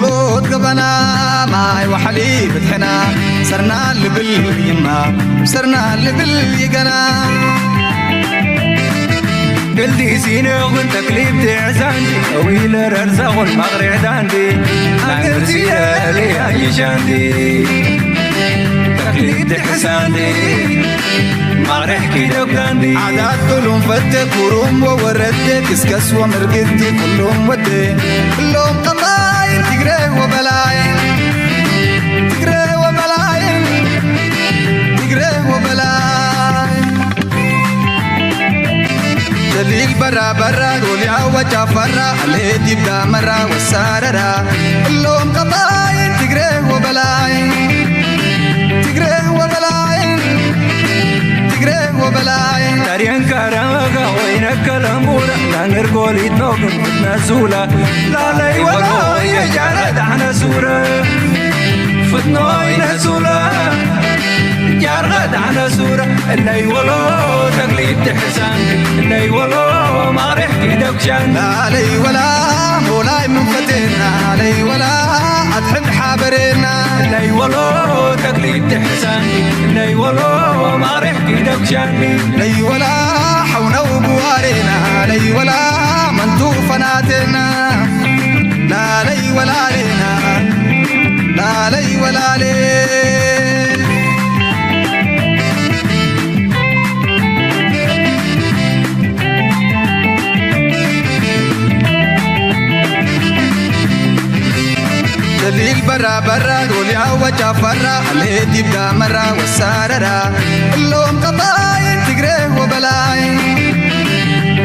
ሎት ገበና ማይ ዋሕሊ ብትሕና ሰርና ልብል ይማ ሰርና ልብል ይገና Gildi sine gun taklif de azandi awil rarza gun magre dandi. Angel sine le ayishandi. Taklif de azandi. Magre ki dogandi. عادات كلهم فتة كروم وورد كسكس ومرقد كلهم ودي كلهم قطاين تقري وبلاين تقري وبلاين تقري وبلاين دليل برا برا قولي عوج فرا الهدي بدا مرا والساررا اللوم قطاين تقري وبلاين تقري وبلاين تقري وبلاين Tarian karaga oina kalamura nangir golit nogun nasula. Lalai wala ya jara dana sura. Futno ina sula. Jarga dana sura. Lai wala taglid hsan. Lai wala marih kidak shan. لا لي ولا مولاي من فتنا لا لي ولا أتحب حابرنا Lai wala taglid hsan. Lai wala marih kidak shan. لا لي ولا حونا وبوارنا لا لي ولا من توفناتنا لا لا لي ولا علينا لا لا لي ولا علينا دليل برا برا قولي عوج فرا الهدي بدا مرا والساررا اللوم قطاين تقري وبلاين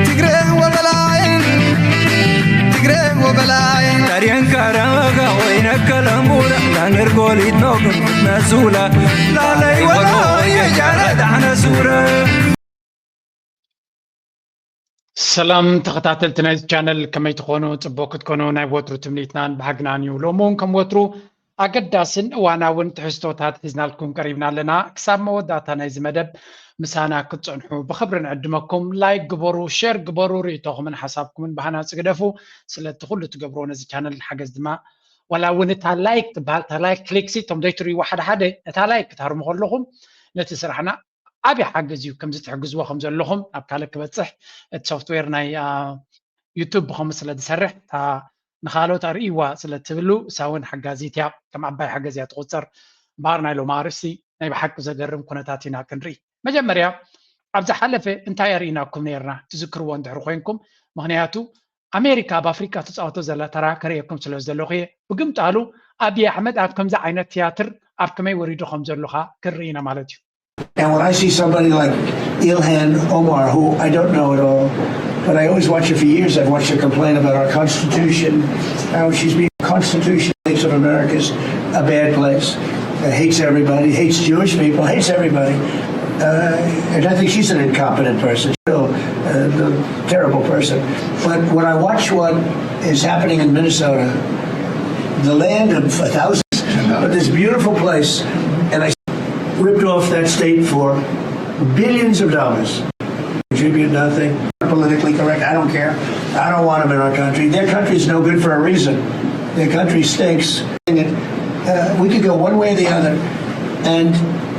تقري وبلاين تقري وبلاين Tarian karaga oina kalamura nangir golit nogun nasula. Lalai wala ya jara dana sura. ሰላም ተኸታተልቲ ናይዚ ቻነል፣ ከመይ ትኾኑ? ጽቡቕ ክትኮኑ ናይ ወትሩ ትምኒትናን ባህግናን እዩ። ሎሚ እውን ከም ወትሩ ኣገዳስን እዋናውን ትሕዝቶታት ሒዝናልኩም ቀሪብና ኣለና። ክሳብ መወዳእታ ናይዚ መደብ ምሳና ክትጸንሑ ብኽብሪ ንዕድመኩም። ላይክ ግበሩ፣ ሼር ግበሩ፣ ርእይቶኹምን ሓሳብኩምን ብሃናጺ ግደፉ። ስለቲ ኩሉ ትገብርዎ ነዚ ቻነል ሓገዝ ድማ ዋላ እውን እታ ላይክ ትበሃል እታ ላይክ ክሊክሲ እቶም ዘይትርእይዎ ሓደ ሓደ እታ ላይክ ክትሃርሙ ከለኹም ነቲ ስራሕና ዓብዪ ሓገዝ እዩ። ከምዚ ትሕግዝዎ ከም ዘለኹም ናብ ካልእ ክበፅሕ እቲ ሶፍትዌር ናይ ዩቱብ ብኸምኡ ስለ ዝሰርሕ እታ ንኻልኦት ኣርእይዋ ስለ ትብሉ እሳ እውን ሓጋዚት እያ። ከም ዓባይ ሓገዝ እያ ትቑፀር። እምበኣር ናይ ሎሚ ኣርእስቲ ናይ ብሓቂ ዘገርም ኩነታት ኢና ክንርኢ። መጀመርያ ኣብ ዝሓለፈ እንታይ ኣርእይናኩም ነይርና ትዝክርዎ እንድሕር ኮይንኩም፣ ምኽንያቱ ኣሜሪካ ኣብ ኣፍሪቃ ትፃወቶ ዘላ ተራ ከርእየኩም ስለ ዝደለኹ እየ። ብግምጣሉ ኣብዪ ኣሕመድ ኣብ ከምዚ ዓይነት ትያትር ኣብ ከመይ ወሪዱ ከም ዘሎ ኸኣ ክንርኢ ኢና ማለት እዩ። And when I see somebody like Ilhan Omar, who I don't know at all, but I always watch her for years, I've watched her complain about our Constitution, how she's being Constitution thinks of America's a bad place, uh, hates everybody, hates Jewish people, hates everybody. Uh, and I think she's an incompetent person, still uh, a terrible person. But when I watch what is happening in Minnesota, the land of a thousand, but this beautiful place, and I ripped off that state for billions of dollars. Contribute nothing. Politically correct. I don't care. I don't want them in our country. Their country is no good for a reason. Their country stinks. And, uh, we could go one way or the other. And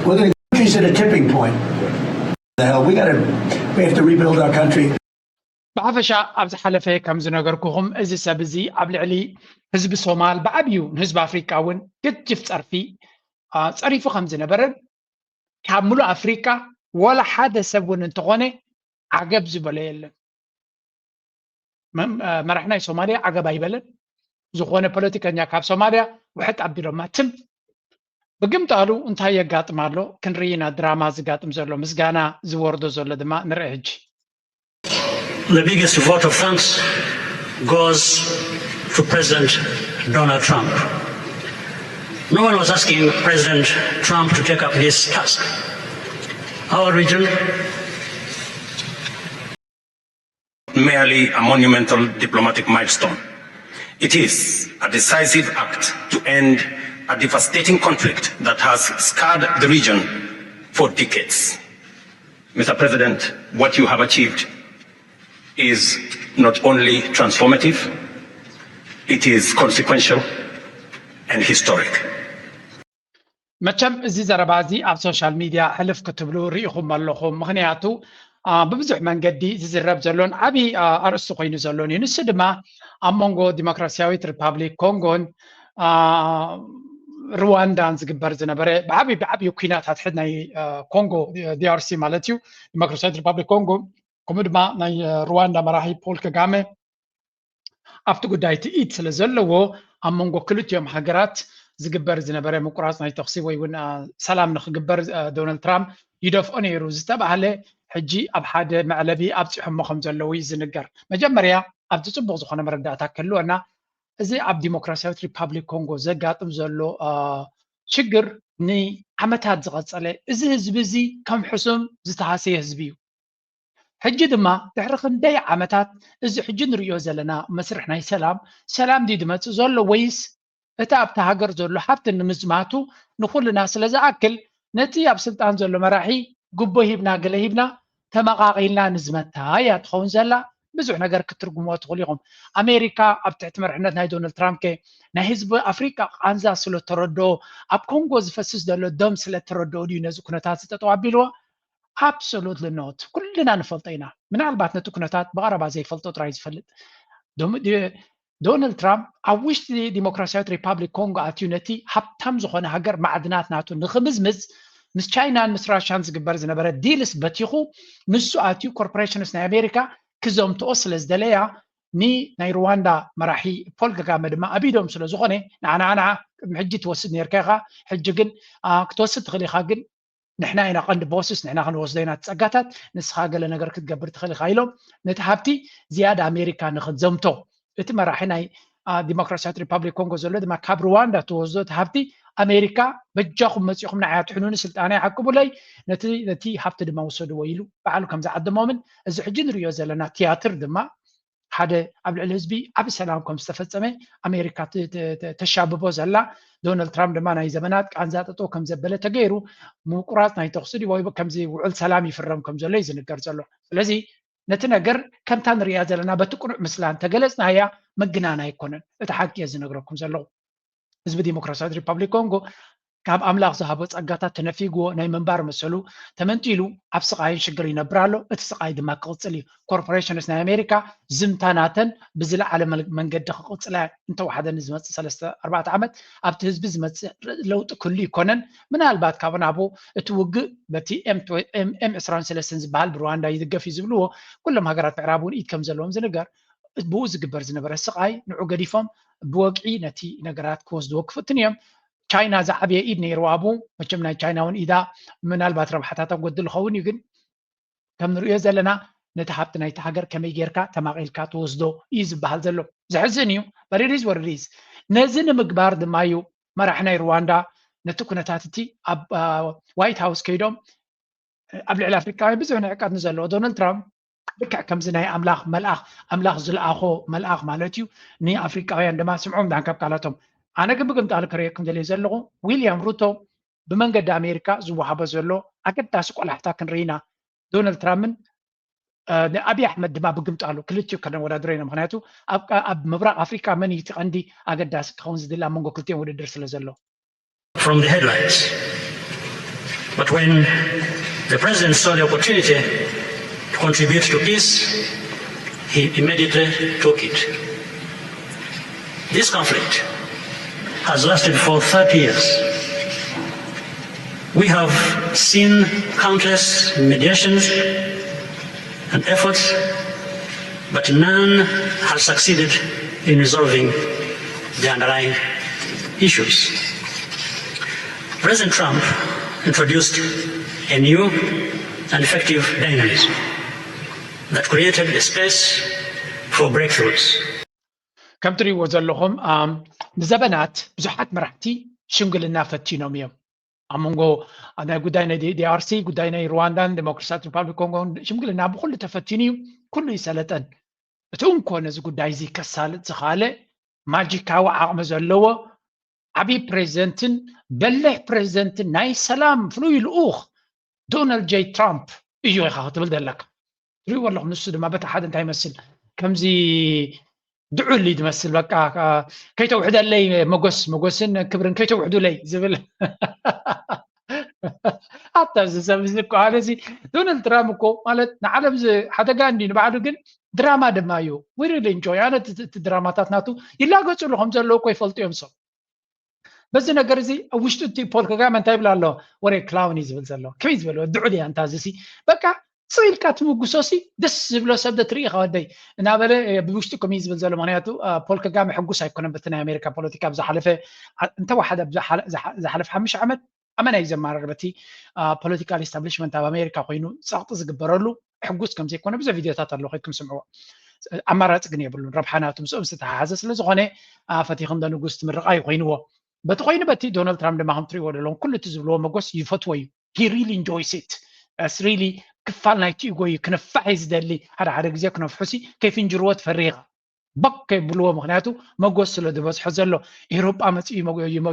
we're going to countries at a tipping point. The hell, we got to. We have to rebuild our country. ብሓፈሻ ኣብ ዝሓለፈ ከም ዝነገርኩኹም እዚ ሰብ እዚ ኣብ ልዕሊ ህዝቢ ሶማል ብዓብዩ ንህዝቢ ኣፍሪቃ እውን ገጅፍ ፀርፊ ጸሪፉ ከም ዝነበረን ካብ ሙሉእ ኣፍሪቃ ዋላ ሓደ ሰብ እውን እንተኾነ ዓገብ ዝበሎ የለን። መራሒ ናይ ሶማልያ ዓገብ ኣይበለን። ዝኾነ ፖለቲከኛ ካብ ሶማልያ ውሕጥ ኣቢሎማ ትም። ብግምጣሉ እንታይ የጋጥም ኣሎ ክንርኢ ኢና። ድራማ ዝጋጥም ዘሎ ምስጋና ዝወርዶ ዘሎ ድማ ንርኢ ሕጂ። The biggest vote of thanks goes to President Donald Trump. No one was asking President Trump to take up this task. Our region merely a monumental diplomatic milestone. It is a decisive act to end a devastating conflict that has scarred the region for decades. Mister President, what you have achieved is not only transformative, it is consequential, and historic. መቸም እዚ ዘረባ እዚ ኣብ ሶሻል ሚድያ ሕልፍ ክትብሉ ርኢኹም ኣለኹም። ምኽንያቱ ብብዙሕ መንገዲ ዝዝረብ ዘሎን ዓብዪ ኣርእስቲ ኮይኑ ዘሎን እዩ። ንሱ ድማ ኣብ መንጎ ዲሞክራሲያዊት ሪፓብሊክ ኮንጎን ሩዋንዳን ዝግበር ዝነበረ ብዓብዪ ብዓብዪ ኩናት ኣትሕድ ናይ ኮንጎ ዲኣርሲ ማለት እዩ፣ ዲሞክራሲያዊት ሪፓብሊክ ኮንጎ፣ ከምኡ ድማ ናይ ሩዋንዳ መራሒ ፖል ከጋመ ኣብቲ ጉዳይ ትኢት ስለ ዘለዎ ኣብ መንጎ ክልቲኦም ሃገራት ዝግበር ዝነበረ ምቁራፅ ናይ ተኽሲ ወይ እውን ሰላም ንክግበር ዶናልድ ትራምፕ ይደፍኦ ነይሩ ዝተባህለ ሕጂ ኣብ ሓደ መዕለቢ ኣብፂሖሞ ከም ዘለዉ እዩ ዝንገር። መጀመርያ ኣብቲ ፅቡቅ ዝኾነ መረዳእታ ክህልወና፣ እዚ ኣብ ዲሞክራሲያዊት ሪፓብሊክ ኮንጎ ዘጋጥም ዘሎ ሽግር ንዓመታት ዝቐፀለ፣ እዚ ህዝቢ እዚ ከም ሕሱም ዝተሃሰየ ህዝቢ እዩ። ሕጂ ድማ ድሕሪ ክንደይ ዓመታት እዚ ሕጂ ንሪኦ ዘለና መስርሕ ናይ ሰላም ሰላም ድዩ ዝመፅእ ዘሎ ወይስ እቲ ኣብቲ ሃገር ዘሎ ሃብቲ ንምዝማቱ ንኩልና ስለ ዝኣክል ነቲ ኣብ ስልጣን ዘሎ መራሒ ጉቦ ሂብና ገለ ሂብና ተመቓቒልና ንዝመታ እያ ትኸውን ዘላ። ብዙሕ ነገር ክትርጉምዎ ትኽእሉ ኢኹም። ኣሜሪካ ኣብ ትሕቲ መርሕነት ናይ ዶናልድ ትራምፕ ከ ናይ ህዝቢ ኣፍሪቃ ቃንዛ ስለ ተረድኦ ኣብ ኮንጎ ዝፈስስ ዘሎ ደም ስለ ተረድኦ ድዩ ነዚ ኩነታት እዚ ጠጠው ኣቢልዎ? Absolutely not። ኩልና ንፈልጦ ኢና። ምናልባት ነቲ ኩነታት ብቐረባ ዘይፈልጦ ጥራይ ዝፈልጥ። ዶም- ዲ- ዶናልድ ትራምፕ ኣብ ውሽጢ ዲሞክራሲያዊት ሪፓብሊክ ኮንጎ ኣትዩ ነቲ ሃብታም ዝኾነ ሃገር ማዕድናት ናቱ ንክምዝምዝ ምስ ቻይናን ምስ ራሻን ዝግበር ዝነበረ ዲልስ በቲኹ ንሱ ኣትዩ ኮርፖሬሽንስ ናይ ኣሜሪካ ክዘምትኦ ስለ ዝደለያ ኒ ናይ ሩዋንዳ መራሒ ፖል ከጋመ ድማ ኣቢዶም ስለ ዝኾነ ንዓና ንዓ ቅድሚ ሕጂ ትወስድ ነርካ ኢኻ፣ ሕጂ ግን ክትወስድ ትኽእል ኢኻ፣ ግን ንሕና ኢና ቀንዲ ቦስስ፣ ንሕና ክንወስዶ ኢና ጸጋታት፣ ንስኻ ገለ ነገር ክትገብር ትኽእል ኢኻ ኢሎም ነቲ ሃብቲ ዝያዳ ኣሜሪካ ንክትዘምቶ እቲ መራሒ ናይ ዲሞክራሲያት ሪፓብሊክ ኮንጎ ዘሎ ድማ ካብ ሩዋንዳ ትወስዶ እቲ ሃብቲ ኣሜሪካ በጃኹም መፂኹም ንዓይ ኣትሕኑኒ ስልጣነይ ዓቅቡለይ ነቲ ነቲ ሃብቲ ድማ ውሰድዎ ኢሉ ባዕሉ ከም ዝዓደሞምን እዚ ሕጂ ንሪኦ ዘለና ትያትር ድማ ሓደ ኣብ ልዕሊ ህዝቢ ዓቢ ሰላም ከም ዝተፈጸመ ኣሜሪካ ተሻብቦ ዘላ ዶናልድ ትራምፕ ድማ ናይ ዘመናት ቃንዛ ጠጠው ከም ዘበለ ተገይሩ ምቁራፅ ናይ ተኽሲ ድዩ ወይ ከምዚ ውዕል ሰላም ይፍረም ከም ዘሎ እዩ ዝንገር ዘሎ። ስለዚ ነቲ ነገር ከምታ ንሪኣ ዘለና በቲ ቅኑዕ ምስላ እንተገለፅናያ ምግናን ኣይኮነን። እቲ ሓቂ እየ ዝነግረኩም ዘለኹ። ህዝቢ ዲሞክራሲያዊት ሪፓብሊክ ኮንጎ ካብ ኣምላኽ ዝሃቦ ጸጋታት ተነፊግዎ ናይ ምንባር መሰሉ ተመንጢሉ ኣብ ስቓይን ሽግር ይነብር ኣሎ። እቲ ስቓይ ድማ ክቕጽል እዩ። ኮርፖሬሽንስ ናይ ኣሜሪካ ዝምታ ናተን ብዝለዓለ መንገዲ ክቕጽላ እንተወሓደ ንዝመጽእ ሰለስተ ኣርባዕተ ዓመት ኣብቲ ህዝቢ ዝመጽእ ለውጢ ክህሉ ይኮነን። ምናልባት ካብ ናቡ እቲ ውግእ በቲ ኤም ዕስራን ሰለስተን ዝበሃል ብሩዋንዳ ይድገፍ እዩ ዝብልዎ ኩሎም ሃገራት ምዕራብ እውን ኢድ ከም ዘለዎም ዝንገር ብኡ ዝግበር ዝነበረ ስቓይ ንዑ ገዲፎም ብወግዒ ነቲ ነገራት ክወስድዎ ክፍትን እዮም። ቻይና ዝዓበየ ኢድ ነይርዋ ኣብኡ። መቸም ናይ ቻይና እውን ኢዳ ምናልባት ረብሓታታ ጎድል ይኸውን እዩ፣ ግን ከም ንሪኦ ዘለና ነቲ ሃብቲ ናይቲ ሃገር ከመይ ጌርካ ተማቒልካ ትወስዶ እዩ ዝበሃል ዘሎ። ዘሕዝን እዩ። በሪሪዝ ወሪሪዝ ነዚ ንምግባር ድማ እዩ መራሒ ናይ ሩዋንዳ ነቲ ኩነታት እቲ ኣብ ዋይት ሃውስ ከይዶም ኣብ ልዕሊ ኣፍሪቃውያን ብዙሕ ንዕቀት ንዘለዎ ዶናልድ ትራምፕ ልክዕ ከምዚ ናይ ኣምላኽ መልኣኽ ኣምላኽ ዝለኣኾ መልኣኽ ማለት እዩ። ንኣፍሪቃውያን ድማ ስምዖም ዳንካብ ቃላቶም ኣነ ግን ብግምጣሉ ክርእየኩም ደልየ ዘለኹ ዊልያም ሩቶ ብመንገዲ ኣሜሪካ ዝወሃቦ ዘሎ ኣገዳሲ ቆላሕታ ክንርኢና ዶናልድ ትራምፕን ንኣብይ ኣሕመድ ድማ ብግምጣሉ ክልቲኡ ከነወዳድሮ ኢና። ምክንያቱ ኣብ ምብራቅ ኣፍሪካ መን እዩ እቲ ቀንዲ ኣገዳሲ ክኸውን ዝድሊ ኣብ መንጎ ክልቲኦም ውድድር ስለ ዘሎ። From the headlines. But when the president saw the opportunity to contribute to peace, he immediately took it. This conflict has lasted for thirty years. We have seen countless mediations and efforts, but none has succeeded in resolving the underlying issues. President Trump introduced a new and effective dynamism that created a space for breakthroughs. ከም ትሪእዎ ዘለኹም ንዘበናት ብዙሓት መራሕቲ ሽምግልና ፈቲኖም እዮም። ኣብ መንጎ ናይ ጉዳይ ናይ ዲኣርሲ ጉዳይ ናይ ሩዋንዳን ዴሞክራሲያት ሪፓብሊክ ኮንጎን ሽምግልና ብኩሉ ተፈቲኑ እዩ። ኩሉ ይሰለጠን እቲ እንኮ ነዚ ጉዳይ እዚ ከሳልጥ ዝኻለ ማጂካዊ ዓቕሚ ዘለዎ ዓብዪ ፕሬዚደንትን በሊሕ ፕሬዚደንትን ናይ ሰላም ፍሉይ ልኡኽ ዶናልድ ጀይ ትራምፕ እዩ ኢኻ ክትብል ዘለካ። ትሪእዎ ኣለኹም። ንሱ ድማ በቲ ሓደ እንታይ ይመስል ከምዚ ድዑል እዩ ዝመስል። በቃ ከይተውሕደለይ መጎስ መጎስን ክብርን ከይተውሕዱለይ ዝብል ኣታ እዚ ሰብ እዚ እኮ ኣነ እዚ ዶናልድ ትራምፕ እኮ ማለት ንዓለም ሓደጋ እንዲ ንባዕሉ ግን ድራማ ድማ እዩ። ዊሪል እንጆይ ኣነ እቲ ድራማታት ናቱ ይላገፅሉ ከም ዘለዉ እኮ ይፈልጡ እዮም ሰብ በዚ ነገር እዚ ኣብ ውሽጡ እቲ ፖል ከጋመ እንታይ ይብል ኣሎ? ወረ ክላውን እዩ ዝብል ዘሎ። ከመይ ዝበለ ድዑል እያ እንታ እዚ ሲ በቃ ስቕ ኢልካ ትምጉሶ ሲ ደስ ዝብሎ ሰብ ዶ ትርኢ ከወደይ እናበለ ብውሽጡ ከመይ ዝብል ዘሎ። ምክንያቱ ፖል ከጋመ ሕጉስ ኣይኮነን በቲ ናይ ኣሜሪካ ፖለቲካ ብዝሓለፈ እንተወሓደ ዝሓለፈ ሓሙሽተ ዓመት ኣመና እዩ ዘማረር በቲ ፖለቲካል ኢስታብሊሽመንት ኣብ ኣሜሪካ ኮይኑ ጸቕጢ ዝግበረሉ ሕጉስ ከም ዘይኮነ ብዙሕ ቪድዮታት ኣሎ ከይኩም ስምዕዎ። ኣማራፂ ግን የብሉን ረብሓ ናቱ ምስኦም ዝተተሓሓዘ ስለዝኾነ ፈቲኹም ዶ ንጉስ ትምርቓ እዩ ኮይንዎ። በቲ ኮይኑ በቲ ዶናልድ ትራምፕ ድማ ከም ትሪእዎ ዘለኹም ኩሉ እቲ ዝብልዎ መጎስ ይፈትዎ እዩ። He really enjoys it. It's really ክፋል ናይቲ ኢጎ እዩ። ክነፋሕ እዩ ዝደሊ። ሓደ ሓደ ግዜ ክነፍሑ ሲ ከይፍንጅርዎ ትፈሪ ኢኻ። በክ ከይብልዎ ምክንያቱ መጎስ ስለ ዝበዝሖ ዘሎ። ኤውሮጳ መፂኡ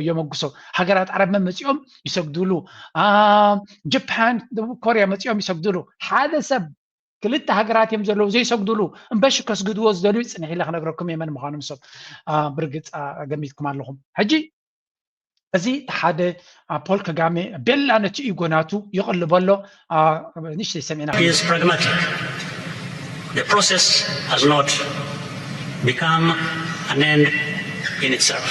የመጉሶ። ሃገራት ዓረብ መመፂኦም ይሰግዱሉ። ጀፓን፣ ደቡብ ኮርያ መፂኦም ይሰግዱሉ። ሓደ ሰብ ክልተ ሃገራት እዮም ዘለዉ ዘይሰግዱሉ እምበሺ ከስግድዎ ዝደልዩ ፅንሕ ኢለ ክነግረኩም የመን ምዃኖም ሰብ ብርግፅ ገሚትኩም ኣለኹም። ሕጂ እዚ ሓደ ፖል ከጋሜ ቤላ ነቲ ኢጎ ናቱ ይቕልቦ ኣሎ። ንእሽተይ ሰሚዕና He is pragmatic. The process has not become an end in itself.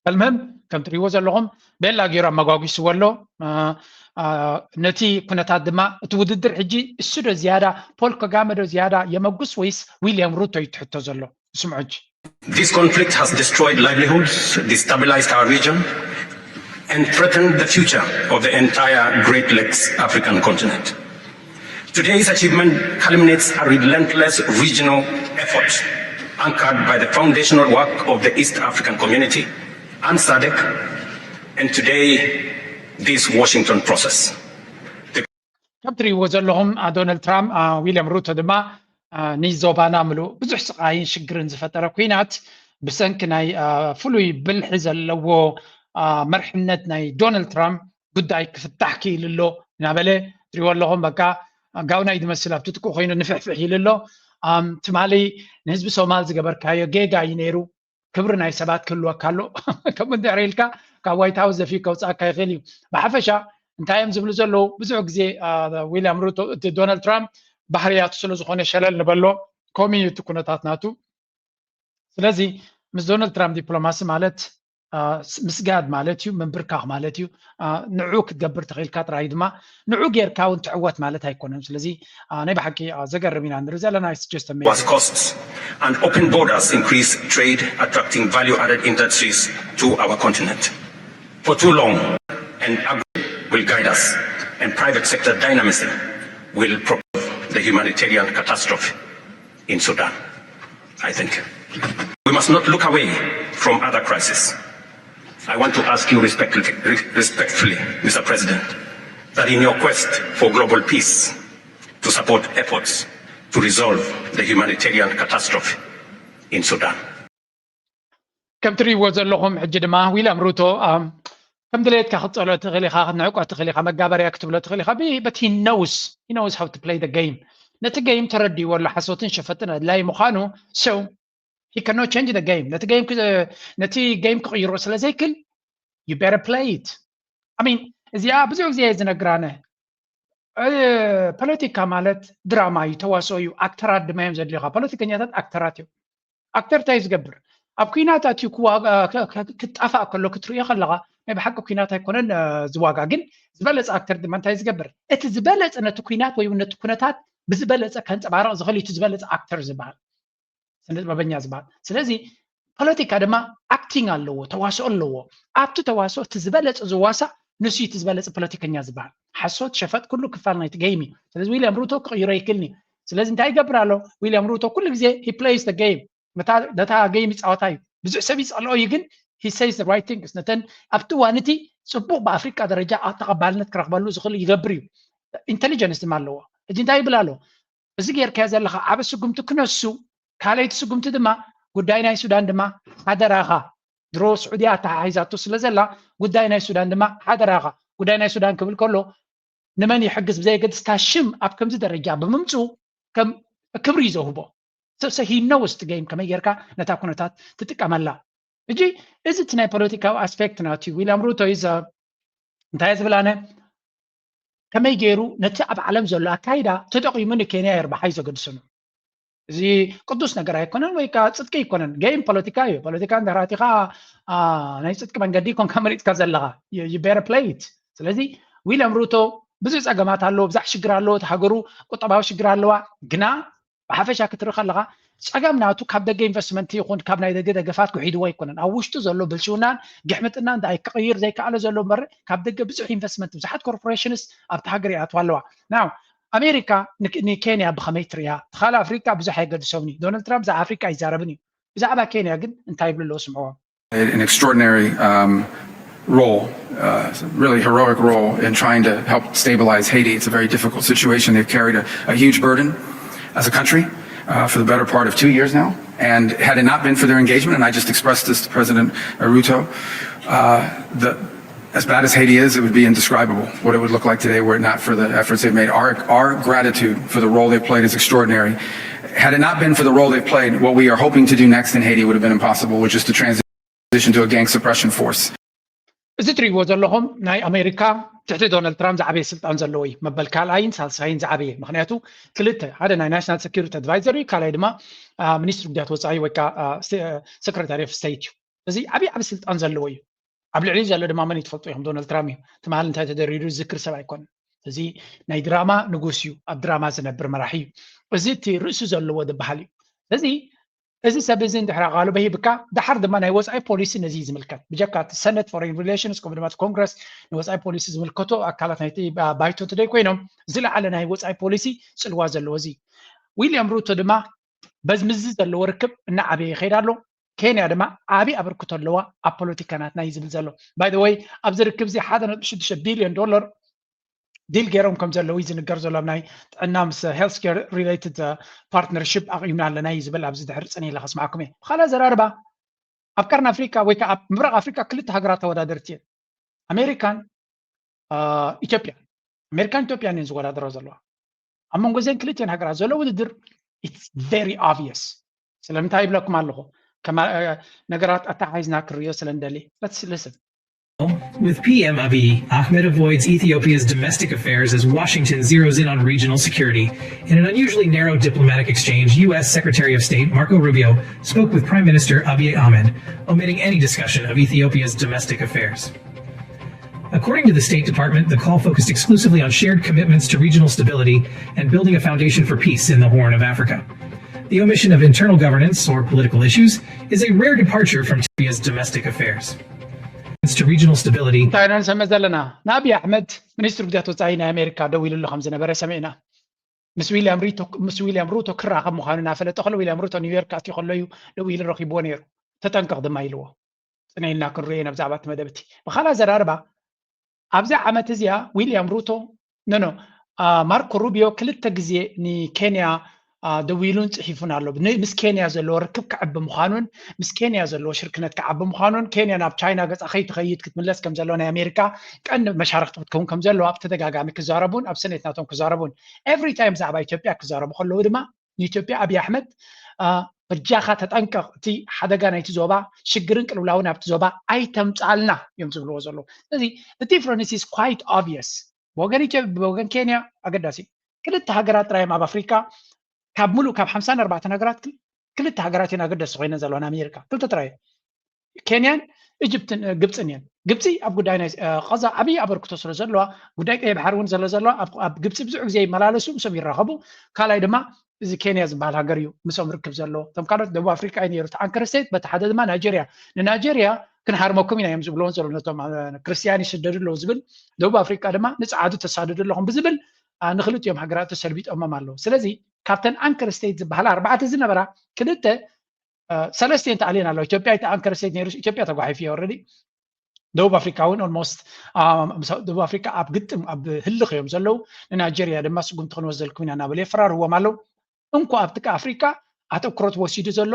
المهم ከም ትሪእዎ ዘለኹም ቤላ ገይሩ ኣመጓጒስዎ ኣሎ። ነቲ ኩነታት ድማ እቲ ውድድር ሕጂ እሱ ዶ ዝያዳ ፖል ከጋመ ዶ ዝያዳ የመጉስ ወይስ ዊልያም ሩቶ እዩ ትሕቶ ዘሎ? ስምዑ ሕጂ። This conflict has destroyed livelihoods, destabilized our region, and threatened the future of the entire Great Lakes African continent. Today's achievement culminates a relentless regional effort anchored by the foundational work of the East African Community and sadc, and today this Washington process. ከም ትሪእዎ ዘለኹም ዶናልድ ትራምፕ ዊልያም ሩቶ ድማ ንዞባና ምሉእ ብዙሕ ስቓይን ሽግርን ዝፈጠረ ኩናት ብሰንኪ ናይ ፍሉይ ብልሒ ዘለዎ መርሕነት ናይ ዶናልድ ትራምፕ ጉዳይ ክፍታሕ ክኢሉ ኣሎ እናበለ ትሪእዎ ኣለኹም። በቃ ጋውናይ ዝመስል ኣብ ትጥቁ ኮይኑ ንፍሕፍሕ ኢሉ ኣሎ። ትማሊ ንህዝቢ ሶማል ዝገበርካዮ ጌጋ እዩ ነይሩ። ክብሪ ናይ ሰባት ክህልወካ ኣሎ። ከምኡ እንድሕር ኢልካ ካብ ዋይት ሃውስ ዘፊ ከውፅኣካ ይኽእል እዩ። ብሓፈሻ እንታይ እዮም ዝብሉ ዘለዉ? ብዙሕ ግዜ ዊልያም ሩቶ እቲ ዶናልድ ትራምፕ ባህርያቱ ስለ ዝኾነ ሸለል ንበሎ። ከምኡ እዩ እቲ ኩነታት ናቱ። ስለዚ ምስ ዶናልድ ትራምፕ ዲፕሎማሲ ማለት ምስጋድ ማለት እዩ፣ ምንብርካኽ ማለት እዩ። ንዑ ክትገብር ተኽኢልካ ጥራይ ድማ ንዑ ጌርካ እውን ትዕወት ማለት ኣይኮነን። ስለዚ ናይ ብሓቂ ዘገርም ኢና ንርኢ ዘለና። It's just was amazing. Costs and open borders increase trade, attracting value-added industries to our continent. For too long, an agreement will guide us, and private sector dynamism will propel the humanitarian catastrophe in Sudan. I think we must not look away from other crises. I want to ask you respect- respectfully, Mister President, that in your quest for global peace, to support efforts to resolve the humanitarian catastrophe in Sudan. ከም ትሪእዎ ዘለኹም ሕጂ ድማ ዊልያም ሩቶ ከም ድሌትካ ክትፀሎ ትኽእል ኢኻ፣ ክትንዕቆ ትኽእል ኢኻ፣ መጋበርያ ክትብሎ ትኽእል ኢኻ። But he knows, he knows how to play the game. ነቲ game ተረዲእዎ ኣሎ፣ ሓሶትን ሸፈጥን ኣድላይ ምዃኑ። So he cannot change the game. ነቲ game ነቲ game ክቕይሮ ስለ ዘይክል you better play it. I mean እዚኣ ብዙሕ ግዜ እየ ዝነግራነ። ፖለቲካ ማለት ድራማ እዩ፣ ተዋስኦ እዩ። ኣክተራት ድማ እዮም ዘድልዩኻ። ፖለቲከኛታት ኣክተራት እዮም። ኣክተር እንታይ ዝገብር? ኣብ ኩናት ኣትዩ ክጣፋእ ከሎ ክትርእዮ ከለኻ ናይ ብሓቂ ኩናት ኣይኮነን ዝዋጋ፣ ግን ዝበለፀ ኣክተር ድማ እንታይ ዝገብር? እቲ ዝበለፀ ነቲ ኩናት ወይ ነቲ ኩነታት ብዝበለፀ ከንፀባረቕ ዝኽእል እቲ ዝበለፀ ኣክተር ዝበሃል ስነ ጥበበኛ ዝበሃል። ስለዚ ፖለቲካ ድማ ኣክቲንግ ኣለዎ፣ ተዋስኦ ኣለዎ። ኣብቲ ተዋስኦ እቲ ዝበለፀ ዝዋሳእ ንሱ እቲ ዝበለፀ ፖለቲከኛ ዝበሃል። ሓሶት፣ ሸፈጥ ኩሉ ክፋል ናይቲ ገይም እዩ። ስለዚ ዊልያም ሩቶ ክቕይሮ ይክልኒ። ስለዚ እንታይ ይገብር ኣሎ? ዊልያም ሩቶ ኩሉ ግዜ he plays the game፣ ነታ ገይም ይፃወታ እዩ። ብዙሕ ሰብ ይፀልኦ እዩ፣ ግን he says the right things። ነተን ኣብቲ እዋን እቲ ፅቡቕ ብኣፍሪቃ ደረጃ ተቐባልነት ክረኽበሉ ዝኽእል ይገብር እዩ። ኢንቴሊጀንስ ድማ ኣለዎ። ሕጂ እንታይ ይብል ኣሎ? እዚ ጌርካዮ ዘለኻ ዓቢ ስጉምቲ ክነሱ፣ ካልኣይቲ ስጉምቲ ድማ ጉዳይ ናይ ሱዳን ድማ ሓደራኻ፣ ድሮ ስዑድያ ኣተሓሒዛቶ ስለ ዘላ፣ ጉዳይ ናይ ሱዳን ድማ ሓደራኻ፣ ጉዳይ ናይ ሱዳን ክብል ከሎ ንመን ይሕግዝ ብዘየገድስ እታ ሽም ኣብ ከምዚ ደረጃ ብምምፅኡ ከም ክብሪ እዩ ዘውህቦ። So, so he knows the game ከመይ ጌርካ ነታ ኩነታት ትጥቀመላ። እጂ እዚ እቲ ናይ ፖለቲካዊ ኣስፔክት ናቲ ዊልያም ሩቶ እዩ ዘ-፣ እንታይ ዝብል ኣነ ከመይ ገይሩ ነቲ ኣብ ዓለም ዘሎ ኣካይዳ ተጠቒሙ ንኬንያ የርብሓ እዩ ዘገድሰኑ። እዚ ቅዱስ ነገር ኣይኮነን ወይ ከዓ ጽድቂ ኣይኮነን። ጌም ፖለቲካ እዩ። ፖለቲካ እንድሕር ኣቲኻ፣ አ፣ ናይ ጽድቂ መንገዲ ኮንካ መሪጽካ ዘለኻ፣ you, you better play it። ስለዚ ዊልያም ሩቶ ብዙሕ ጸገማት ኣለዎ፣ ብዙሕ ሽግር ኣለዎ፣ እቲ ሃገሩ ቁጠባዊ ሽግር ኣለዋ። ግና ብሓፈሻ ክትርኢ ከለኻ ጸገም ናቱ ካብ ደገ ኢንቨስትመንት ይኹን ካብ ናይ ደገ ደገፋት ጉሒድዎ ኣይኮነን። ኣብ ውሽጡ ዘሎ ብልሽውናን ግሕምጥናን እንታይ ክቕይር ዘይከኣለ ዘሎ እምበር ካብ ደገ ብዙሕ ኢንቨስትመንት፣ ብዙሓት ኮርፖሬሽንስ ኣብቲ ሃገር ይኣትዋ ኣለዋ። ናው ኣሜሪካ ን-፣ ንኬንያ ብኸመይ ትርእያ? እቲ ካልእ ኣፍሪቃ ብዙሕ ኣይገድሶምን እዩ። ዶናልድ ትራምፕ ብዛዕባ ኣፍሪቃ ኣይዛረብን እዩ። ብዛዕባ ኬንያ ግን እንታይ ይብሉ ኣለዉ? ስምዕዎ። An extraordinary um, role, uh, really heroic role in trying to help stabilize Haiti. It's a very difficult situation. They've carried a, a huge burden as a country uh, for the better part of two years now. And had it not been for their engagement, and I just expressed this to President Ruto, uh, the, as bad as Haiti is, it would be indescribable what it would look like today were it not for the efforts they've made. Our, our gratitude for the role they've played is extraordinary. Had it not been for the role they've played, what we are hoping to do next in Haiti would have been impossible, which is to transition to a gang suppression force. እዚ ትሪእዎ ዘለኹም ናይ ኣሜሪካ ትሕቲ ዶናልድ ትራምፕ ዝዓበየ ስልጣን ዘለዎ እዩ። መበል ካልኣይን ሳልሳይን ዝዓበየ። ምክንያቱ ክልተ፣ ሓደ ናይ ናሽናል ሴኩሪቲ ኣድቫይዘር እዩ፣ ካልኣይ ድማ ሚኒስትሪ ጉዳያት ወፃኢ ወይ ከዓ ሴክሬታሪ ኦፍ ስቴት እዩ። እዚ ዓብዪ ዓብዪ ስልጣን ዘለዎ እዩ። ኣብ ልዕሊ ዘሎ ድማ መን እዩ ትፈልጡ ኢኹም? ዶናልድ ትራምፕ እዩ። ትማሊ እንታይ ተደሪሩ ዝዝክር ሰብ ኣይኮነን። እዚ ናይ ድራማ ንጉስ እዩ፣ ኣብ ድራማ ዝነብር መራሒ እዩ። እዚ እቲ ርእሱ ዘለዎ ዝበሃል እዩ። ስለዚ እዚ ሰብ እዚ እንድሕር ኣቓልቦ ሂብካ፣ ደሓር ድማ ናይ ወፃኢ ፖሊሲ ነዚ እዩ ዝምልከት። ብጀካ እቲ ሰነት ፎሬን ሪሌሽንስ ከምኡ ድማ እቲ ኮንግረስ ንወፃኢ ፖሊሲ ዝምልከቶ ኣካላት ናይቲ ባይቶ እንተደይ ኮይኖም፣ ዝለዓለ ናይ ወፃኢ ፖሊሲ ፅልዋ ዘለዎ እዚ። ዊልያም ሩቶ ድማ በዚ ምስዚ ዘለዎ ርክብ እናዓበየ ይኸይድ ኣሎ። ኬንያ ድማ ዓብዪ ኣበርክቶ ኣለዋ ኣብ ፖለቲካ ናትና እዩ ዝብል ዘሎ። ባይ ዘ ወይ ኣብዚ ርክብ እዚ ሓደ ነጥቢ ሽዱሽተ ቢልዮን ዶላር ዲል ገይሮም ከም ዘለዉ እዩ ዝንገር ዘሎ። ኣብ ናይ ጥዕና ምስ ሄልት ኬር ሪሌትድ ፓርትነርሽፕ ኣቕዩምና ኣለና እዩ ዝብል። ኣብዚ ድሕሪ ፅን ኢለ ከስማዕኩም እየ። ብኻልእ ኣዘራርባ ኣብ ቀርኒ ኣፍሪካ ወይ ከዓ ኣብ ምብራቕ ኣፍሪካ ክልተ ሃገራት ተወዳደርቲ እየን፣ ኣሜሪካን ኢትዮጵያ። ኣሜሪካን ኢትዮጵያን እየን ዝወዳደራ ዘለዋ። ኣብ መንጎ እዘን ክልቲኦን ሃገራት ዘሎ ውድድር it's very obvious። ስለምንታይ ይብለኩም ኣለኹ? ነገራት ኣተሓሒዝና ክንሪኦ ስለ እንደሊ። Let's listen. With P M Abiy, Ahmed avoids Ethiopia's domestic affairs as Washington zeroes in on regional security. In an unusually narrow diplomatic exchange, U S Secretary of State Marco Rubio spoke with Prime Minister Abiy Ahmed, omitting any discussion of Ethiopia's domestic affairs. According to the State Department, the call focused exclusively on shared commitments to regional stability and building a foundation for peace in the Horn of Africa. The omission of internal governance or political issues is a rare departure from Ethiopia's domestic affairs. To regional stability. እንታይ ኢና ንሰምዕ ዘለና? ንኣብይ ኣሕመድ ሚኒስትሪ ጉዳያት ወፃኢ ናይ ኣሜሪካ ደው ኢሉ ኣሎ ከም ዝነበረ ሰሚዕና። ምስ ዊልያም ሪቶ ምስ ዊልያም ሩቶ ክራኸብ ምዃኑ እናፈለጠ ከሎ ዊልያም ሩቶ ኒውዮርክ ኣትዩ ከሎ እዩ ደው ኢሉ ረኺብዎ ነይሩ። ተጠንቀቕ ድማ ኢልዎ። ፅን ኢልና ክንሪኦ ኢና ብዛዕባ እቲ መደብ እቲ። ብኻልእ ኣዘራርባ ኣብዚ ዓመት እዚኣ ዊልያም ሩቶ ኖ ኖ ማርኮ ሩቢዮ ክልተ ግዜ ንኬንያ ደዊሉን ፅሒፉን ኣሎ። ምስ ኬንያ ዘለዎ ርክብ ክዕቢ ምዃኑን ምስ ኬንያ ዘለዎ ሽርክነት ክዓቢ ምዃኑን ኬንያ ናብ ቻይና ገፃ ከይትኸይድ ክትምለስ ከም ዘለዎ ናይ ኣሜሪካ ቀንዲ መሻርክቲ ክትከውን ከም ዘለዋ ብተደጋጋሚ ክዛረቡን ኣብ ሰኔት ናቶም ክዛረቡን ኤቭሪ ታይም ብዛዕባ ኢትዮጵያ ክዛረቡ ከለዉ ድማ ንኢትዮጵያ ኣብይ ኣሕመድ በጃኻ ተጠንቀቕ፣ እቲ ሓደጋ ናይቲ ዞባ ሽግርን ቅልውላውን ኣብቲ ዞባ ኣይተምፅኣልና እዮም ዝብልዎ ዘለዉ። ስለዚ the difference is quite obvious። ብወገን ኢትዮጵያ ብወገን ኬንያ ኣገዳሲ ክልተ ሃገራት ጥራዮም ኣብ ኣፍሪካ ካብ ሙሉእ ካብ ሓምሳን ኣርባዕተን ሃገራት ክልተ ሃገራት እየን ኣገደስቲ ኮይነን ዘለዋ ንኣሜሪካ ክልተ ጥራይ ኬንያን ኢጅፕትን ግብፅን እየን። ግብፂ ኣብ ጉዳይ ናይ ቐዛ ዓብዪ ኣበርክቶ ስለ ዘለዋ ጉዳይ ቀይ ባሕሪ እውን ስለ ዘለዋ ኣብ ግብፂ ብዙሕ ግዜ ይመላለሱ፣ ምሶም ይራኸቡ። ካልኣይ ድማ እዚ ኬንያ ዝበሃል ሃገር እዩ ምሶም ርክብ ዘለዎ። እቶም ካልኦት ደቡብ ኣፍሪቃ እዩ ነይሩ እቲ ኣንከር ስቴት፣ በቲ ሓደ ድማ ናይጀርያ። ንናይጀርያ ክንሃርመኩም ኢና እዮም ዝብልዎን ዘሎ ነቶም ክርስትያን ይስደዱ ኣለዉ ዝብል፣ ደቡብ ኣፍሪቃ ድማ ንፀዓዱ ተሳድዱ ኣለኹም ብዝብል ንክልቲኦም ሃገራት ተሰልቢጦሞም ኣለዉ። ስለዚ ካብተን ኣንከር ስቴት ዝበሃላ ኣርባዕተ ዝነበራ ክልተ ሰለስቲኤን ተኣልየን ኣለዋ። ኢትዮጵያ እቲ ኣንከር ስቴት ነይሩ፣ ኢትዮጵያ ተጓሒፉ እዩ ኦልሬዲ። ደቡብ ኣፍሪካ እውን ኦልሞስት ደቡብ ኣፍሪካ ኣብ ግጥም ኣብ ህልኽ እዮም ዘለዉ። ንናይጀርያ ድማ ስጉምቲ ክንወስደልኩም ኢና እናበሉ የፈራርህዎም ኣለዉ። እንኳ ኣብቲ ኣፍሪካ ኣተኩሮት ወሲዱ ዘሎ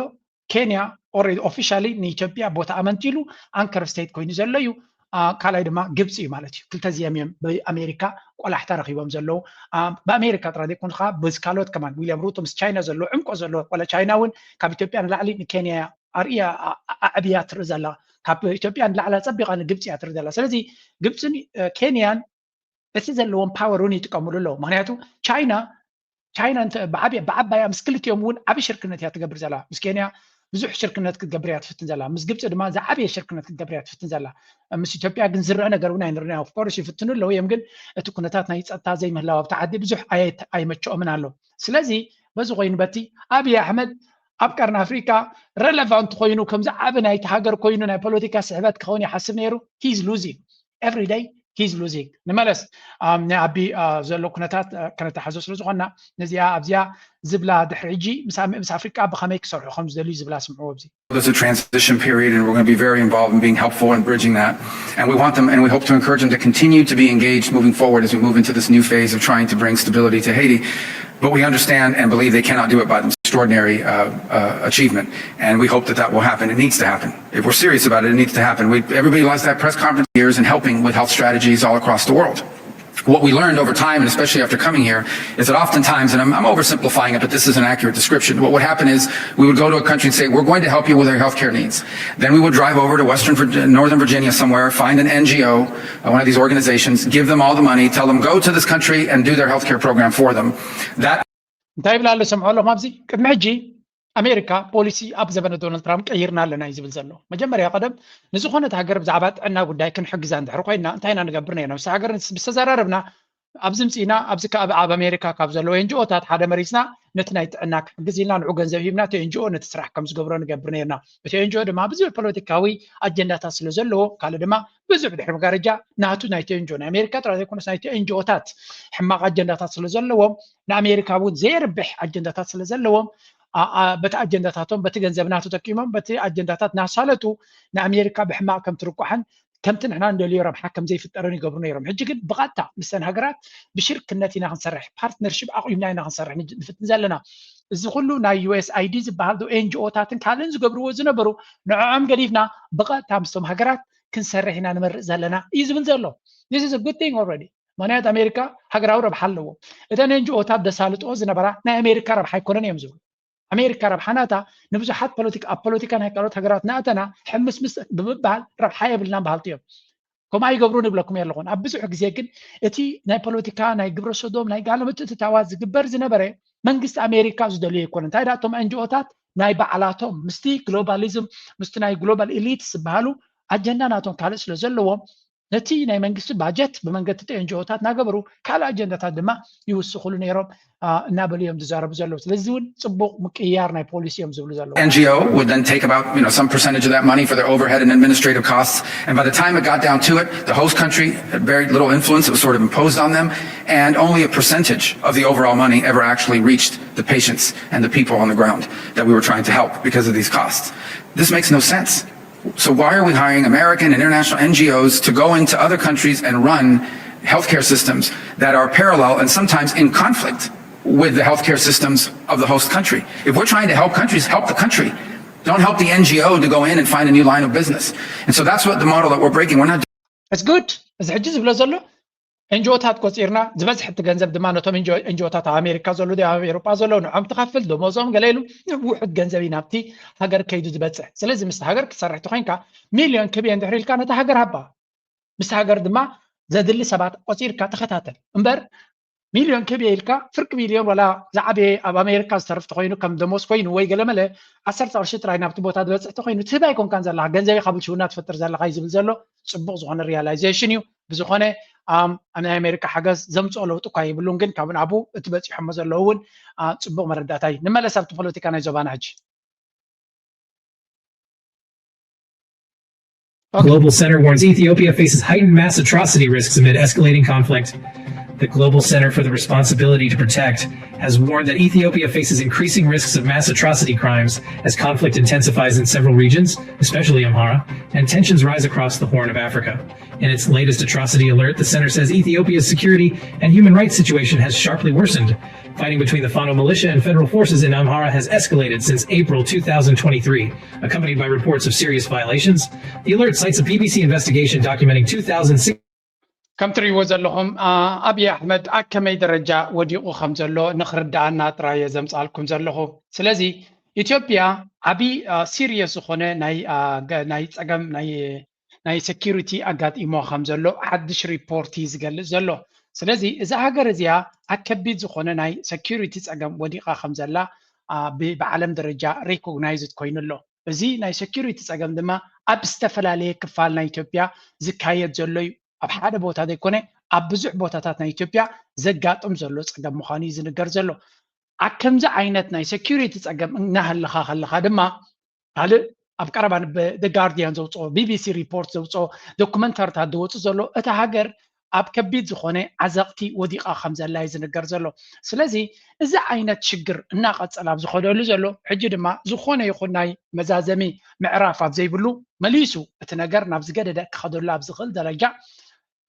ኬንያ ኦልሬዲ ኦፊሻሊ ንኢትዮጵያ ቦታ ኣመንቲሉ ኣንከር ስቴት ኮይኑ ዘሎ እዩ። ካልኣይ ድማ ግብፂ እዩ ማለት እዩ። ክልተ ዚኦም እዮም ብኣሜሪካ ቆላሕታ ረኪቦም ዘለዉ። ብኣሜሪካ ጥራይ ዘይኮኑ ከዓ በዚ ካልኦት ከማን ዊልያም ሩቶ ምስ ቻይና ዘለዎ ዕምቆ ዘለዎ፣ ዋላ ቻይና እውን ካብ ኢትዮጵያ ንላዕሊ ንኬንያ ኣርእያ ኣዕብያ ትርኢ ዘላ፣ ካብ ኢትዮጵያ ንላዕሊ ኣፀቢቓ ንግብፂ እያ ትርኢ ዘላ። ስለዚ ግብፅን ኬንያን እቲ ዘለዎም ፓወር እውን ይጥቀምሉ ኣለዉ። ምክንያቱ ቻይና ቻይና ብዓባያ ምስ ክልቲኦም እውን ዓብ ሽርክነት እያ ትገብር ዘላ። ምስ ኬንያ ብዙሕ ሽርክነት ክትገብር እያ ትፍትን ዘላ። ምስ ግብፂ ድማ ዝዓበየ ሽርክነት ክትገብር እያ ትፍትን ዘላ። ምስ ኢትዮጵያ ግን ዝረአ ነገር እውን ኣይንርና። ኦፍኮርስ ይፍትኑ ኣለዉ እዮም፣ ግን እቲ ኩነታት ናይ ፀጥታ ዘይምህላው ኣብቲ ዓዲ ብዙሕ ኣይመቸኦምን ኣሎ። ስለዚ በዚ ኮይኑ በቲ ኣብይ ኣሕመድ ኣብ ቀርኒ ኣፍሪካ ረለቫንት ኮይኑ ከምዚ ዓብ ናይቲ ሃገር ኮይኑ ናይ ፖለቲካ ስሕበት ክኸውን ይሓስብ ነይሩ። ሂዝ ሉዚንግ ኤቭሪ ደይ ሂዝ ሉዚንግ። ንመለስ ናይ ኣቢ ዘሎ ኩነታት ከነተሓዞ ስለ ዝኾንና ነዚኣ ኣብዚኣ ዝብላ ድሕሪ ሕጂ ምስ ኣፍሪቃ ብኸመይ ክሰርሑ ከም ዝደልዩ ዝብላ ስምዕዎ ኣብዚ። There's a transition period, and we're going to be very involved in being helpful in bridging that. And we want them, and we hope to encourage them to continue to be engaged moving forward as we move into this new phase of trying to bring stability to Haiti. But we understand and believe they cannot do it by themselves. Extraordinary uh, uh, achievement, and we hope that that will happen. It needs to happen. If we're serious about it, it needs to happen. We, everybody loves that press conference years and helping with health strategies all across the world. What we learned over time, and especially after coming here, is that oftentimes, and I'm, I'm oversimplifying it, but this is an accurate description. What would happen is we would go to a country and say, "We're going to help you with your healthcare needs." Then we would drive over to Western Virginia, Northern Virginia somewhere, find an N G O, uh, one of these organizations, give them all the money, tell them, "Go to this country and do their healthcare program for them." That እንታይ ይብላ ኣሎ? ሰምዖ ኣለኹም ኣብዚ ቅድሚ ሕጂ ኣሜሪካ ፖሊሲ ኣብ ዘበነ ዶናልድ ትራምፕ ቀይርና ኣለና እዩ ዝብል ዘሎ። መጀመርያ ቀደም ንዝኾነት ሃገር ብዛዕባ ጥዕና ጉዳይ ክንሕግዛ እንድሕር ኮይና እንታይ ኢና ንገብር ነርና? ምስ ሃገር ዝተዘራረብና ኣብዚ ምፅእና ኣብዚ ኣብ ኣሜሪካ ካብ ዘለዎ ኤንጂኦታት ሓደ መሪፅና ነቲ ናይ ጥዕና ክሕግዝ ኢልና ንዑ ገንዘብ ሂብና እቲ ኤንጂኦ ነቲ ስራሕ ከም ዝገብሮ ንገብር ነርና። እቲ ኤንጂኦ ድማ ብዙሕ ፖለቲካዊ ኣጀንዳታት ስለ ዘለዎ ካልእ ድማ ብዙሕ ብድሕሪ መጋረጃ ናቱ ናይቲ ኤንጂኦ ናይ ኣሜሪካ ጥራይ ዘይኮነስ ናይቲ ኤንጂኦታት ሕማቕ ኣጀንዳታት ስለ ዘለዎም ንኣሜሪካ እውን ዘየርብሕ ኣጀንዳታት ስለ ዘለዎም በቲ ኣጀንዳታቶም በቲ ገንዘብና ተጠቂሞም በቲ ኣጀንዳታት እናሳለጡ ንኣሜሪካ ብሕማቕ ከም ትርቋሕን ከምቲ ንሕና እንደልዮ ረብሓ ከም ዘይፍጠርን ይገብሩ ነይሮም። ሕጂ ግን ብቐጥታ ምስተን ሃገራት ብሽርክነት ኢና ክንሰርሕ፣ ፓርትነርሽፕ ኣቑምና ኢና ክንሰርሕ ንፍትን ዘለና። እዚ ኩሉ ናይ ዩኤስኣይዲ ዝበሃል ዶ ኤንጂኦታትን ካልእን ዝገብርዎ ዝነበሩ ንዕዖም ገዲፍና ብቐጥታ ምስቶም ሃገራት ክንሰርሕ ኢና ንመርፅ ዘለና እዩ ዝብል ዘሎ። This is a good thing already። ምክንያት ኣሜሪካ ሃገራዊ ረብሓ ኣለዎ። እተን ኤንጂኦታት ደሳልጥኦ ዝነበራ ናይ ኣሜሪካ ረብሓ ኣይኮነን እዮም ዝብሉ። ኣሜሪካ ረብሓ ናታ ንብዙሓት ፖለቲካ ኣብ ፖለቲካ ናይ ካልኦት ሃገራት ናእተና ሕምስምስ ብምባል ረብሓ የብልናን በሃልቲ እዮም። ከምኡ ኣይገብሩን ይብለኩም ኣለኹን። ኣብ ብዙሕ ግዜ ግን እቲ ናይ ፖለቲካ ናይ ግብረ ሰዶም ናይ ጋለ ምትእትታዋት ዝግበር ዝነበረ መንግስቲ ኣሜሪካ ዝደልዮ ኣይኮነን። እንታይ ደኣ እቶም ኤንጂኦታት ናይ ባዕላቶም ምስቲ ግሎባሊዝም ምስቲ ናይ ግሎባል ኢሊትስ ዝበሃሉ ኣጀንዳ ናቶም ካልእ ስለ ዘለዎም ነቲ ናይ መንግስቲ ባጀት ብመንገዲ እቲ ኤንጂኦታት እናገበሩ ካልእ ኣጀንዳታት ድማ ይውስኽሉ ነይሮም እናበሉ እዮም ዝዛረቡ ዘለዉ። ስለዚ እውን ፅቡቕ ምቅይያር ናይ ፖሊሲ እዮም ዝብሉ ዘለዉ። N G O would then take about you know some percentage of that money for their overhead and administrative costs, and by the time it got down to it, the host country had very little influence. It was sort of imposed on them, and only a percentage of the overall money ever actually reached the patients and the people on the ground that we were trying to help because of these costs. This makes no sense. So why are we hiring American and international N G Os to go into other countries and run healthcare systems that are parallel and sometimes in conflict with the healthcare systems of the host country? If we're trying to help countries, help the country. Don't help the N G O to go in and find a new line of business. And so that's what the model that we're breaking. We're not It's good. እዚ ሕጂ ዝብሎ ዘሎ ኤንጂኦታት ቆፂርና ዝበዝሕ እቲ ገንዘብ ድማ ነቶም ኤንጂኦታት ኣብ ኣሜሪካ ዘለዉ ኣብ ኤሮጳ ዘለዉ ንዖም ትኸፍል ደሞዞም ገለ ኢሉ ውሑድ ገንዘብ እዩ ናብቲ ሃገር ከይዱ ዝበፅሕ። ስለዚ ምስቲ ሃገር ክትሰርሕ ተኮይንካ ሚልዮን ክብየ እንድሕር ኢልካ ነታ ሃገር ሃባ ምስቲ ሃገር ድማ ዘድሊ ሰባት ቆፂርካ ተኸታተል እምበር ሚልዮን ክብየ ኢልካ ፍርቂ ሚልዮን ዋላ ዝዓበየ ኣብ ኣሜሪካ ዝተርፍ ተኮይኑ ከም ደሞዝ ኮይኑ ወይ ገለመለ ዓሰርተ ቅርሺ ጥራይ ናብቲ ቦታ ዝበፅሕ ተኮይኑ ትህብ ኣይኮንካን ዘለካ ገንዘብ ካብ ብልሽውና ትፈጥር ዘለካ እዩ ዝብል ዘሎ። ፅቡቅ ዝኮነ ሪያላይዜሽን እዩ። ብዝኮነ ናይ ኣሜሪካ ሓገዝ ዘምፅኦ ለውጢ እኳ ይብሉን ግን ካብ ናብኡ እቲ በፂሖሞ ዘለዉ እውን ፅቡቅ መረዳእታ እዩ። ንመለስ ኣብቲ ፖለቲካ ናይ ዞባና ሕጂ። Global Center warns Ethiopia faces heightened mass atrocity risks amid escalating conflict. The Global Center for the Responsibility to Protect has warned that Ethiopia faces increasing risks of mass atrocity crimes as conflict intensifies in several regions, especially Amhara, and tensions rise across the Horn of Africa. In its latest atrocity alert, the center says Ethiopia's security and human rights situation has sharply worsened. Fighting between the Fano militia and federal forces in Amhara has escalated since April two thousand twenty-three, accompanied by reports of serious violations. The alert cites a B B C investigation documenting two thousand six. ከም ትርእይዎ ዘለኹም ኣብይ ኣሕመድ ኣብ ከመይ ደረጃ ወዲቑ ከም ዘሎ ንክርዳኣና ጥራየ ዘምፃልኩም ዘለኹ። ስለዚ ኢትዮጵያ ዓብዪ ሲሪየስ ዝኾነ ናይ ጸገም ናይ ናይ ሴኪሪቲ ኣጋጢሞ ከም ዘሎ ሓድሽ ሪፖርት እዩ ዝገልጽ ዘሎ። ስለዚ እዛ ሃገር እዚኣ ኣብ ከቢድ ዝኾነ ናይ ሴኪሪቲ ጸገም ወዲቓ ከም ዘላ ብዓለም ደረጃ ሪኮግናይዝድ ኮይኑ ኣሎ። እዚ ናይ ሴኪሪቲ ጸገም ድማ ኣብ ዝተፈላለየ ክፋል ናይ ኢትዮጵያ ዝካየድ ዘሎ እዩ። ኣብ ሓደ ቦታ ዘይኮነ ኣብ ብዙሕ ቦታታት ናይ ኢትዮጵያ ዘጋጥም ዘሎ ጸገም ምዃኑ እዩ ዝንገር ዘሎ። ኣብ ከምዚ ዓይነት ናይ ሴኪሪቲ ጸገም እናሃለኻ ከለኻ ድማ ካልእ ኣብ ቀረባ ደ ጋርዲያን ዘውፅኦ ቢቢሲ ሪፖርት ዘውፅኦ ዶኩመንተርታት ዝወፁ ዘሎ እታ ሃገር ኣብ ከቢድ ዝኾነ ዓዘቕቲ ወዲቓ ከም ዘላ እዩ ዝንገር ዘሎ። ስለዚ እዚ ዓይነት ሽግር እናቐፀለ ኣብ ዝኸደሉ ዘሎ ሕጂ ድማ ዝኾነ ይኹን ናይ መዛዘሚ ምዕራፍ ኣብ ዘይብሉ መሊሱ እቲ ነገር ናብ ዝገደደ ክኸደሉ ኣብ ዝኽእል ደረጃ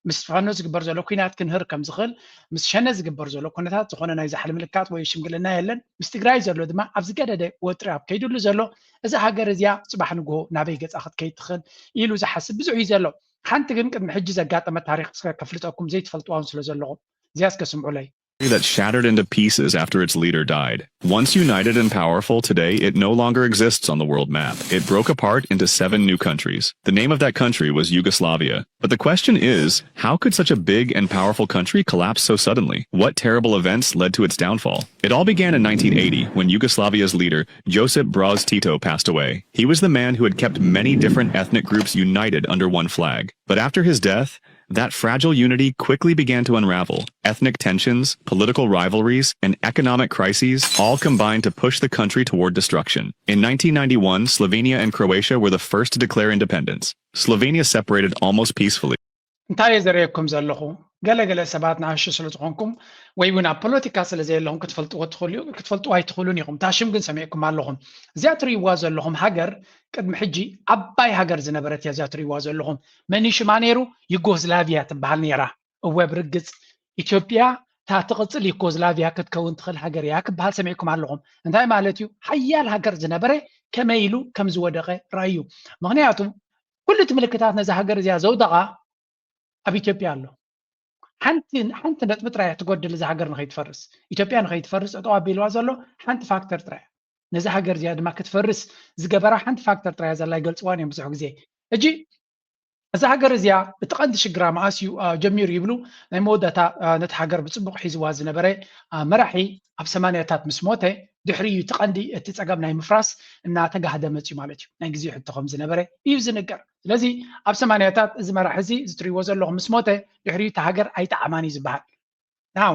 ምስ ፋኖ ዝግበር ዘሎ ኩናት ክንህር ከም ዝኽእል ምስ ሸነ ዝግበር ዘሎ ኩነታት ዝኾነ ናይ ዛሕሊ ምልካት ወይ ሽምግልና የለን። ምስ ትግራይ ዘሎ ድማ ኣብ ዝገደደ ወጥሪ ኣብ ከይድሉ ዘሎ እዛ ሃገር እዚኣ ፅባሕ ንግሆ ናበይ ገፃ ክትከይድ ትኽእል ኢሉ ዝሓስብ ብዙሕ እዩ ዘሎ። ሓንቲ ግን ቅድሚ ሕጂ ዘጋጠመ ታሪክ እስከ ከፍልጠኩም ዘይትፈልጥዋን ስለ ዘለኹም እዚኣ እስከ ስምዑለይ። That shattered into pieces after its leader died. Once united and powerful, today it no longer exists on the world map. It broke apart into seven new countries. The name of that country was Yugoslavia. But the question is, how could such a big and powerful country collapse so suddenly? What terrible events led to its downfall? It all began in nineteen eighty when Yugoslavia's leader, Josip Broz Tito, passed away. He was the man who had kept many different ethnic groups united under one flag. But after his death, that fragile unity quickly began to unravel. Ethnic tensions, political rivalries, and economic crises all combined to push the country toward destruction. In nineteen ninety-one, Slovenia and Croatia were the first to declare independence. Slovenia separated almost peacefully. እንታይ እየ ዘርእየኩም ዘለኹ? ገለገለ ሰባት ንኣሽቱ ስለ ዝኾንኩም ወይ እውን ኣብ ፖለቲካ ስለ ዘየለኹም ክትፈልጥዎ ትኽእሉ ክትፈልጥዎ ኣይትኽእሉን ኢኹም። እታ ሽም ግን ሰሚዕኩም ኣለኹም። እዚኣ ትርእይዋ ዘለኹም ሃገር ቅድሚ ሕጂ ዓባይ ሃገር ዝነበረት እያ። እዚኣ ትርእይዋ ዘለኹም መን ሽማ ነይሩ? ዩጎዝላቪያ ትበሃል ነይራ። እወ ብርግፅ ኢትዮጵያ እታ ትቕፅል ዩጎዝላቪያ ክትከውን ትኽእል ሃገር እያ ክበሃል ሰሚዕኩም ኣለኹም። እንታይ ማለት እዩ? ሓያል ሃገር ዝነበረ ከመይ ኢሉ ከም ዝወደቐ ራእዩ። ምክንያቱ ኩሉ እቲ ምልክታት ነዚ ሃገር እዚኣ ዘውደቓ ኣብ ኢትዮጵያ ኣሎ። ሓንቲ ሓንቲ ነጥቢ ጥራይ ትጎድል እዛ ሃገር ንኸይትፈርስ። ኢትዮጵያ ንኸይትፈርስ ጠጠው ኣቢልዋ ዘሎ ሓንቲ ፋክተር ጥራይ። ነዚ ሃገር እዚኣ ድማ ክትፈርስ ዝገበራ ሓንቲ ፋክተር ጥራይ ዘላ ይገልፅዋን እዮም ብዙሕ ግዜ። ሕጂ እዛ ሃገር እዚኣ እቲ ቀንዲ ሽግራ መኣስ እዩ ጀሚሩ ይብሉ። ናይ መወዳእታ ነቲ ሃገር ብፅቡቕ ሒዝዋ ዝነበረ መራሒ ኣብ ሰማንያታት ምስ ሞተ ድሕሪ እዩ እቲ ቀንዲ እቲ ፀገም ናይ ምፍራስ እናተጋህደ መፅዩ ማለት እዩ። ናይ ግዜ ሕቶ ከም ዝነበረ እዩ ዝንገር። ስለዚ ኣብ ሰማንያታት እዚ መራሒ እዚ ዝትሪዎ ዘለኹም ምስ ሞተ ድሕሪ እቲ ሃገር ኣይጠዓማን እዩ ዝበሃል። ናው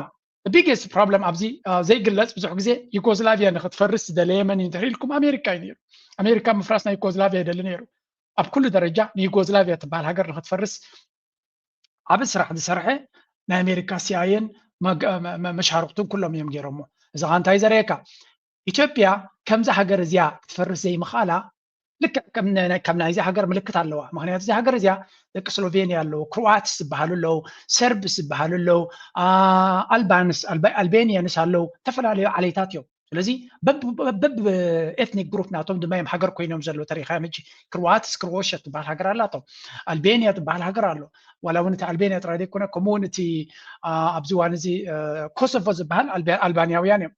ቢግስት ፕሮብለም ኣብዚ ዘይግለፅ ብዙሕ ግዜ ዩጎዝላቪያ ንክትፈርስ ዝደለየ መን እዩ እንድሕር ኢልኩም ኣሜሪካ እዩ ነይሩ። ኣሜሪካ ምፍራስ ናይ ዩጎዝላቪያ ይደሊ ነይሩ። ኣብ ኩሉ ደረጃ ንዩጎዝላቪያ ትበሃል ሃገር ንክትፈርስ ዓብ ስራሕ ዝሰርሐ ናይ ኣሜሪካ ሲኣይኤን መሻርክቱን ኩሎም እዮም ገይሮሞ። እዚ ኸ እንታይ ዘርእየካ? ኢትዮጵያ ከምዚ ሃገር እዚኣ ክትፈርስ ዘይምኽኣላ ልክዕ ከም ናይዚ ሃገር ምልክት ኣለዋ። ምክንያቱ እዚ ሃገር እዚኣ ደቂ ስሎቬንያ ኣለዉ፣ ክሮዋትስ ዝበሃሉ ኣለዉ፣ ሰርብስ ዝበሃሉ ኣለዉ፣ ኣልባንስ ኣልቤኒየንስ ኣለዉ፣ ዝተፈላለዩ ዓሌታት እዮም። ስለዚ በብ ኤትኒክ ግሩፕ ናቶም ድማ እዮም ሃገር ኮይኖም ዘለዉ። ተሪኻዮም ሕጂ ክሮዋትስ ክሮሽያ ትበሃል ሃገር ኣላቶም፣ ኣልቤንያ ትበሃል ሃገር ኣሎ። ዋላ እውን እቲ ኣልቤንያ ጥራይ ዘይኮነ ከምኡ እውን እቲ ኣብዚ ዋን እዚ ኮሶቮ ዝበሃል ኣልባንያውያን እዮም።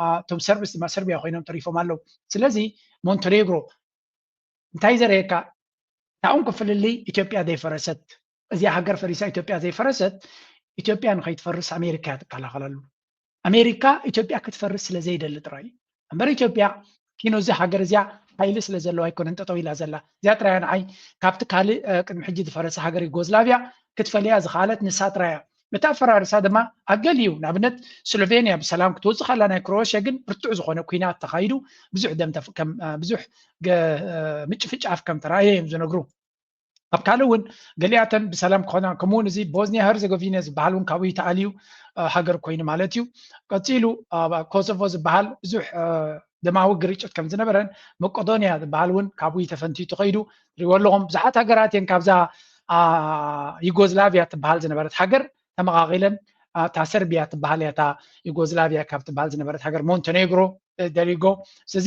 እቶም ሰርብስ ድማ ሰርቢያ ኮይኖም ተሪፎም ኣለዉ። ስለዚ ሞንቴኔግሮ እንታይ ዘርእየካ? ታውን ክፍልልይ ኢትዮጵያ ዘይፈረሰት እዚኣ ሃገር ፈሪሳ ኢትዮጵያ ዘይፈረሰት ኢትዮጵያ ንኸይትፈርስ ኣሜሪካ እያ ትከላኸለሉ። ኣሜሪካ ኢትዮጵያ ክትፈርስ ስለ ዘይደሊ ጥራይ እዩ። እምበር ኢትዮጵያ ኪኖ እዚ ሃገር እዚኣ ሓይሊ ስለ ዘለዋ ኣይኮነን ጠጠው ኢላ ዘላ። እዚኣ ጥራያ ንዓይ ካብቲ ካልእ ቅድሚ ሕጂ ዝፈረሰ ሃገር ዩጎዝላቪያ ክትፈልያ ዝኸኣለት ንሳ ጥራያ። እቲ ኣፈራርሳ ድማ ኣብ ገሊኡ ንኣብነት ስሎቬንያ ብሰላም ክትወፅእ ከላ ናይ ክሮኤሽያ ግን ብርቱዕ ዝኾነ ኲናት ተኻይዱ ብዙሕ ደም ብዙሕ ምጭፍጫፍ ከም ተራእየ እዮም ዝነግሩ። ኣብ ካልእ እውን ገሊኣተን ብሰላም ክኾና፣ ከምኡውን እዚ ቦዝኒያ ሄርዘጎቪና ዝበሃል እውን ካብኡ ተኣልዩ ሃገር ኮይኑ ማለት እዩ። ቀፂሉ ኮሶቮ ዝበሃል ብዙሕ ደማዊ ግርጭት ከም ዝነበረን፣ መቄዶንያ ዝበሃል እውን ካብኡ ተፈንቲቱ ከይዱ። ትሪእዎ ኣለኹም፣ ብዙሓት ሃገራት እየን ካብዛ ዩጎዝላቪያ ትበሃል ዝነበረት ሃገር ተመቓቒለን፣ እታ ሰርቢያ ትበሃል እያ፣ እታ ዩጎዝላቪያ ካብ ትበሃል ዝነበረት ሃገር፣ ሞንቴኔግሮ፣ ደሪጎ። ስለዚ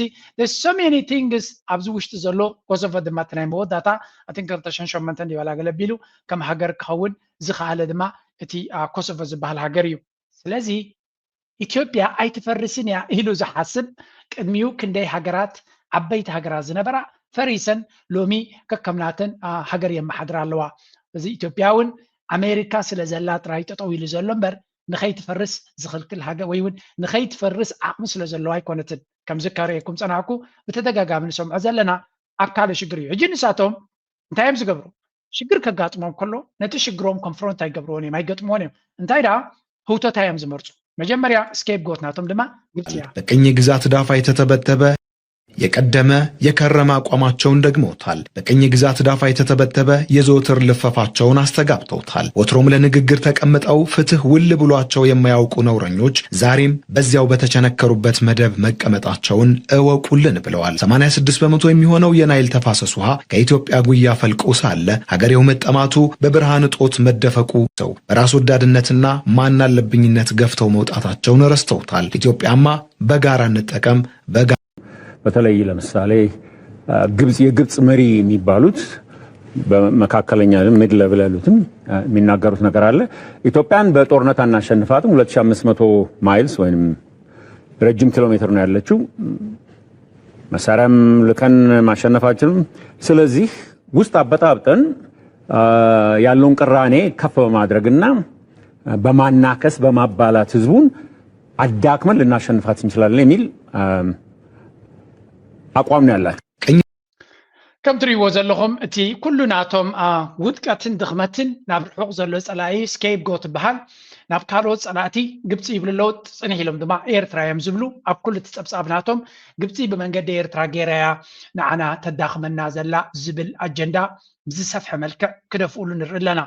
so many things ኣብዚ ውሽጢ ዘሎ፣ ኮሶቮ ድማ እቲ ናይ መወዳእታ ኣትን ክልተ ሽሕን ሸሞንተን ዲባላ ገለ ኣቢሉ ከም ሃገር ክኸውን ዝኸኣለ ድማ እቲ ኮሶቮ ዝበሃል ሃገር እዩ። ስለዚ ኢትዮጵያ ኣይትፈርስን እያ ኢሉ ዝሓስብ፣ ቅድሚኡ ክንደይ ሃገራት፣ ዓበይቲ ሃገራት ዝነበራ ፈሪሰን ሎሚ ከከምናተን ሃገር የመሓድራ ኣለዋ። እዚ ኢትዮጵያ እውን ኣሜሪካ ስለ ዘላ ጥራይ ጠጠው ኢሉ ዘሎ እምበር፣ ንኸይትፈርስ ዝኽልክል ሃገር ወይ እውን ንኸይትፈርስ ዓቕሚ ስለ ዘለዋ ኣይኮነትን። ከምዚ ከርእየኩም ፀናሕኩ፣ ብተደጋጋሚ ንሰምዖ ዘለና ኣብ ካልእ ሽግር እዩ። ሕጂ ንሳቶም እንታይ እዮም ዝገብሩ? ሽግር ከጋጥሞም ከሎ ነቲ ሽግሮም ኮንፍሮንት ኣይገብርዎን እዮም፣ ኣይገጥምዎን እዮም። እንታይ ደኣ ህውተታ እዮም ዝመርፁ። መጀመርያ ስኬፕጎት ናቶም ድማ ግብፂ እያ። በቅኝ ግዛት ዳፋ የተተበተበ የቀደመ የከረመ አቋማቸውን ደግመውታል። በቅኝ ግዛት ዳፋ የተተበተበ የዘወትር ልፈፋቸውን አስተጋብተውታል። ወትሮም ለንግግር ተቀምጠው ፍትህ ውል ብሏቸው የማያውቁ ነውረኞች ዛሬም በዚያው በተቸነከሩበት መደብ መቀመጣቸውን እወቁልን ብለዋል። ሰማንያ ስድስት በመቶ የሚሆነው የናይል ተፋሰስ ውሃ ከኢትዮጵያ ጉያ ፈልቆ ሳለ ሀገሬው መጠማቱ በብርሃን እጦት መደፈቁ ሰው በራስ ወዳድነትና ማን አለብኝነት ገፍተው መውጣታቸውን ረስተውታል። ኢትዮጵያማ በጋራ እንጠቀም በጋ በተለይ ለምሳሌ ግብጽ የግብጽ መሪ የሚባሉት በመካከለኛ ሚድ ለብል ያሉትም የሚናገሩት ነገር አለ። ኢትዮጵያን በጦርነት አናሸንፋትም፣ ሁለት ሺህ አምስት መቶ ማይልስ ወይም ረጅም ኪሎ ሜትር ነው ያለችው። መሳሪያም ልከን ማሸነፍ አንችልም። ስለዚህ ውስጥ አበጣብጠን ያለውን ቅራኔ ከፍ በማድረግና በማናከስ በማባላት ህዝቡን አዳክመን ልናሸንፋት እንችላለን የሚል አቋም ነው ያላቸው። ከም ትሪእዎ ዘለኹም እቲ ኩሉ ናቶም ውድቀትን ድኽመትን ናብ ርሑቕ ዘሎ ጸላኢ ስኬፕጎት ዝበሃል ናብ ካልኦት ጸላእቲ ግብፂ ይብሉ ኣለዉ። ፅንሕ ኢሎም ድማ ኤርትራ እዮም ዝብሉ። ኣብ ኩሉ እቲ ጸብጻብ ናቶም ግብፂ ብመንገዲ ኤርትራ ገይራ እያ ንዓና ተዳኽመና ዘላ ዝብል ኣጀንዳ ብዝሰፍሐ መልክዕ ክደፍኡሉ ንርኢ ኣለና።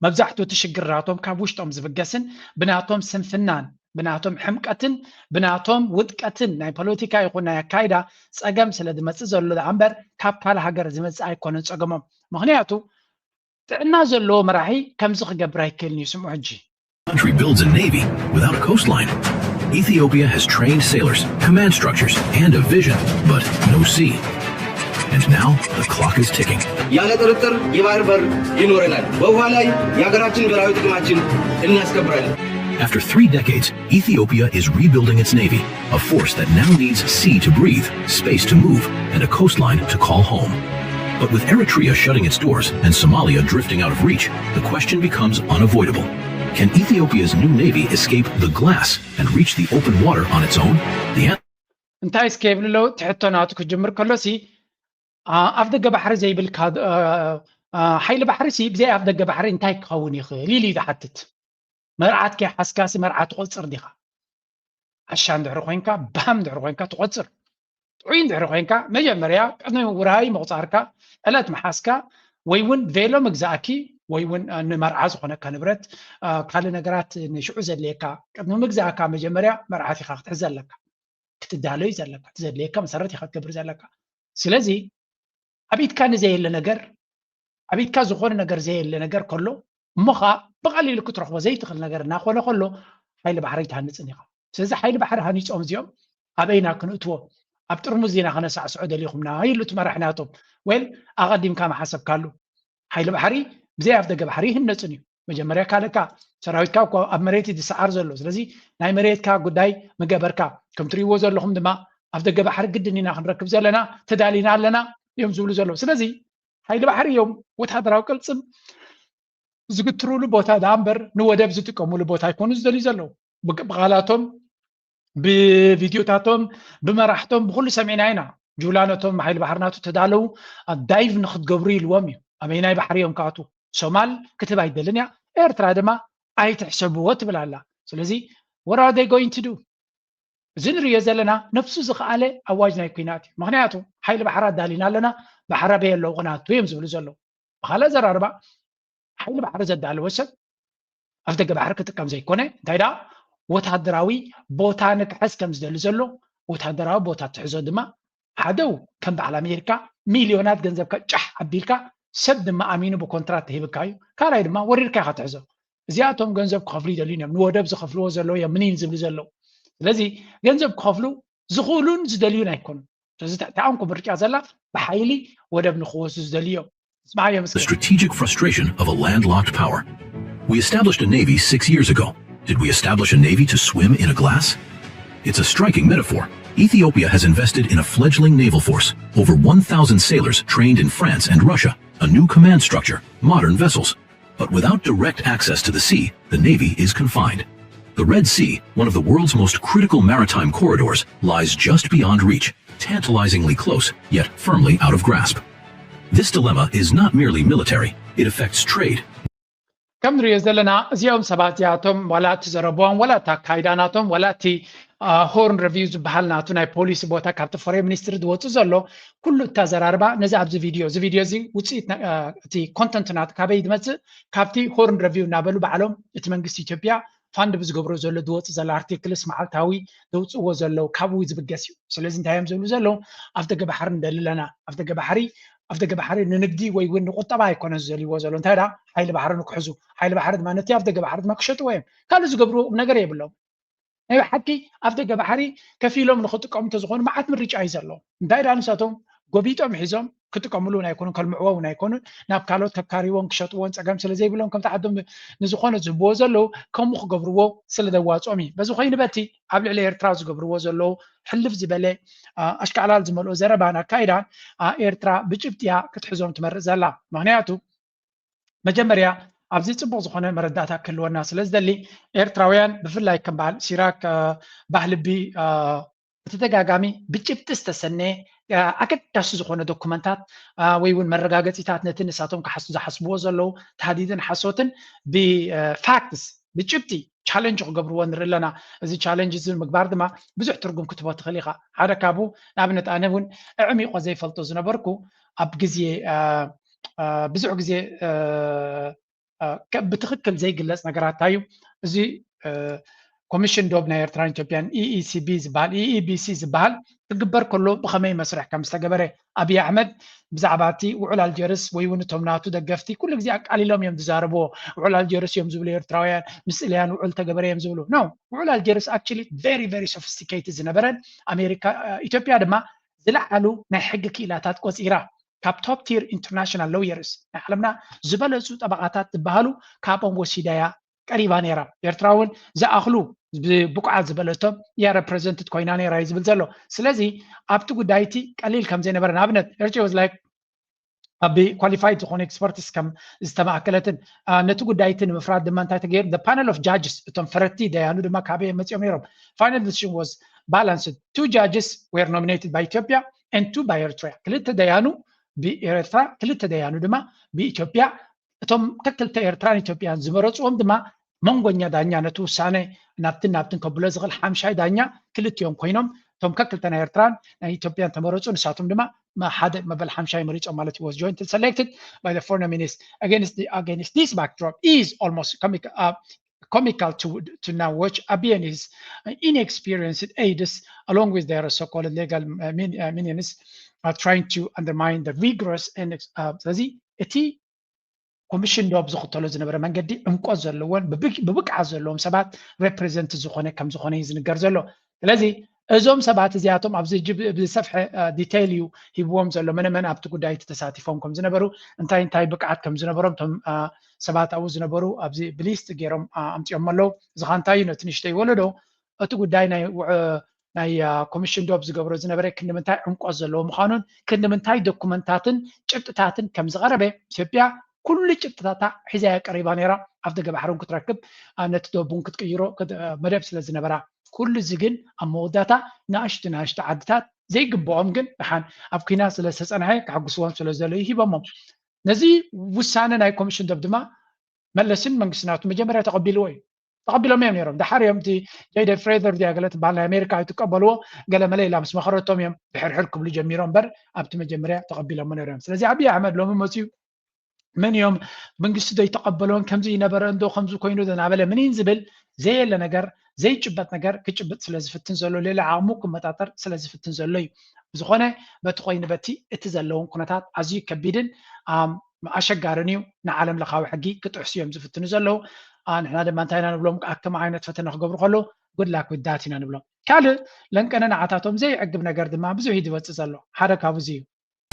መብዛሕትኡ እቲ ሽግር ናቶም ካብ ውሽጦም ዝብገስን ብናቶም ስንፍናን ብናቶም ሕምቀትን ብናቶም ውድቀትን ናይ ፖለቲካ ይኹን ናይ ኣካይዳ ጸገም ስለ ዝመጽእ ዘሎ ደኣ እምበር ካብ ካልእ ሃገር ዝመጽእ ኣይኮነን ጸገሞም። ምኽንያቱ ጥዕና ዘለዎ መራሒ ከምዚ ክገብር ኣይክእልን እዩ። ስምዑ ሕጂ። Country builds a navy without a coastline. Ethiopia has trained sailors, command structures, and a vision, but no sea. And now the clock is ticking. ያለ ጥርጥር የባህር በር ይኖረናል። በውሃ ላይ የሀገራችን ብሔራዊ ጥቅማችን እናስከብራለን። After three decades, Ethiopia is rebuilding its navy, a force that now needs sea to breathe, space to move, and a coastline to call home. But with Eritrea shutting its doors and Somalia drifting out of reach, the question becomes unavoidable. Can Ethiopia's new navy escape the glass and reach the open water on its own? The እንታይ እስከ ይብል ኣለዉ? ትሕቶ ናቱ ክጅምር ከሎሲ ኣፍ ደገ ባሕሪ ዘይብልካ ሓይሊ ባሕሪ ሲ ብዘይ ኣፍ ደገ ባሕሪ እንታይ ክኸውን ይኽእል ኢሉ እዩ ዝሓትት። መርዓት ከይሓዝካሲ መርዓ ትቖጽር ዲኻ? ዓሻ እንድሕሪ ኮይንካ፣ ባም እንድሕሪ ኮይንካ ትቖጽር። ጥዑይ እንድሕሪ ኮይንካ መጀመርያ ቅድሚ ውራይ ምቑጻርካ ዕለት ምሓዝካ ወይ እውን ቬሎ ምግዛእኪ ወይ እውን ንመርዓ ዝኾነካ ንብረት ካልእ ነገራት ንሽዑ ዘድልየካ ቅድሚ ምግዛእካ መጀመርያ መርዓት ኢኻ ክትሕዝ ዘለካ። ክትዳሎ እዩ ዘለካ። እቲ ዘድልየካ መሰረት ኢኻ ክትገብር ዘለካ። ስለዚ ኣብ ኢድካ ንዘየለ ነገር ኣብ ኢድካ ዝኾነ ነገር ዘየለ ነገር ከሎ እሞ ኸዓ ብቐሊሉ ክትረኽቦ ዘይትኽእል ነገር እናኾነ ከሎ ሓይሊ ባሕሪ ኣይትሃንፅን ኢኻ። ስለዚ ሓይሊ ባሕሪ ሃኒፆም እዚኦም ኣበይና ክንእትዎ ኣብ ጥርሙዝ ዲና ከነሳዕስዖ ደሊኹምና ይብሉ እቲ መራሒ ናቶም። ዌል ኣቐዲምካ ምሓሰብካሉ ሓይሊ ባሕሪ ብዘይ ኣፍደገ ባሕሪ ይህነፅን እዩ። መጀመርያ ካልእካ ሰራዊትካ እኮ ኣብ መሬት እዩ ዝሰዓር ዘሎ። ስለዚ ናይ መሬትካ ጉዳይ ምገበርካ። ከም ትሪእዎ ዘለኹም ድማ ኣፍደገ ባሕሪ ግድን ኢና ክንረክብ ዘለና ተዳሊና ኣለና እዮም ዝብሉ ዘለዉ። ስለዚ ሓይሊ ባሕሪ እዮም ወታደራዊ ቅልፅም ዝግትሩሉ ቦታ ደኣ እምበር ንወደብ ዝጥቀሙሉ ቦታ ኣይኮኑ ዝደልዩ ዘለዉ። ብቃላቶም ብቪድዮታቶም ብመራሕቶም ብኩሉ ሰሚዕና ኢና። ጁላ ነቶም ሓይሊ ባሕሪ ናቱ ተዳለዉ ዳይቭ ንክትገብሩ ኢልዎም እዩ። ኣበይናይ ባሕሪ እዮም ክኣትዉ? ሶማል ክትህብ ኣይደልን እያ። ኤርትራ ድማ ኣይትሕሰብዎ ትብል ኣላ። ስለዚ what are they going to do? እዚ ንሪኦ ዘለና ነፍሱ ዝኸኣለ ኣዋጅ ናይ ኩናት እዩ። ምክንያቱ ሓይሊ ባሕሪ ኣዳሊና ኣለና፣ ባሕሪ ኣበይ ኣለዉ ክናቱ እዮም ዝብሉ ዘለዉ። ብካልእ ኣዘራርባ ሓይሊ ባሕሪ ዘዳለወ ሰብ ኣፍደገ ባሕሪ ክጥቀም ዘይኮነ እንታይ ደኣ ወታደራዊ ቦታ ንክሕዝ ከም ዝደሊ ዘሎ ወታደራዊ ቦታ ትሕዞ ድማ ሓደው ከም በዓል ኣሜሪካ ሚልዮናት ገንዘብካ ጫሕ ኣቢልካ ሰብ ድማ ኣሚኑ ብኮንትራት ተሂብካ እዩ። ካልኣይ ድማ ወሪድካ ኢኻ ትሕዞ። እዚኣቶም ገንዘብ ክኸፍሉ ይደልዩ እዮም። ንወደብ ዝኸፍልዎ ዘለዉ እዮም ምኒን ዝብሉ ዘለዉ። ስለዚ ገንዘብ ክኸፍሉ ዝኽእሉን ዝደልዩን ኣይኮኑን። ስለዚ ትሕቲ ዓንኩ ምርጫ ዘላ ብሓይሊ ወደብ ንክወስዱ ዝደልዩ እዮም። እስማዕ እዮም The strategic frustration of a landlocked power. We established a navy six years ago. Did we establish a navy to swim in a glass? It's a striking metaphor. Ethiopia has invested in a fledgling naval force, over one thousand sailors trained in France and Russia, a new command structure, modern vessels. But without direct access to the sea, the navy is confined. The Red Sea, one of the world's most critical maritime corridors, lies just beyond reach, tantalizingly close, yet firmly out of grasp. This dilemma is not merely military, it affects trade. ከም ንሪኦ ዘለና እዚኦም ሰባት እዚኣቶም ዋላ እቲ ዘረብዋም ዋላ እቲ ኣካይዳ ናቶም ዋላ እቲ ሆርን ረቪው ዝበሃል ናቱ ናይ ፖሊሲ ቦታ ካብቲ ፎሬን ሚኒስትሪ ዝወፁ ዘሎ ኩሉ እተዘራርባ ነዚ ኣብዚ ቪድዮ እዚ ቪድዮ እዚ ውፅኢት እቲ ኮንተንት ናቱ ካበይ ዝመፅእ ካብቲ ሆርን ረቪው እናበሉ ባዕሎም እቲ መንግስቲ ኢትዮጵያ ፋንድ ብዝገብሮ ዘሎ ዝወፅእ ዘሎ ኣርቲክልስ መዓልታዊ ዘውፅእዎ ዘለዉ ካብኡ ዝብገስ እዩ። ስለዚ እንታይ እዮም ዝብሉ ዘለዉ? ኣፍደገ ባሕሪ ንደሊ ኣለና። ኣፍደገ ባሕሪ ኣፍደገ ባሕሪ ንንግዲ ወይ እውን ንቁጠባ ኣይኮነን ዝደልይዎ ዘለዉ እንታይ ደኣ ሓይሊ ባሕሪ ንክሕዙ ሓይሊ ባሕሪ ድማ ነቲ ኣፍደገ ባሕሪ ድማ ክሸጥዎ እዮም። ካልእ ዝገብርዎ ቁም ነገር የብሎም። ናይ ብሓቂ ኣፍደገ ባሕሪ ከፊሎም ንክጥቀሙ እንተዝኾኑ መዓት ምርጫ እዩ ዘለዎም። እንታይ ደኣ ንሳቶም ጎቢጦም ሒዞም ክጥቀምሉ እውን ኣይኮኑን ከልምዕዎ እውን ኣይኮኑን ናብ ካልኦት ከካርይዎን ክሸጥዎን ፀገም ስለ ዘይብሎም ከምቲ ዓዶም ንዝኾነ ዝህብዎ ዘለዉ ከምኡ ክገብርዎ ስለ ዘዋፅኦም እዩ። በዚ ኮይኑ በቲ ኣብ ልዕሊ ኤርትራ ዝገብርዎ ዘለዉ ሕልፍ ዝበለ ኣሽካዕላል ዝመልኦ ዘረባን ኣካይዳን ኤርትራ ብጭብጢ እያ ክትሕዞም ትመርፅ ዘላ። ምክንያቱ መጀመርያ ኣብዚ ፅቡቅ ዝኾነ መረዳእታ ክህልወና ስለ ዝደሊ ኤርትራውያን ብፍላይ ከም በዓል ሲራክ በዓል ልቢ ብተደጋጋሚ ብጭብጢ ዝተሰነየ ኣገዳሲ ዝኾነ ዶኩመንታት ወይ እውን መረጋገፂታት ነቲ ንሳቶም ክሓስ ዝሓስብዎ ዘለዉ ታህዲድን ሓሶትን ብፋክትስ ብጭብጢ ቻለንጅ ክገብርዎ ንርኢ ኣለና። እዚ ቻለንጅ እዚ ምግባር ድማ ብዙሕ ትርጉም ክትቦ ትኽእል ኢኻ። ሓደ ካብኡ ንኣብነት ኣነ እውን ኣዕሚቆ ዘይፈልጦ ዝነበርኩ ኣብ ግዜ ብዙሕ ግዜ ብትኽክል ዘይግለፅ ነገራት እንታይ እዩ እዚ ኮሚሽን ዶብ ናይ ኤርትራን ኢትዮጵያን ኢኢሲቢ ዝበሃል ኢኢቢሲ ዝበሃል ክግበር ከሎ ብኸመይ መስርሕ ከም ዝተገበረ ኣብይ ኣሕመድ ብዛዕባ እቲ ውዑል ኣልጀርስ ወይ እውን እቶም ናቱ ደገፍቲ ኩሉ ግዜ ኣቃሊሎም እዮም ዝዛረብዎ። ውዑል ኣልጀርስ እዮም ዝብሉ ኤርትራውያን ምስ ጥልያን ውዑል ተገበረ እዮም ዝብሉ። No ውዑል ኣልጀርስ actually very very sophisticated ዝነበረን ኣሜሪካ ኢትዮጵያ ድማ ዝለዓሉ ናይ ሕጊ ክኢላታት ቆፂራ ካብ top tier international lawyers ናይ ዓለምና ዝበለፁ ጠበቓታት ዝበሃሉ ካብኦም ወሲዳ እያ ቀሪባ ነይራ። ኤርትራ እውን ዝኣኽሉ ብብቁዓት ዝበለቶም እያ represented ኮይና ነይራ እዩ ዝብል ዘሎ። ስለዚ ኣብቲ ጉዳይ እቲ ቀሊል ከም ዘይነበረ ንኣብነት ኤርትራ was like ኣብ qualified ዝኾነ experts ከም ዝተማእከለትን ነቲ ጉዳይ እቲ ንምፍራድ ድማ እንታይ ተገይሩ the panel of judges እቶም ፈረድቲ ደያኑ ድማ ካበይ እዮም መፂኦም ነይሮም። Final decision was balanced. Two judges were nominated by Ethiopia and two by Eritrea. ክልተ ደያኑ ብኤርትራ ክልተ ደያኑ ድማ ብኢትዮጵያ እቶም ከክልተ ኤርትራን ኢትዮጵያን ዝመረፅዎም ድማ መንጎኛ ዳኛ ነቲ ውሳነ ናብትን ናብትን ከብሎ ዝኽእል ሓምሻይ ዳኛ ክልቲኦም ኮይኖም እቶም ከክልተ ናይ ኤርትራን ናይ ኢትዮጵያን ተመረፁ። ንሳቶም ድማ ሓደ መበል ሓምሻይ መሪፆም ማለት was jointly selected by the four nominees. Against the against this backdrop is almost comic, uh, comical to to now watch Abiy and his inexperienced aides along with their so-called legal uh, min, uh, minions are trying to undermine the vigorous and uh, ስለዚ እቲ ኮሚሽን ዶብ ዝኽተሎ ዝነበረ መንገዲ ዕምቆት ዘለዎን ብብቅዓት ዘለዎም ሰባት represent ዝኾነ ከም ዝኾነ እዩ ዝንገር ዘሎ። ስለዚ እዞም ሰባት እዚኣቶም ኣብዚ ዝሰፍሐ detail እዩ ሂብዎም ዘሎ መነመን ኣብቲ ጉዳይ ተሳቲፎም ከም ዝነበሩ እንታይ እንታይ ብቅዓት ከም ዝነበሮም እቶም ሰባት ኣብኡ ዝነበሩ ኣብዚ ብሊስት ገይሮም ኣምፅኦም ኣለዉ። እዚ ካ እንታይ እዩ ነቲ ንእሽተይ ወለዶ እቲ ጉዳይ ናይ ናይ ኮሚሽን ዶብ ዝገብሮ ዝነበረ ክንዲ ምንታይ ዕምቆት ዘለዎ ምዃኑን ክንዲ ምንታይ ዶኩመንታትን ጭብጥታትን ከም ዝቐረበ ኢትዮጵያ ኩሉ ጭብጥታታ ሒዛያ ቀሪባ ነይራ። ኣብ ደገ ባሕሪ እውን ክትረክብ ነቲ ዶብ እውን ክትቅይሮ መደብ ስለ ዝነበራ ኩሉ እዚ ግን ኣብ መወዳእታ ንኣሽቱ ንኣሽቱ ዓድታት ዘይግብኦም ግን ደሓን ኣብ ኩናት ስለ ዝተፀንሐ ክሕጉስዎም ስለ ዝደለዩ ሂቦሞም። ነዚ ውሳነ ናይ ኮሚሽን ዶብ ድማ መለስን መንግስቲ ናቱ መጀመርያ ተቐቢልዎ እዩ። ተቐቢሎም እዮም ነይሮም። ድሓር እዮም እቲ ጄዴ ፍሬዘር ድያ ገለ ትበሃል ናይ ኣሜሪካ ኣይትቀበልዎ ገለ መለ ኢላ ምስ መኸረቶም እዮም ድሕርሕር ክብሉ ጀሚሮም እምበር ኣብቲ መጀመርያ ተቐቢሎሞ ነይሮም። ስለዚ ኣብይ ኣሕመድ ሎሚ መፅኡ መን እዮም መንግስቲ ዘይተቐበሎን ከምዚ ይነበረ እንዶ ከምዚ ኮይኑ ዶ እናበለ ምኒን ዝብል ዘየለ ነገር ዘይጭበጥ ነገር ክጭብጥ ስለ ዝፍትን ዘሎ ሌላ ዓቕሙ ክመጣጠር ስለ ዝፍትን ዘሎ እዩ። ብዝኾነ በቲ ኮይኑ በቲ እቲ ዘለውን ኩነታት ኣዝዩ ከቢድን ኣም፣ ኣሸጋርን እዩ። ንዓለም ለኻዊ ሕጊ ክጥሕሱ እዮም ዝፍትኑ ዘለዉ። ኣ፣ ንሕና ድማ እንታይ ኢና ንብሎም ኣከም ዓይነት ፈተነ ክገብሩ ከለዉ ጉድላክ ውዳት ኢና ንብሎም። ካልእ ለንቀነ ንዓታቶም ዘይዕግብ ነገር ድማ ብዙሕ እዩ ዝወፅእ ዘሎ ሓደ ካብዚ እዩ።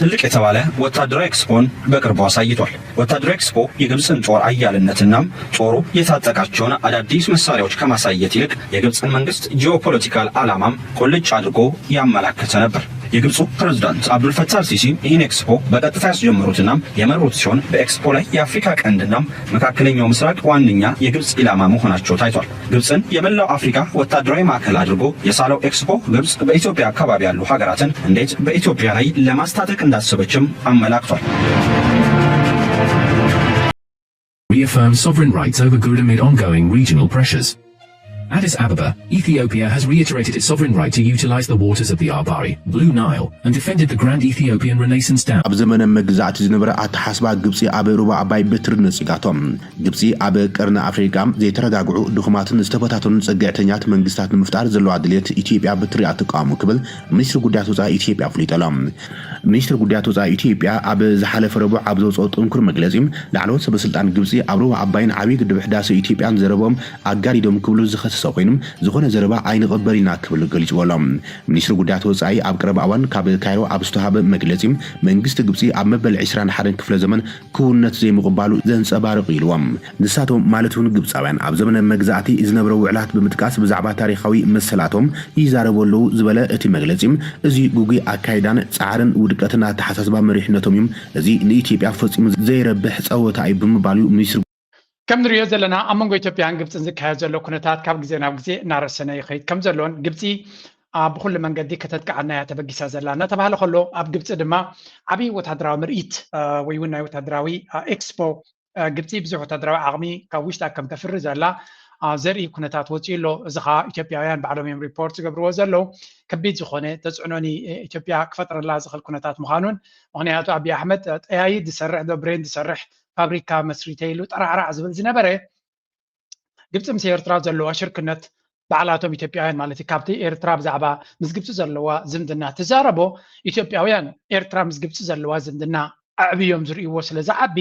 ትልቅ የተባለ ወታደራዊ ኤክስፖን በቅርቡ አሳይቷል። ወታደራዊ ኤክስፖ የግብፅን ጦር አያልነትና ጦሩ የታጠቃቸውን አዳዲስ መሳሪያዎች ከማሳየት ይልቅ የግብፅን መንግስት ጂኦፖለቲካል ዓላማም ቁልጭ አድርጎ ያመላከተ ነበር። የግብፁ ፕሬዝዳንት አብዱልፈታህ አልሲሲ ይህን ኤክስፖ በቀጥታ ያስጀመሩትና የመሩት ሲሆን በኤክስፖ ላይ የአፍሪካ ቀንድና መካከለኛው ምስራቅ ዋነኛ የግብፅ ኢላማ መሆናቸው ታይቷል። ግብፅን የመላው አፍሪካ ወታደራዊ ማዕከል አድርጎ የሳለው ኤክስፖ ግብፅ በኢትዮጵያ አካባቢ ያሉ ሀገራትን እንዴት በኢትዮጵያ ላይ ለማስታጠቅ እንዳሰበችም አመላክቷል። Reaffirms sovereign rights over good amid ongoing regional pressures. Addis Ababa, Ethiopia has reiterated its sovereign right to utilize the waters of the Abari, Blue Nile, and defended the Grand Ethiopian Renaissance Dam. ኣብ ዘመነ መግዛእቲ ዝነበረ ኣተሓስባ ግብፂ ኣብ ሩባ ኣባይ በትሪ ነፂጋቶ። ግብፂ ኣብ ቀርኒ ኣፍሪቃ ዘይተረጋግዑ፣ ድኹማትን ዝተበታተኑን ፀግዕተኛት መንግስታት ንምፍጣር ዘለዋ ድልየት ኢትዮጵያ በትሪ እያ ትቃወሙ ክብል ሚኒስትሪ ጉዳያት ወፃኢ ኢትዮጵያ ኣፍሊጡ ኣሎ። ሚኒስትሪ ጉዳያት ወፃኢ ኢትዮጵያ ኣብ ዝሓለፈ ረቡዕ ኣብ ዘውፅኦ ጥንኩር መግለፂ ላዕለዎት ሰበስልጣን ግብፂ ኣብ ሩባ ኣባይን ዓብዪ ግድብ ሕዳሰ ኢትዮጵያን ዘረብኦም ኣጋዲዶም ክብሉ ዝኸሰሰ ኮይኑ ዝኾነ ዘረባ ኣይንቕበል ኢና ክብል ገሊፅዎ ኣሎ። ሚኒስትሪ ጉዳያት ወፃኢ ኣብ ቀረባ እዋን ካብ ካይሮ ኣብ ዝተዋሃበ መግለፂ መንግስቲ ግብፂ ኣብ መበል ዕስራን ሓደን ክፍለ ዘመን ክውንነት ዘይምቕባሉ ዘንፀባርቕ ኢልዎም። ንሳቶም ማለት እውን ግብፃውያን ኣብ ዘመነ መግዛእቲ ዝነበረ ውዕላት ብምጥቃስ ብዛዕባ ታሪኻዊ መሰላቶም ይዛረቡ ኣለዉ ዝበለ እቲ መግለፂ እዚ ጉጉይ ኣካይዳን ፃዕርን ውድቀትን ኣተሓሳስባ መሪሕነቶም እዩ። እዚ ንኢትዮጵያ ፈፂሙ ዘይረብሕ ፀወታ እዩ ብምባል እዩ ሚኒስትሪ ከም ንሪኦ ዘለና ኣብ መንጎ ኢትዮጵያን ግብፅን ዝካየድ ዘሎ ኩነታት ካብ ግዜ ናብ ግዜ እናረሰነ ይኸይድ ከም ዘሎን ግብፂ ኣ፣ ብኩሉ መንገዲ ከተጥቅዓና እያ ተበጊሳ ዘላ እናተባህለ ከሎ ኣብ ግብፂ ድማ ዓብዪ ወታደራዊ ምርኢት ኣ፣ ወይ እውን ናይ ወታደራዊ ኣ፣ ኤክስፖ ኣ፣ ግብፂ ብዙሕ ወታደራዊ ዓቕሚ ካብ ውሽጣ ከም ተፍሪ ዘላ ኣ፣ ዘርኢ ኩነታት ወፂኡ ኣሎ። እዚ ከዓ ኢትዮጵያውያን ባዕሎም እዮም ሪፖርት ዝገብርዎ ዘለዉ። ከቢድ ዝኾነ ተፅዕኖ ንኢትዮጵያ ክፈጥረላ ዝኽእል ኩነታት ምዃኑን ምኽንያቱ ኣብይ ኣሕመድ አ፣ ጠያይት ዝሰርሕ ዶ ብሬን ዝሰርሕ ፋብሪካ መስሪተ ኢሉ ጠራዕራዕ ዝብል ዝነበረ ግብፂ ምስ ኤርትራ ዘለዋ ሽርክነት ባዕላቶም ኢትዮጵያውያን ማለት እዩ ካብቲ ኤርትራ ብዛዕባ ምስ ግብፂ ዘለዋ ዝምድና ትዛረቦ ኢትዮጵያውያን ኤርትራ ምስ ግብፂ ዘለዋ ዝምድና ኣዕብዮም ዝርእይዎ ስለ ዝዓቢ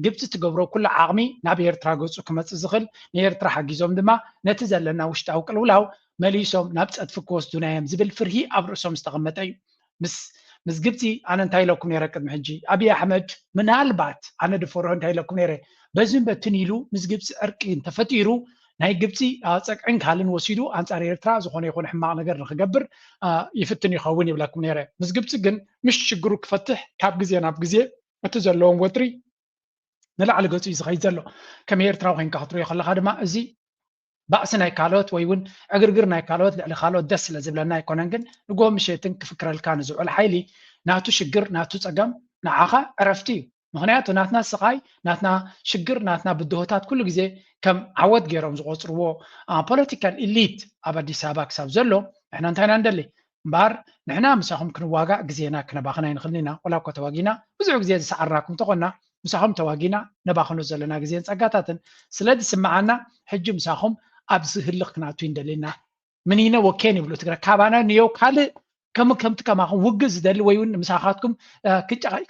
ግብፂ ትገብሮ ኩሉ ዓቕሚ ናብ ኤርትራ ገፁ ክመፅእ ዝኽእል ንኤርትራ ሓጊዞም ድማ ነቲ ዘለና ውሽጣዊ ቅልውላው መሊሶም ናብ ፀድፊ ክወስዱና እዮም ዝብል ፍርሂ ኣብ ርእሶም ዝተቐመጠ እዩ። ምስ ምስ ግብፂ ኣነ እንታይ ኢለኩም ነይረ ቅድሚ ሕጂ ኣብይ ኣሕመድ ምናልባት ኣነ ድፈርሆ እንታይ ኢለኩም ነይረ በዝን በትን ኢሉ ምስ ግብፂ ዕርቂ እንተፈጢሩ ናይ ግብፂ አ፣ ፀግዕን ካልእን ወሲዱ ኣንፃር ኤርትራ ዝኾነ ይኹን ሕማቕ ነገር ንክገብር አ፣ ይፍትን ይኸውን ይብለኩም ነይረ። ምስ ግብፂ ግን ምሽ ሽግሩ ክፈትሕ ካብ ግዜ ናብ ግዜ እቲ ዘለዎም ወጥሪ ንላዕሊ ገፁ እዩ ዝኸይድ ዘሎ። ከም ኤርትራዊ ኮይንካ ክትሪኦ ከለኻ ድማ እዚ ባእሲ ናይ ካልኦት ወይ እውን ዕግርግር ናይ ካልኦት ልዕሊ ካልኦት ደስ ስለ ዝብለና ኣይኮነን ግን ንጎ ምሸትን ክፍክረልካ ንዝውዕል ሓይሊ ናቱ ሽግር ናቱ ፀገም ንዓኻ ዕረፍቲ እዩ ምክንያቱ ናትና ስቓይ ናትና ሽግር ናትና ብድሆታት ኩሉ ግዜ ከም ዓወት ገይሮም ዝቆፅርዎ ፖለቲካል ኢሊት ኣብ ኣዲስ ኣበባ ክሳብ ዘሎ ንሕና እንታይ ኢና ንደሊ እምበኣር ንሕና ምሳኹም ክንዋጋእ ግዜና ክነባኽን ኣይንኽልን ኢና ወላ እኮ ተዋጊና ብዙሕ ግዜ ዝሰዓርናኩም ተኾንና ምሳኹም ተዋጊና ነባኽኖ ዘለና ግዜን ጸጋታትን ስለ ዝስምዓና ሕጂ ምሳኹም ኣብዚ ህልኽ ክንኣቱ ይንደሊ ኢና። ምኒነ ወኬን ይብሉ ትግረ ካባና ንየው ካልእ ከም ከምቲ ከማኹም ውግእ ዝደሊ ወይ እውን ምሳኻትኩም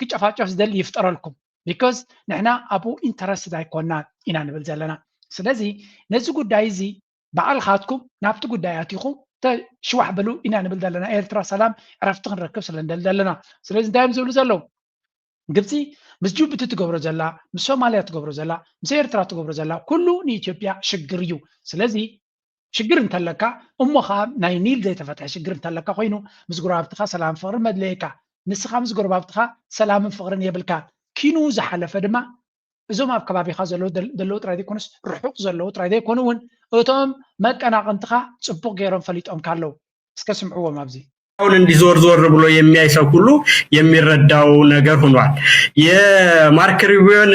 ክጨፋጨፍ ዝደሊ ይፍጠረልኩም because ንሕና ኣብኡ ኢንተረስትድ ኣይኮናን ኢና ንብል ዘለና። ስለዚ ነዚ ጉዳይ እዚ ባዕልኻትኩም ናብቲ ጉዳይ ኣቲኹም ተሽዋሕ በሉ ኢና ንብል ዘለና። ኤርትራ ሰላም ዕረፍቲ ክንረክብ ስለ ንደሊ ዘለና። ስለዚ እንታይ እዮም ዝብሉ ዘለዉ? ግብፂ ምስ ጅቡቲ ትገብሮ ዘላ፣ ምስ ሶማልያ ትገብሮ ዘላ፣ ምስ ኤርትራ ትገብሮ ዘላ ኩሉ ንኢትዮጵያ ሽግር እዩ። ስለዚ ሽግር እንተለካ እሞ ከዓ ናይ ኒል ዘይተፈትሐ ሽግር እንተለካ ኮይኑ ምስ ጎረባብትኻ ሰላም ፍቅርን መድለየካ ንስኻ ምስ ጎረባብትኻ ሰላምን ፍቅርን የብልካ ኪኑ ዝሓለፈ ድማ እዞም ኣብ ከባቢኻ ዘለዉ ዘለዉ ጥራይ ዘይኮኑስ ርሑቕ ዘለዉ ጥራይ ዘይኮኑ እውን እቶም መቀናቕንትኻ ፅቡቕ ገይሮም ፈሊጦምካ ኣለዉ እስከ ስምዕዎም ኣብዚ አሁን እንዲዞር ዞር ብሎ የሚያይ ሰው ሁሉ የሚረዳው ነገር ሆኗል። የማርክ ሩቢዮን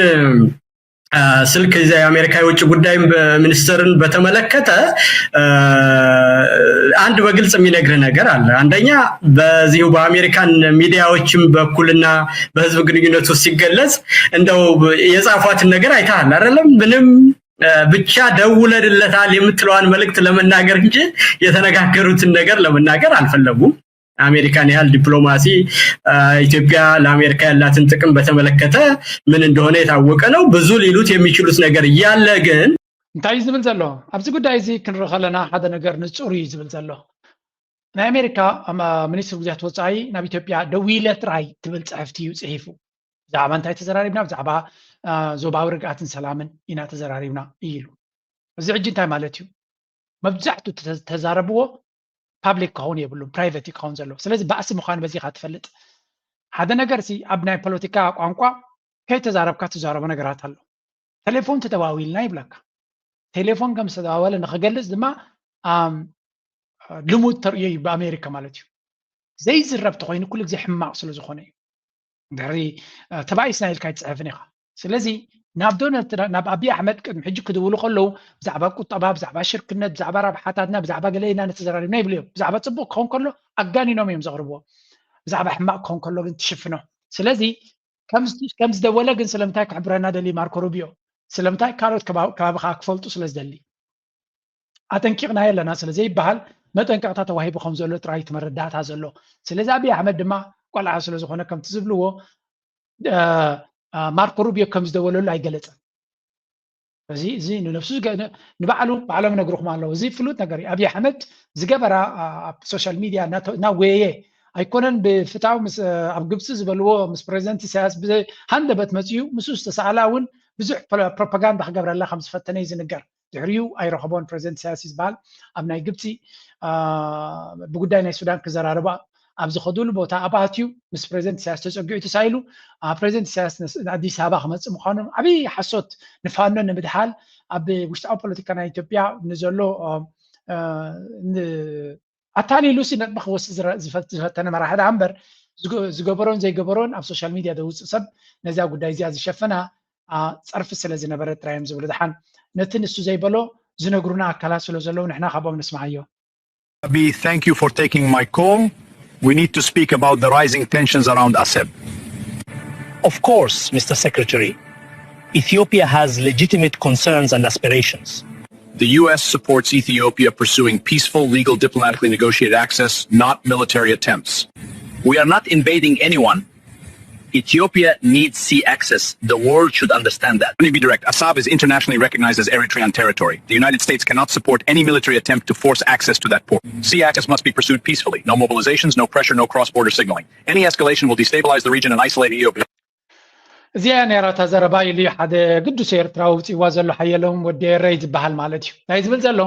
ስልክ የአሜሪካ የውጭ ጉዳይ ሚኒስትርን በተመለከተ አንድ በግልጽ የሚነግርህ ነገር አለ። አንደኛ በዚሁ በአሜሪካን ሚዲያዎችም በኩልና በህዝብ ግንኙነት ውስጥ ሲገለጽ እንደው የጻፏትን ነገር አይተሃል አይደለም? ምንም ብቻ ደውለንለታል የምትለዋን መልእክት ለመናገር እንጂ የተነጋገሩትን ነገር ለመናገር አልፈለጉም። አሜሪካን ያህል ዲፕሎማሲ ኢትዮጵያ ለአሜሪካ ያላትን ጥቅም በተመለከተ ምን እንደሆነ የታወቀ ነው። ብዙ ሊሉት የሚችሉት ነገር እያለ ግን እንታይ እዩ ዝብል ዘሎ ኣብዚ ጉዳይ እዚ ክንርኢ ከለና ሓደ ነገር ንጹር እዩ ዝብል ዘሎ። ናይ ኣሜሪካ ሚኒስትር ጉዳያት ወፃኢ ናብ ኢትዮጵያ ደዊለ ጥራይ ትብል ፅሕፍቲ እዩ ፅሒፉ። ብዛዕባ እንታይ ተዘራሪብና? ብዛዕባ ዞባዊ ርግኣትን ሰላምን ኢና ተዘራሪብና እዩ ኢሉ። እዚ ሕጂ እንታይ ማለት እዩ? መብዛሕቱ ተዛረብዎ ፓብሊክ ክኸውን የብሉን፣ ፕራይቨት ክኸውን ዘለዎ። ስለዚ ባእሲ ምዃኑ በዚ ኢኻ ትፈልጥ። ሓደ ነገር ሲ ኣብ ናይ ፖለቲካ ቋንቋ ከይተዛረብካ ትዛረቦ ነገራት ኣሎ። ቴሌፎን ተደዋዊልና ይብለካ። ቴሌፎን ከም ዝተደዋወለ ንክገልጽ ድማ ልሙድ ተርእዮ እዩ ብኣሜሪካ ማለት እዩ። ዘይዝረብ ተኮይኑ ኩሉ ግዜ ሕማቕ ስለ ዝኾነ እዩ። ድሕሪ ተባኢስና ኢልካ ኣይትፅሕፍን ኢኻ። ስለዚ ናብ ዶናልድ ናብ ኣብይ ኣሕመድ ቅድሚ ሕጂ ክድውሉ ከለዉ ብዛዕባ ቁጠባ፣ ብዛዕባ ሽርክነት፣ ብዛዕባ ረብሓታትና፣ ብዛዕባ ገለ ኢና ንተዘራሪብና ይብሉ እዮም። ብዛዕባ ፅቡቅ ክኸውን ከሎ ኣጋኒኖም እዮም ዘቕርብዎ። ብዛዕባ ሕማቕ ክኸውን ከሎ ግን ትሽፍኖ። ስለዚ ከም ዝደወለ ግን ስለምንታይ ክሕብረና ደሊ ማርኮ ሩቢዮ? ስለምንታይ ካልኦት ከባቢ ከዓ ክፈልጡ ስለ ዝደሊ። ኣጠንቂቕና የለና ስለ ዘይበሃል መጠንቀቕታ ተዋሂቡ ከም ዘሎ ጥራይ እቲ መረዳእታ ዘሎ። ስለዚ ኣብይ ኣሕመድ ድማ ቆልዓ ስለ ዝኾነ ከምቲ ዝብልዎ ማርኮ ሩቢዮ ከም ዝደወለሉ ኣይገለፀን። እዚ እዚ ንነብሱ ንባዕሉ ባዕሎም ነግርኹም ኣለዉ። እዚ ፍሉጥ ነገር እዩ። ኣብይ ኣሕመድ ዝገበራ ኣብ ሶሻል ሚድያ እናጎየየ ኣይኮነን ብፍታው ኣብ ግብፂ ዝበልዎ ምስ ፕሬዚደንት ኢሳያስ ብዘይ ሃንደበት መፅኡ ምስኡ ዝተሰኣላ እውን ብዙሕ ፕሮፓጋንዳ ክገብረላ ከም ዝፈተነ እዩ ዝንገር። ድሕሪኡ ኣይረኸቦን ፕሬዚደንት ኢሳያስ እዩ ዝበሃል ኣብ ናይ ግብፂ ብጉዳይ ናይ ሱዳን ክዘራረባ ኣብ ዝኸዱሉ ቦታ ኣብ ኣትዩ ምስ ፕሬዚደንት ኢሳያስ ተፀጊዑ ተሳኢሉ ፕሬዚደንት ኢሳያስ ኣዲስ ኣበባ ክመፅእ ምዃኑ ዓብዪ ሓሶት ንፋኖ ንምድሃል ኣብ ውሽጣዊ ፖለቲካ ናይ ኢትዮጵያ ንዘሎ ኣታሊሉ ሲ ነጥቢ ክወስድ ዝፈተነ መራሒ ደኣ እምበር ዝገበሮን ዘይገበሮን ኣብ ሶሻል ሚድያ ዘውፅእ ሰብ ነዚኣ ጉዳይ እዚኣ ዝሸፍና ፀርፊ ስለ ዝነበረ ጥራይ እዮም ዝብሉ። ደሓን ነቲ ንሱ ዘይበሎ ዝነግሩና ኣካላት ስለ ዘለዉ ንሕና ካብኦም ንስምዓዮ። Abi, thank you for taking my call. We need to speak about the rising tensions around Aseb. Of course, Mister Secretary, Ethiopia has legitimate concerns and aspirations. The U S supports Ethiopia pursuing peaceful, legal, diplomatically negotiated access, not military attempts. We are not invading anyone. Ethiopia needs sea access. The world should understand that. Let me be direct. Asab is internationally recognized as Eritrean territory. The United States cannot support any military attempt to force access to that port. Sea access must be pursued peacefully. No mobilizations, no pressure, no cross-border signaling. Any escalation will destabilize the region and isolate Ethiopia. እዚኣ ነይራ እታ ዘረባ ኢሉ ሓደ ግዱስ ኤርትራዊ ውፅእዋ ዘሎ ሓየሎም ወዲ ኤረይ ዝበሃል ማለት እዩ። እንታይ ዝብል ዘሎ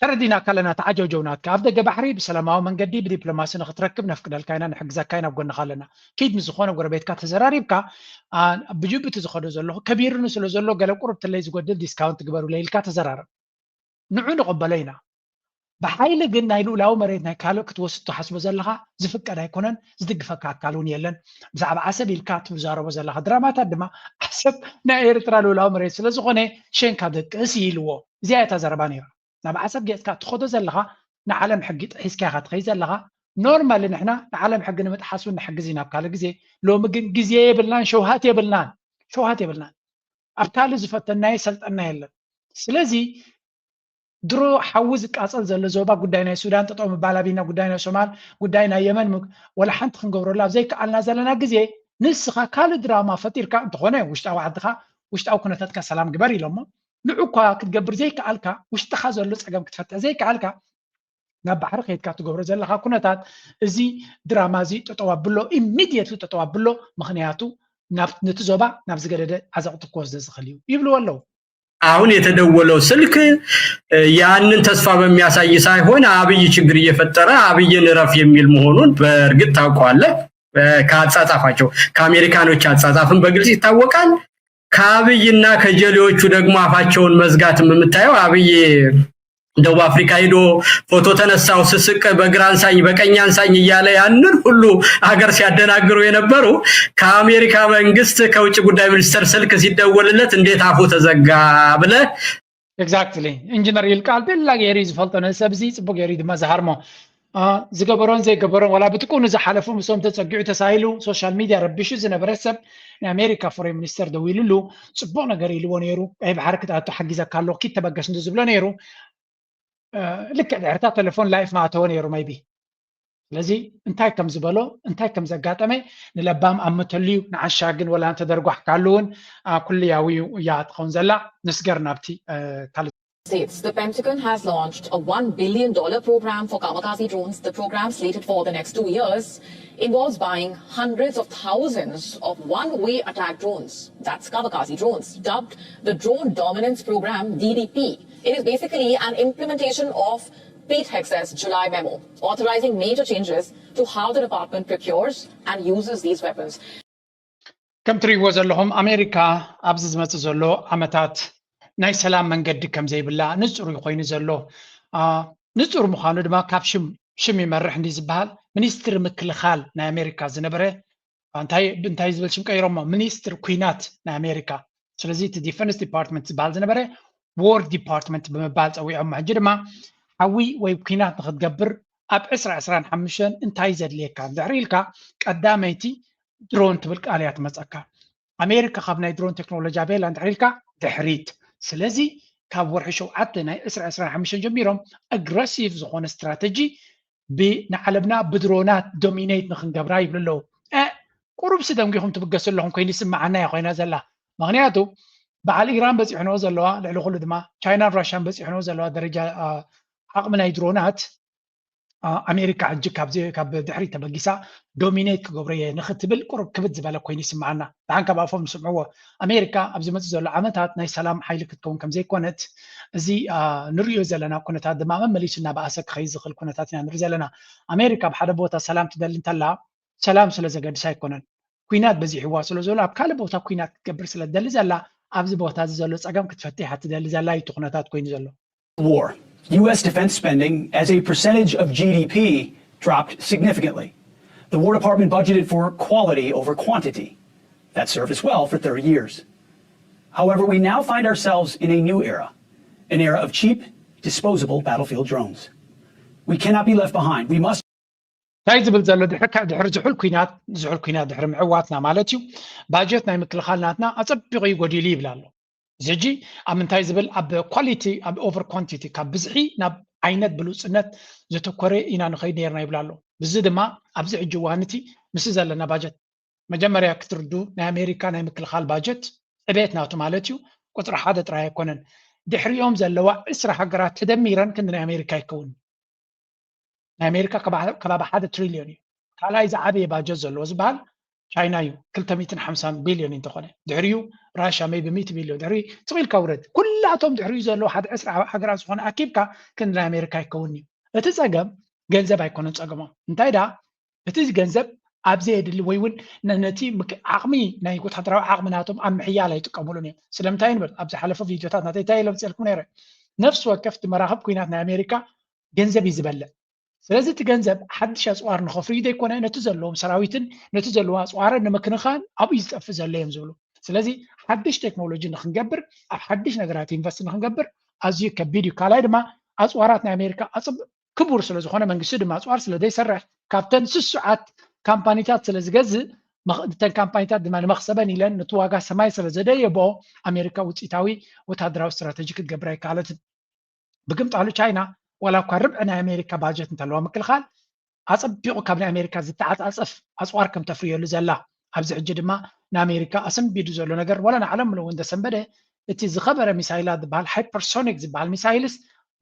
ተረዲናካ ኣለና፣ ተዓጀውጀውናትካ። ኣብ ደገ ባሕሪ ብሰላማዊ መንገዲ ብዲፕሎማሲ ንክትረክብ ነፍቅደልካ ኢና፣ ንሕግዘካ ኢና፣ ኣብ ጎንኻ ኣለና። ኪድ ምስ ዝኾነ ጎረቤትካ ተዘራሪብካ፣ ብጅቡቲ ዝኸዶ ዘለኹ ከቢሩኒ ስለ ዘሎ ገለ ቁርብትለይ ዝጎድል ዲስካውንት ግበሩለይ ኢልካ ተዘራረብ። ንዑ ንቕበሎ ኢና። ብሓይሊ ግን ናይ ልኡላዊ መሬት ናይ ካልእ ክትወስድ ትሓስቦ ዘለኻ ዝፍቀድ ኣይኮነን፣ ዝድግፈካ ኣካል እውን የለን። ብዛዕባ ዓሰብ ኢልካ ትዛረቦ ዘለኻ ድራማታት ድማ ዓሰብ ናይ ኤርትራ ልኡላዊ መሬት ስለ ዝኾነ ሸንካ ደቅስ ኢልዎ። እዚኣ እታ ዘረባ ነይራ። ናብ ዓሰብ ገፅካ ትኸዶ ዘለኻ ንዓለም ሕጊ ጥሒስካ ኢኻ ትኸይድ ዘለኻ። ኖርማሊ ንሕና ንዓለም ሕጊ ንምጥሓስ እውን ንሕግዝ ኢና ኣብ ካልእ ግዜ። ሎሚ ግን ግዜ የብልናን ሸውሃት የብልናን ሸውሃት የብልናን። ኣብ ካልእ ዝፈተናዮ ሰልጠና የለን። ስለዚ ድሮ ሓዊ ዝቃፀል ዘሎ ዞባ ጉዳይ ናይ ሱዳን ጠጠው ምባል ኣቢና ጉዳይ ናይ ሶማል ጉዳይ ናይ የመን ወላ ሓንቲ ክንገብረሉ ኣብ ዘይከኣልና ዘለና ግዜ ንስኻ ካልእ ድራማ ፈጢርካ እንተኾነ ውሽጣዊ ዓድኻ ውሽጣዊ ኩነታትካ ሰላም ግበር ኢሎሞ ንዑ እኳ ክትገብር ዘይከኣልካ ውሽጥኻ ዘሎ ፀገም ክትፈትሕ ዘይከኣልካ ናብ ባሕሪ ከይድካ ትገብሮ ዘለኻ ኩነታት እዚ ድራማ እዚ ጠጠው ኣብሎ ኢሚድየትሊ ጠጠው ኣብሎ ምኽንያቱ ነቲ ዞባ ናብ ዝገደደ ዓዘቕቲ ክወስዶ ዝኽእል እዩ ይብልዎ ኣለዉ። አሁን የተደወለው ስልክ ያንን ተስፋ በሚያሳይ ሳይሆን አብይ ችግር እየፈጠረ አብይን እረፍ የሚል መሆኑን በእርግጥ ታውቀዋለህ። ከአጻጻፋቸው ከአሜሪካኖች አጻጻፍን በግልጽ ይታወቃል። ከአብይና ከጀሌዎቹ ደግሞ አፋቸውን መዝጋትም የምታየው አብይ ደቡብ አፍሪካ ሄዶ ፎቶ ተነሳው፣ ስስቅ፣ በግራ አንሳኝ በቀኝ አንሳኝ እያለ ያንን ሁሉ ሀገር ሲያደናግሩ የነበሩ፣ ከአሜሪካ መንግስት ከውጭ ጉዳይ ሚኒስተር ስልክ ሲደወልለት እንዴት አፉ ተዘጋ ብለህ exactly ኢንጂነር ይልቃል ቤላ ገይሩ እዩ ዝፈልጦ ነዚ ሰብ እዚ ጽቡቅ ገይሩ እዩ ድማ ዝሃርሞ። ዝገበሮን ዘይገበሮን ዋላ ብትቁኑ ዝሓለፉ ምስኦም ተጸጊዑ ተሳሂሉ ሶሻል ሚድያ ረቢሹ ዝነበረ ሰብ ናይ ኣሜሪካ ፎሬን ሚኒስተር ደዊሉሉ ጽቡቅ ነገር ኢልዎ ነይሩ። ቀይ ባሕሪ ክትኣቱ ሓጊዘካ ኣለኹ ኪድ ተበገስ እንዶ ዝብሎ ነይሩ። ልክዕ ድሕርታ ቴሌፎን ላይፍ ማእተወ ነይሩ maybe። ስለዚ እንታይ ከም ዝበሎ እንታይ ከም ዘጋጠመ ንለባም ኣምተሉ እዩ። ንዓሻ ግን ወላ እንተደርጓሕካሉ እውን ኩልያዊ እያ ትኸውን ዘላ። ንስገር ናብቲ ካልእ States. The Pentagon has launched a one billion dollar program for kamikaze drones. The program, slated for the next two years, involves buying hundreds of thousands of one way attack drones. That's kamikaze drones, dubbed the Drone Dominance Program, D D P. It is basically an implementation of Pete Hegseth's July memo, authorizing major changes to how the department procures and uses these weapons. ከም ትሪእዎ ዘለኹም ኣሜሪካ ኣብዚ ዝመፅእ ዘሎ ዓመታት ናይ ሰላም መንገዲ ከም ዘይብላ ንፁር እዩ ኮይኑ ዘሎ። ንፁር ምዃኑ ድማ ካብ ሽም ሽም ይመርሕ እንዲ ዝበሃል ሚኒስትሪ ምክልኻል ናይ ኣሜሪካ ዝነበረ እንታይ እንታይ ዝብል ሽም ቀይሮሞ ሚኒስትር ኩናት ናይ ኣሜሪካ። ስለዚ እቲ ዲፈንስ ዲፓርትመንት ዝበሃል ዝነበረ ዎር ዲፓርትመንት ብምባል ፀዊዖሞ። ሕጂ ድማ ሓዊ ወይ ኩናት ንክትገብር ኣብ ዕስራ ዕስራን ሓሙሽተን እንታይ ዘድልየካ ድሕሪ ኢልካ ቀዳመይቲ ድሮን ትብል ቃል እያ ትመፀካ። ኣሜሪካ ካብ ናይ ድሮን ቴክኖሎጂ ኣበየላ እንድሕር ኢልካ ድሕሪት። ስለዚ ካብ ወርሒ ሸውዓተ ናይ ዕስራ ዕስራን ሓሙሽተን ጀሚሮም ኣግረሲቭ ዝኾነ ስትራተጂ ንዓለምና ብድሮናት ዶሚኔት ንክንገብራ ይብሉ ኣለዉ። ቁሩብ ሲ ደንጊኹም ትብገሱ ኣለኹም ኮይኑ ይስምዓና እያ ኮይና ዘላ። ምክንያቱ በዓል ኢራን በፂሕንኦ ዘለዋ ልዕሊ ኩሉ ድማ ቻይናን ራሽያን በፂሕንኦ ዘለዋ ደረጃ ዓቕሚ ናይ ድሮናት ኣሜሪካ ሕጂ ካብ ድሕሪት ተበጊሳ ዶሚኔት ክገብሮ እየ ንክትብል ቁሩብ ክብድ ዝበለ ኮይኑ ይስምዓና። ደሓን ካብ ኣፎም ንስምዕዎ። ኣሜሪካ ኣብ ዝመፅእ ዘሎ ዓመታት ናይ ሰላም ሓይሊ ክትከውን ከም ዘይኮነት እዚ ንሪኦ ዘለና ኩነታት ድማ መመሊሱ እናበኣሰ ክኸይድ ዝኽእል ኩነታት ኢና ንርኢ ዘለና። ኣሜሪካ ኣብ ሓደ ቦታ ሰላም ትደሊ እንተላ ሰላም ስለ ዘገድስ ኣይኮነን፣ ኩናት በዚሕዋ ስለ ዘሎ ኣብ ካልእ ቦታ ኩናት ክትገብር ስለ ትደሊ ዘላ ኣብዚ ቦታ እዚ ዘሎ ፀገም ክትፈትሕ እያ ትደሊ ዘላ እዩ እቲ ኩነታት ኮይኑ ዘሎ። War. U S defense spending as a percentage of G D P dropped significantly. The War Department budgeted for quality over quantity. That served us well for thirty years. However, we now find ourselves in a new era, an era of cheap, disposable battlefield drones. We cannot be left behind. We must እንታይ ዝብል ዘሎ ድሕሪ ዝሑል ኩናት ዝሑል ኩናት ድሕሪ ምዕዋትና ማለት እዩ። ባጀት ናይ ምክልኻል ናትና ኣፀቢቑ እዩ ጎዲሉ ይብል ኣሎ። እዚ ሕጂ ኣብ ምንታይ ዝብል ኣብ ኳሊቲ ኣብ ኦቨር ኳንቲቲ ካብ ብዝሒ ናብ ዓይነት ብሉፅነት ዘተኮረ ኢና ንኸይድ ነርና ይብል ኣሎ። ብዚ ድማ ኣብዚ ሕጂ እዋን እቲ ምስ ዘለና ባጀት መጀመርያ ክትርዱ ናይ ኣሜሪካ ናይ ምክልኻል ባጀት ዕቤት ናቱ ማለት እዩ ቁፅሪ ሓደ ጥራይ ኣይኮነን። ድሕሪኦም ዘለዋ ዕስራ ሃገራት ተደሚረን ክንዲ ናይ ኣሜሪካ ይከውን። ናይ ኣሜሪካ ከባቢ ሓደ ትሪልዮን እዩ። ካልኣይ ዝዓበየ ባጀት ዘለዎ ዝበሃል ቻይና እዩ ክልተ ሚእትን ሓምሳን ቢልዮን እንተኾነ ድሕሪኡ ራሽያ maybe ሚእቲ ቢልዮን ድሕሪ ስቕ ኢልካ ውረድ ኩላቶም ድሕሪኡ ዘለዉ ሓደ ዕስራ ሃገራት ዝኾነ ኣኪብካ ክንዲ ናይ ኣሜሪካ ኣይከውን እዩ። እቲ ፀገም ገንዘብ ኣይኮነን ፀገሞም እንታይ ዳ እቲ ገንዘብ ኣብ ዘየድሊ ወይ እውን ነቲ ዓቕሚ ናይ ወታደራዊ ዓቕሚ ናቶም ኣብ ምሕያል ኣይጥቀምሉን እዮም። ስለምንታይ ንብል ኣብ ዝሓለፈ ቪድዮታት ናተይ እንታይ ኢለ ኣምፅኤልኩም ነይረ ነፍሲ ወከፍ እቲ መራኽብ ኩናት ናይ ኣሜሪካ ገንዘብ እዩ ዝበልዕ። ስለዚ እቲ ገንዘብ ሓድሽ ኣፅዋር ንኸፍርዩ ዘይኮነ ነቲ ዘለዎም ሰራዊትን ነቲ ዘለዎ ኣፅዋርን ንምክንኻን ኣብኡ እዩ ዝጠፍእ ዘሎ እዮም ዝብሉ። ስለዚ ሓድሽ ቴክኖሎጂ ንክንገብር ኣብ ሓድሽ ነገራት ኢንቨስት ንክንገብር ኣዝዩ ከቢድ እዩ። ካልኣይ ድማ ኣፅዋራት ናይ ኣሜሪካ ክቡር ስለ ዝኾነ መንግስቲ ድማ ኣፅዋር ስለ ዘይሰርሕ ካብተን ስሱዓት ካምፓኒታት ስለ ዝገዝእ እተን ካምፓኒታት ድማ ንመኽሰበን ኢለን ነቲ ዋጋ ሰማይ ስለ ዘደየቦ ኣሜሪካ ውፅኢታዊ ወታደራዊ ስትራተጂ ክትገብር ኣይከኣለትን። ብግምጣሉ ቻይና ዋላ እኳ ርብዒ ናይ ኣሜሪካ ባጀት እንተለዋ ምክልኻል ኣፀቢቑ ካብ ናይ ኣሜሪካ ዝተዓፃፀፍ ኣፅዋር ከም ተፍርየሉ ዘላ ኣብዚ ሕጂ ድማ ንኣሜሪካ ኣሰንቢዱ ዘሎ ነገር ዋላ ንዓለም እውን ዘሰንበደ እቲ ዝኸበረ ሚሳይላት ዝበሃል ሃይፐርሶኒክ ዝበሃል ሚሳይልስ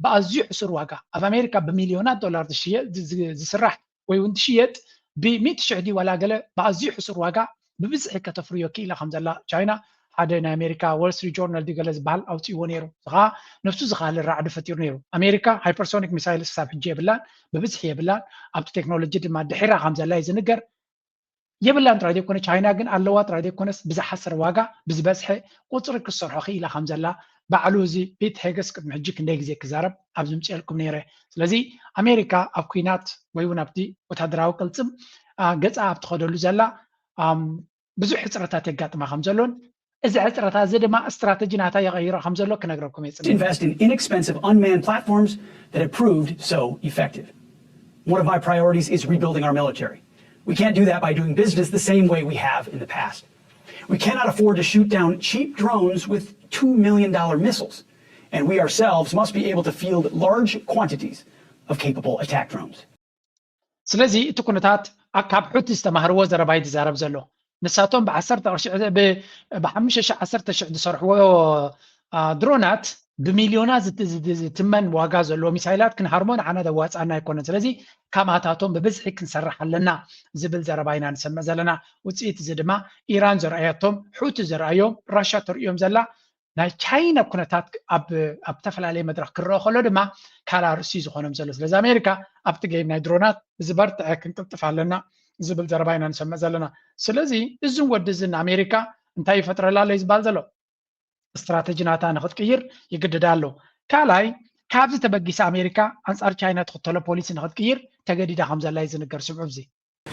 ብኣዝዩ ሕሱር ዋጋ ኣብ ኣሜሪካ ብሚልዮናት ዶላር ዝስራሕ ወይ እውን ዝሽየጥ ብሚእቲ ሽሕ ድዩ ዋላ ገለ ብኣዝዩ ሕሱር ዋጋ ብብዝሒ ከተፍርዮ ክኢላ ከም ዘላ ቻይና ሓደ ናይ ኣሜሪካ ዎል ስትሪት ጆርናል ድዩ ገለ ዝበሃል ኣውፅእዎ ነይሩ። እዚ ከዓ ነብሱ ዝካለ ራዕዲ ፈጢሩ ነይሩ። ኣሜሪካ ሃይፐርሶኒክ ሚሳይልስ ክሳብ ሕጂ የብላን፣ ብብዝሒ የብላን። ኣብቲ ቴክኖሎጂ ድማ ድሒራ ከም ዘላ እዩ ዝንገር። የብላን ጥራይ ዘይኮነ ቻይና ግን ኣለዋ ጥራይ ዘይኮነስ ብዝሓሰረ ዋጋ ብዝበዝሐ ቁፅሪ ክትሰርሖ ክኢላ ከም ዘላ ባዕሉ እዚ ፒት ሄገስ ቅድሚ ሕጂ ክንደይ ግዜ ክዛረብ ኣብ ዝምፅኤልኩም ነይረ። ስለዚ ኣሜሪካ ኣብ ኩናት ወይ እውን ኣብቲ ወታደራዊ ቅልፅም ገፃ ኣብ ትኸደሉ ዘላ ብዙሕ ሕፅረታት የጋጥማ ከም ዘሎን እዚ ሕፅረታት እዚ ድማ ስትራተጂ ናታ የቐይሮ ከም ዘሎ ክነግረኩም እየ። Invest in inexpensive unmanned platforms that have proved so effective. One of my priorities is rebuilding our military. We can't do that by doing business the same way we have in the past. We cannot afford to shoot down cheap drones with two million dollar missiles, and we ourselves must be able to field large quantities of capable attack drones. ስለዚ እቲ ኩነታት ካብ ሑቲ ዝተማህርዎ ዘረባ እዩ ዝዛረብ ዘሎ። ንሳቶም ብዓሰርተ ቅርሺ ብሓሙሽተ ሺሕ ዓሰርተ ሺሕ ዝሰርሕዎ ድሮናት ብሚልዮናት ዝትመን ዋጋ ዘለዎ ሚሳይላት ክንሃርሞ ንዓና ዘዋፅኣና ኣይኮነን። ስለዚ ካማታቶም ብብዝሒ ክንሰርሕ ኣለና ዝብል ዘረባ ኢና ንሰምዕ ዘለና። ውፅኢት እዚ ድማ ኢራን ዘርኣያቶም፣ ሑቲ ዘርኣዮም፣ ራሻ ተርእዮም ዘላ ናይ ቻይና ኩነታት ኣብ ኣብ ዝተፈላለየ መድረክ ክረአ ከሎ ድማ ካልኣ ርእሲ ዝኾኖም ዘሎ። ስለዚ ኣሜሪካ ኣብቲ ጌም ናይ ድሮናት ብዝበርትዐ ክንቅልጥፍ ኣለና ዝብል ዘረባ ኢና ንሰምዕ ዘለና። ስለዚ እዝን ወዲ እዝን ኣሜሪካ እንታይ ይፈጥረላ ኣሎ እዩ ዝበሃል ዘሎ። ስትራተጂ ናታ ንክትቅይር ይግድዳ ኣሎ። ካልኣይ ካብዚ ተበጊሳ ኣሜሪካ ኣንፃር ቻይና ትኽተሎ ፖሊሲ ንክትቅይር ተገዲዳ ከም ዘላ እዩ ዝንገር። ስምዑ እዚ።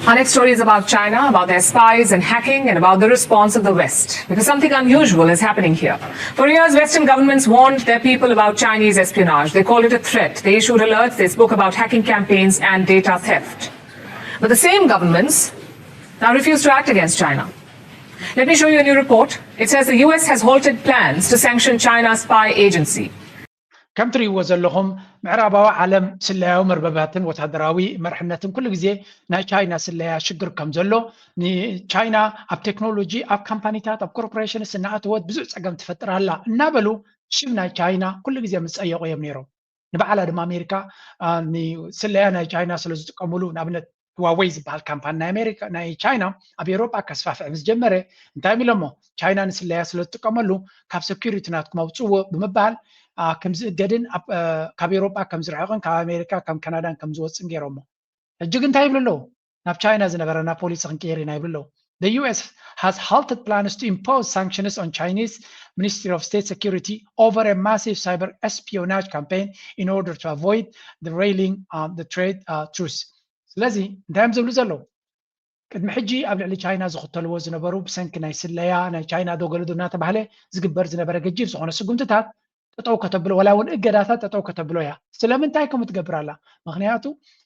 Our next story is about China, about their spies and hacking, and about the response of the West. Because something unusual is happening here. For years, Western governments warned their people about Chinese espionage. They called it a threat. They issued alerts, they spoke about hacking campaigns and data theft. But the same governments now refuse to act against China. Let me show you a new report. It says the U S has halted plans to sanction China's spy agency. ከም ትርእይዎ ዘለኹም ምዕራባዊ ዓለም ስለያዊ መርበባትን ወታደራዊ መርሕነትን ኩሉ ግዜ ናይ ቻይና ስለያ ሽግር ከም ዘሎ ንቻይና ኣብ ቴክኖሎጂ ኣብ ካምፓኒታት ኣብ ኮርፖሬሽንስ እናኣተወት ብዙሕ ፀገም ትፈጥር ኣላ እናበሉ ሽም ናይ ቻይና ኩሉ ግዜ ምፀየቑ እዮም ነይሮም። ንባዕላ ድማ ኣሜሪካ ስለያ ናይ ቻይና ስለ ዝጥቀምሉ ንኣብነት ህዋወይ ዝበሃል ካምፓኒ ናይ ኣሜሪካ ናይ ቻይና ኣብ ኤውሮጳ ከስፋፍዕ ምስ ጀመረ እንታይ ኢሎሞ ቻይና ንስለያ ስለ ዝጥቀመሉ ካብ ሰኪሪቲ ናትኩም ኣውፅዎ ብምባል ከም ዝእገድን ካብ ኤውሮጳ ከም ዝርሕቕን ካብ ኣሜሪካ ከም ካናዳን ከም ዝወፅን ገይሮሞ። ሕጂ ግን እንታይ ይብሉ ኣለዉ? ናብ ቻይና ዝነበረና ፖሊሲ ክንቀይር ኢና ይብሉ ኣለዉ። The U S has halted plans to impose sanctions on Chinese Ministry of State Security over a massive cyber espionage campaign in order to avoid derailing um, the trade uh, truce. ስለዚ እንታይ እዮም ዝብሉ ዘለዉ? ቅድሚ ሕጂ ኣብ ልዕሊ ቻይና ዝኽተልዎ ዝነበሩ ብሰንኪ ናይ ስለያ ናይ ቻይና ዶ ገለ ዶ እናተባህለ ዝግበር ዝነበረ ገጂፍ ዝኾነ ስጉምትታት ጠጠው ከተብሎ ወላ እውን እገዳታት ጠጠው ከተብሎ እያ። ስለምንታይ ከምኡ ትገብር ኣላ? ምክንያቱ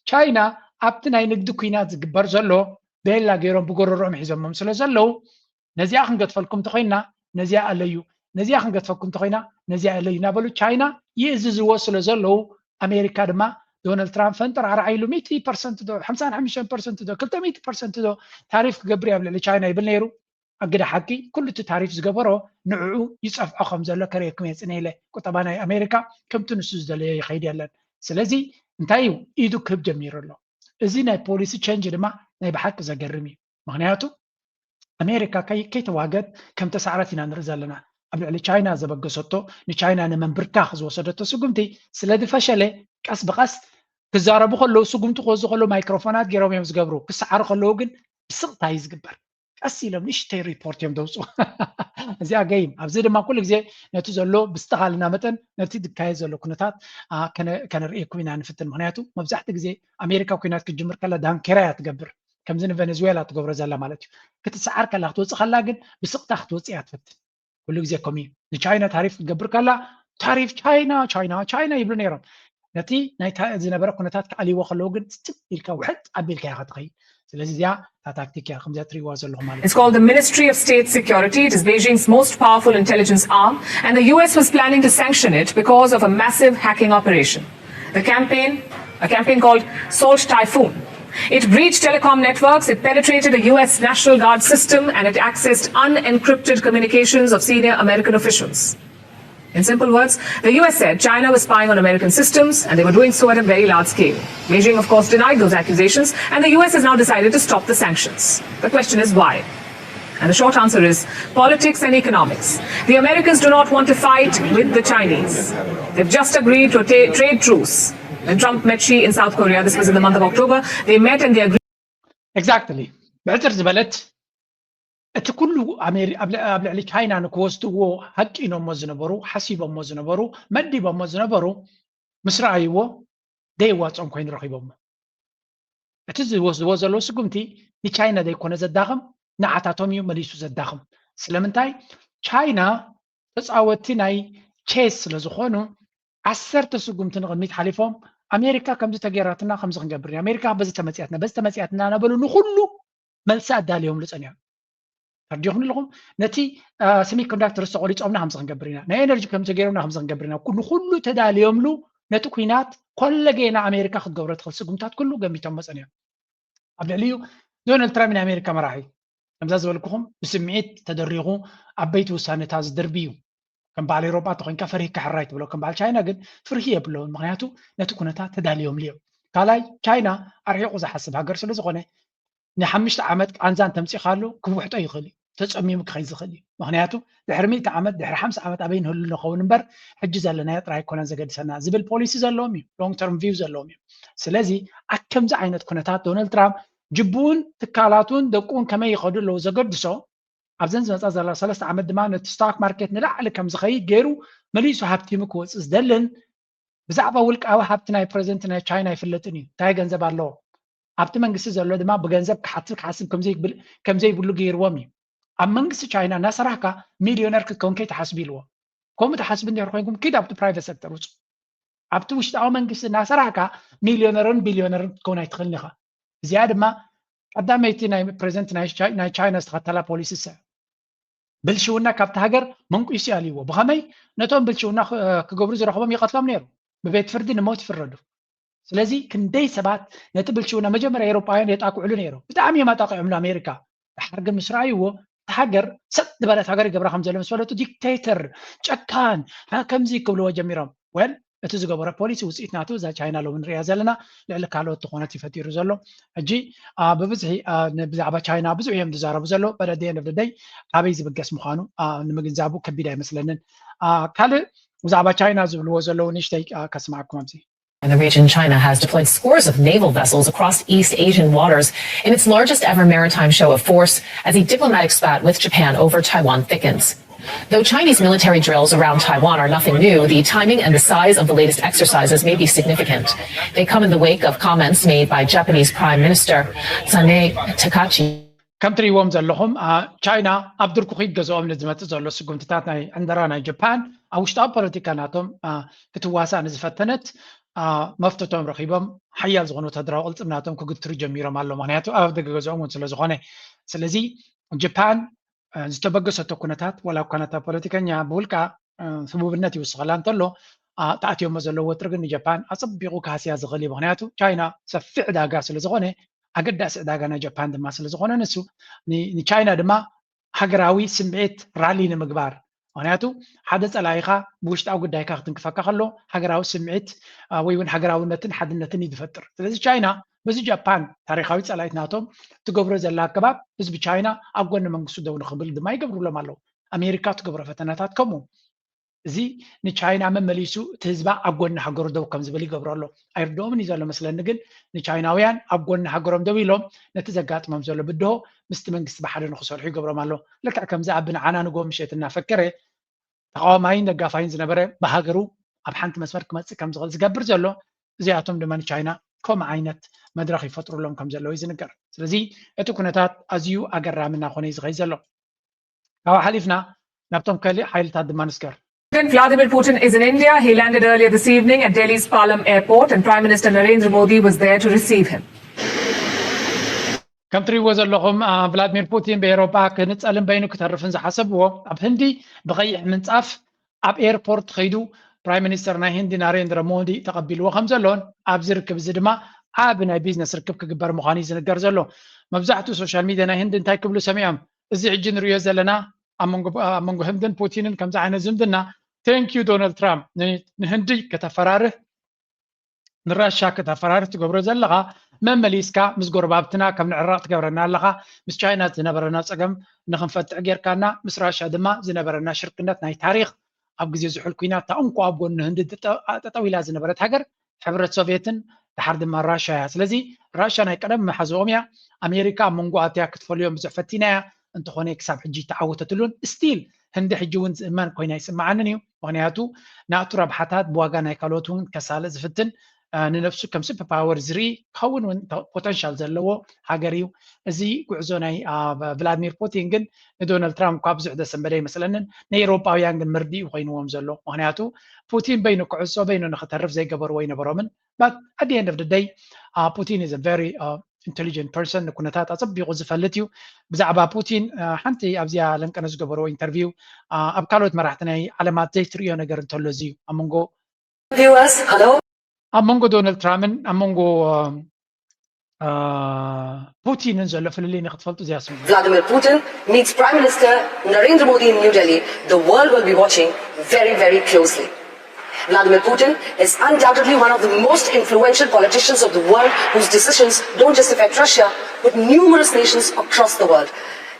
ቻይና ኣብቲ ናይ ንግዲ ኩናት ዝግበር ዘሎ ቤላ ገይሮም ብጎረሮኦም ሒዞሞም ስለ ዘለዉ ነዚኣ ክንገድፈልኩም እንተኮይና ነዚኣ ኣለዩ፣ ነዚኣ ክንገድፈኩም እንተኮይና ነዚኣ ኣለዩ እናበሉ ቻይና ይእዝዝዎ ስለ ዘለዉ ኣሜሪካ ድማ ዶናልድ ትራምፕ ፈንጠር ኣርዓ ኢሉ ሚእቲ ፐርሰንት ዶ ሓምሳን ሓሙሽተን ፐርሰንት ዶ ክልተ ሚእቲ ፐርሰንት ዶ ታሪፍ ክገብር እየ ኣብ ልዕሊ ቻይና ይብል ነይሩ። ኣግደ ሓቂ ኩሉ እቲ ታሪፍ ዝገበሮ ንዕኡ ይፀፍዖ ከም ዘሎ ከርእየኩም እየ ፅነ ኢለ ቁጠባ ናይ ኣሜሪካ ከምቲ ንሱ ዝደለዮ ይኸይድ የለን። ስለዚ እንታይ እዩ ኢዱ ክህብ ጀሚሩ ኣሎ። እዚ ናይ ፖሊሲ ቸንጅ ድማ ናይ ብሓቂ ዘገርም እዩ። ምክንያቱ ኣሜሪካ ከይተዋገት ከም ተሳዕረት ኢና ንርኢ ዘለና። ኣብ ልዕሊ ቻይና ዘበገሰቶ ንቻይና ንምንብርካኽ ዝወሰደቶ ስጉምቲ ስለ ዝፈሸለ ቀስ ብቐስ ክዛረቡ ከለዉ ስጉምቲ ክወስዱ ከለዉ ማይክሮፎናት ገይሮም እዮም ዝገብሩ። ክሰዓሩ ከለዉ ግን ብስቕታ እዩ ዝግበር። ቀስ ኢሎም ንእሽተይ ሪፖርት እዮም ዘውፅኡ። እዚኣ ገይም ኣብዚ ድማ ኩሉ ግዜ ነቲ ዘሎ ብዝተኻልና መጠን ነቲ ዝካየድ ዘሎ ኩነታት ከነርእየኩም ኢና ንፍትን። ምክንያቱ መብዛሕቲ ግዜ ኣሜሪካ ኩናት ክትጅምር ከላ ዳንኬራ እያ ትገብር። ከምዚ ንቨነዝዌላ ትገብሮ ዘላ ማለት እዩ። ክትሰዓር ከላ ክትወፅእ ከላ ግን ብስቕታ ክትወፅእ እያ ትፈትን። ኩሉ ግዜ ከምኡ እዩ። ንቻይና ታሪፍ ክትገብር ከላ ታሪፍ ቻይና ቻይና ቻይና ይብሉ ነይሮም። ነቲ ናይ ዝነበረ ኩነታት ክኣልይዎ ከለዉ ግን ስጭት ኢልካ ውሕጥ ኣቢልካ ኢኻ ትኸይድ። ስለዚ እዚኣ እታ ታክቲክ እያ ከምዚኣ ትርእይዋ ዘለኹም ማለት እዩ። It's called the Ministry of State Security. It is Beijing's most powerful intelligence arm, and the U S was planning to sanction it because of a massive hacking operation. The campaign, a campaign called Salt Typhoon. It breached telecom networks, it penetrated a U S National Guard system, and it accessed unencrypted communications of senior American officials. In simple words, the U S said China was spying on American systems and they were doing so at a very large scale. Beijing, of course, denied those accusations, and the U S has now decided to stop the sanctions. The question is why? And the short answer is politics and economics. The Americans do not want to fight with the Chinese. They've just agreed to a trade truce. When Trump met Xi in South Korea, this was in the month of October, they met and they agreed. Exactly. ብሕፅር ዝበለት እቲ ኩሉ ኣብ ልዕሊ ቻይና ንክወስድዎ ሃቂኖሞ ዝነበሩ፣ ሓሲቦሞ ዝነበሩ፣ መዲቦሞ ዝነበሩ ምስ ረኣይዎ ደየዋፅኦም ኮይኑ ረኺቦሞ። እቲ ዝወስድዎ ዘለዉ ስጉምቲ ንቻይና ዘይኮነ ዘዳኽም፣ ንዓታቶም እዩ መሊሱ ዘዳኽም። ስለምንታይ? ቻይና ተፃወቲ ናይ ቼስ ስለ ዝኾኑ ዓሰርተ ስጉምቲ ንቕድሚት ሓሊፎም ኣሜሪካ ከምዚ ተገይራትና ከምዚ ክንገብር ኢና፣ ኣሜሪካ በዚ ተመፅያትና በዚ ተመፅያትና እናበሉ ንኩሉ መልሲ ኣዳልዮምሉ ፀኒሖም። ተረዲኹም ኣለኹም? ነቲ ሰሚኮንዳክተርስ ተቆሪፆምና ከምዚ ክንገብር ኢና፣ ናይ ኤነርጂ ከምዚ ገይሮምና ከምዚ ክንገብር ኢና፣ ንኩሉ ተዳልዮምሉ ነቲ ኩናት ኮለጌና ኣሜሪካ ክትገብሮ ትኽእል ስጉምታት ኩሉ ገሚቶሞ ፀኒሖም። ኣብ ልዕሊኡ ዶናልድ ትራምፕ ናይ ኣሜሪካ መራሒ ከምዛ ዝበልኩኹም ብስምዒት ተደሪኹ ዓበይቲ ውሳነታት ዝድርቢ እዩ። ከም በዓል ኤሮጳ ተኮይንካ ፈሪህካ ሕራይ ትብሎ፣ ከም በዓል ቻይና ግን ፍርሂ የብለውን። ምክንያቱ ነቲ ኩነታት ተዳልዮምሉ እዮም። ካልኣይ ቻይና ኣርሒቑ ዝሓስብ ሃገር ስለ ዝኾነ ንሓምሽተ ዓመት ቃንዛ እንተምፂኻሉ ክውሕጦ ይኽእል እዩ፣ ተፀሚሙ ክኸይድ ዝኽእል እዩ። ምክንያቱ ድሕሪ ሚእቲ ዓመት ድሕሪ ሓምሳ ዓመት ኣበይ ንህሉ ንኸውን እምበር ሕጂ ዘለናዮ ጥራይ ኣይኮነን ዘገድሰና ዝብል ፖሊሲ ዘለዎም እዩ፣ long term view ዘለዎም እዩ። ስለዚ ኣብ ከምዚ ዓይነት ኩነታት ዶናልድ ትራምፕ ጅቡኡን ትካላቱን ደቁን ከመይ ይኸዱ ኣለዉ ዘገድሶ ኣብዘን ዝመፃ ዘላ ሰለስተ ዓመት ድማ ነቲ ስቶክ ማርኬት ንላዕሊ ከም ዝኸይድ ገይሩ መሊሱ ሃብቲሙ ክወፅእ ዝደልን ብዛዕባ ውልቃዊ ሃብቲ ናይ ፕረዚደንት ናይ ቻይና ኣይፍለጥን እዩ። እንታይ ገንዘብ ኣለዎ? ኣብቲ መንግስቲ ዘሎ ድማ ብገንዘብ ክሓትት ክሓስብ ከም ዘይብሉ ገይርዎም እዩ። ኣብ መንግስቲ ቻይና እናሰራሕካ ሚልዮነር ክትከውን ከይትሓስብ ኢልዎ። ከምኡ ትሓስብ እንድሕር ኮይንኩም ኪድ ኣብቲ ፕራይቬት ሴክተር ውፁ። ኣብቲ ውሽጣዊ መንግስቲ እናሰራሕካ ሚልዮነርን ቢልዮነርን ክትከውን ኣይትኽእልን ኢኻ። እዚኣ ድማ ቀዳመይቲ ናይ ፕረዚደንት ናይ ቻይና ዝተኸተላ ፖሊሲ ሰ ብልሽውና ካብቲ ሃገር መንቂሱ ኣልይዎ። ብኸመይ? ነቶም ብልሽውና ክገብሩ ዝረኽቦም ይቐትሎም ነይሩ። ብቤት ፍርዲ ንሞት ይፍረዱ። ስለዚ ክንደይ ሰባት ነቲ ብልሽውና መጀመርያ ኤውሮጳውያን የጣቅዕሉ ነይሮም። ብጣዕሚ እዮም ኣጣቂዖምሉ ኣሜሪካ። ድሓር ግን ምስ ረኣይዎ እታ ሃገር ሰጥ ዝበለት ሃገር ይገብራ ከም ዘሎ ምስ ፈለጡ ዲክቴተር፣ ጨካን፣ ከምዚ ክብልዎ ጀሚሮም። ወል እቲ ዝገበሮ ፖሊሲ ውፅኢት ናቱ እዛ ቻይና ሎሚ ንሪኣ ዘለና ልዕሊ ካልኦት ዝኾነት እዩ ፈጢሩ ዘሎ። ሕጂ ብብዝሒ ብዛዕባ ቻይና ብዙሕ እዮም ዝዛረቡ ዘሎ። በለደየ ንብደደይ ኣበይ ዝብገስ ምዃኑ ንምግንዛቡ ከቢድ ኣይመስለንን። ካልእ ብዛዕባ ቻይና ዝብልዎ ዘለዉ ንእሽተይ ከስማዕኩም ኣብዚ። In the region, China has deployed scores of naval vessels across East Asian waters in its largest ever maritime show of force as a diplomatic spat with Japan over Taiwan thickens. Though Chinese military drills around Taiwan are nothing new, the timing and the size of the latest exercises may be significant. They come in the wake of comments made by Japanese Prime Minister Sanae Takachi. ከም ትሪእዎም ዘለኹም ቻይና ኣብ ድርኩኺት ገዝኦም ንዝመፅእ ዘሎ ስጉምትታት ናይ ዕንደራ ናይ ጃፓን ኣብ ውሽጣዊ ፖለቲካ ናቶም ክትዋሳእ ንዝፈተነት መፍተቶም ረኺቦም ሓያል ዝኾነ ወታደራዊ ቅልፅም ናቶም ክግትሩ ጀሚሮም ኣሎ። ምክንያቱ ኣብ ደገ ገዝኦም እውን ስለዝኾነ። ስለዚ ጃፓን ዝተበገሰቶ ኩነታት ዋላ እኳ ነታ ፖለቲከኛ ብውልቃ ህቡብነት ይውስኸላ እንተሎ ተኣትዮሞ ዘለዎ ወጥሪ ግን ንጃፓን ኣፀቢቑ ክሃስያ ዝኽእል እዩ። ምክንያቱ ቻይና ሰፊሕ ዕዳጋ ስለዝኾነ ኣገዳሲ ዕዳጋ ናይ ጃፓን ድማ ስለዝኾነ ንሱ ንቻይና ድማ ሃገራዊ ስምዒት ራሊ ንምግባር ምክንያቱ ሓደ ፀላኢኻ ብውሽጣዊ ጉዳይካ ክትንክፈካ ከሎ ሃገራዊ ስምዒት ወይ እውን ሃገራውነትን ሓድነትን እዩ ዝፈጥር። ስለዚ ቻይና በዚ ጃፓን ታሪካዊ ፀላኢት ናቶም ትገብሮ ዘላ ኣገባብ ህዝቢ ቻይና ኣብ ጎኒ መንግስቱ ደው ንክብል ድማ ይገብሩሎም ኣለዉ። ኣሜሪካ ትገብሮ ፈተናታት ከምኡ እዚ ንቻይና መመሊሱ እቲ ህዝባ ኣብ ጎኒ ሃገሩ ደው ከም ዝብል ይገብሮ ኣሎ። ኣይርድኦምን እዩ ዘሎ መስለኒ፣ ግን ንቻይናውያን ኣብ ጎኒ ሃገሮም ደው ኢሎም ነቲ ዘጋጥሞም ዘሎ ብድሆ ምስቲ መንግስቲ ብሓደ ንክሰርሑ ይገብሮም ኣሎ። ልክዕ ከምዚ ኣብ ንዓና ንጎ ምሸት እናፈከረ ተቃዋማይን ደጋፋይን ዝነበረ ብሃገሩ ኣብ ሓንቲ መስመር ክመፅእ ከም ዝኽእል ዝገብር ዘሎ እዚኣቶም ድማ ንቻይና ከምኡ ዓይነት መድረኽ ይፈጥሩሎም ከም ዘለዉ እዩ ዝንገር። ስለዚ እቲ ኩነታት ኣዝዩ ኣገራሚ እናኾነ እዩ ዝኸይድ ዘሎ። ካብኡ ሓሊፍና ናብቶም ከሊእ ሓይልታት ድማ ንስገር። President Vladimir Putin is in India. He landed earlier this evening at Delhi's Palam Airport, and Prime Minister Narendra Modi was there to receive him. ከም ትሪእዎ ዘለኹም ቭላድሚር ፑቲን ብኤውሮጳ ክንጸልን በይኑ ክተርፍን ዝሓሰብዎ ኣብ ህንዲ ብቐይሕ ምንጻፍ ኣብ ኤርፖርት ከይዱ ፕራይም ሚኒስተር ናይ ህንዲ ናሬንድረ ሞዲ ተቐቢልዎ ከም ዘሎን ኣብዚ ርክብ እዚ ድማ ዓቢ ናይ ቢዝነስ ርክብ ክግበር ምዃኑ እዩ ዝንገር ዘሎ። መብዛሕትኡ ሶሻል ሚድያ ናይ ህንዲ እንታይ ክብሉ ሰሚዖም? እዚ ሕጂ ንሪኦ ዘለና ኣብ መንጎ ህንድን ፑቲንን ከምዚ ዓይነት ዝምድና thank you ዶናልድ ትራምፕ ንህንዲ ከተፈራርህ ንራሻ ከተፈራርህ ትገብሮ ዘለኻ መመሊስካ ምስ ጎረባብትና ከም ንዕራቕ ትገብረና ኣለኻ። ምስ ቻይና ዝነበረና ፀገም ንክንፈትሕ ጌርካና፣ ምስ ራሻ ድማ ዝነበረና ሽርክነት ናይ ታሪኽ ኣብ ግዜ ዝሑል ኲናት እታ እንኮ ኣብ ጎኒ ህንዲ ጠጠው ኢላ ዝነበረት ሃገር ሕብረት ሶቭየትን ድሓር ድማ ራሻ እያ። ስለዚ ራሻ ናይ ቀደም መሓዝኦም እያ። ኣሜሪካ ኣብ መንጎ ኣትያ ክትፈልዮም ብዙሕ ፈቲና እያ። እንተኾነ ክሳብ ሕጂ ተዓወተትሉን። ስቲል ህንዲ ሕጂ እውን ዝእመን ኮይና ይስምዓንን እዩ። ምክንያቱ ናቱ ረብሓታት ብዋጋ ናይ ካልኦት እውን ከሳልእ ዝፍትን፣ ንነብሱ ከም ሱፐር ፓወር ዝርኢ ክኸውን እውን ፖተንሻል ዘለዎ ሃገር እዩ። እዚ ጉዕዞ ናይ ቭላድሚር ፑቲን ግን ንዶናልድ ትራምፕ እኳ ብዙሕ ዘሰንበደ ኣይመስለንን። ንኤውሮጳውያን ግን መርድእ እዩ ኮይንዎም ዘሎ። ምክንያቱ ፑቲን በይኑ ክዕጾ በይኑ ንክተርፍ ዘይገበርዎ ኣይነበሮምን። But at the end of the day, ፑቲን is a very intelligent person፣ ንኩነታት ኣጸቢቑ ዝፈልጥ እዩ። ብዛዕባ ፑቲን ሓንቲ ኣብዚኣ ለንቀነ ዝገበርዎ ኢንተርቪው ኣብ ካልኦት መራሕቲ ናይ ዓለማት ዘይትርእዮ ነገር እንተሎ እዚ እዩ። ኣብ መንጎ Viewers, hello. ኣብ መንጎ ዶናልድ ትራምፕን ኣብ መንጎ ፑቲንን ዘሎ ፍልልይ ንክትፈልጡ እዚኣ ስምዑ። Vladimir Putin meets Prime Minister Narendra Modi in New Delhi. The world will be watching very, very closely. Vladimir Putin is undoubtedly one of the most influential politicians of the world whose decisions don't just affect Russia, but numerous nations across the world.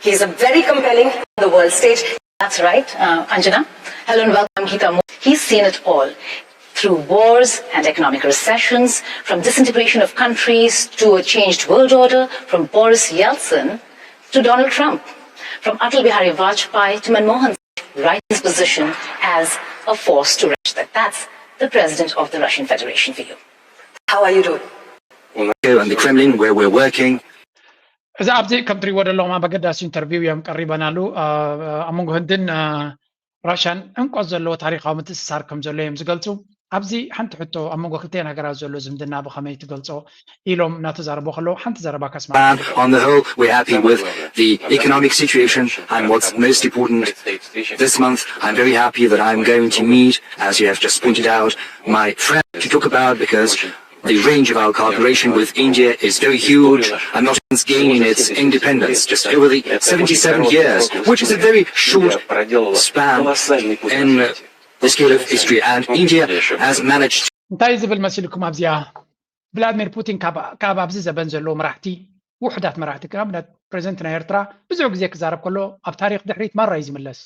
He is a very compelling on the world stage. That's right, uh, Anjana. Hello and welcome, Gita. He's seen it all. Through wars and economic recessions, from disintegration of countries to a changed world order, from Boris Yeltsin to Donald Trump, from Atal Bihari Vajpayee to Manmohan Singh, right his position as a force to reach that. That's the president of the Russian Federation for you. How are you doing? Moscow and the Kremlin, where we're working. እዚ ኣብዚ ከም ትሪእዎ ዘለኹም ኣብ ኣገዳሲ ኢንተርቪው እዮም ቀሪበናሉ። ኣብ መንጎ ህንድን ራሽያን ዕምቆት ዘለዎ ታሪኻዊ ምትእስሳር ከም ዘሎ እዮም ዝገልጹ። ኣብዚ ሓንቲ ሕቶ፣ ኣብ መንጎ ክልተን ሃገራት ዘሎ ዝምድና ብኸመይ ትገልጾ ኢሎም እናተዛረቡ ከለዉ ሓንቲ ዘረባ ከስማ። On the whole, we're happy with the economic situation, and what's most important, this month I'm very happy that I'm going to meet, as you have just pointed out, my friend to talk about, because the range of our cooperation with India is very huge, and not only gaining its independence just over the seventy-seven years, which is a very short span in the scale of history, and India has managed. እንታይ ዝብል መሲልኩም ኣብዚኣ? ቭላድሚር ፑቲን ካብ ኣብዚ ዘበን ዘለዉ መራሕቲ፣ ውሑዳት መራሕቲ፣ ንኣብነት ፕሬዚደንት ናይ ኤርትራ ብዙሕ ግዜ ክዛረብ ከሎ ኣብ ታሪኽ ድሕሪት ማራ እዩ ዝምለስ።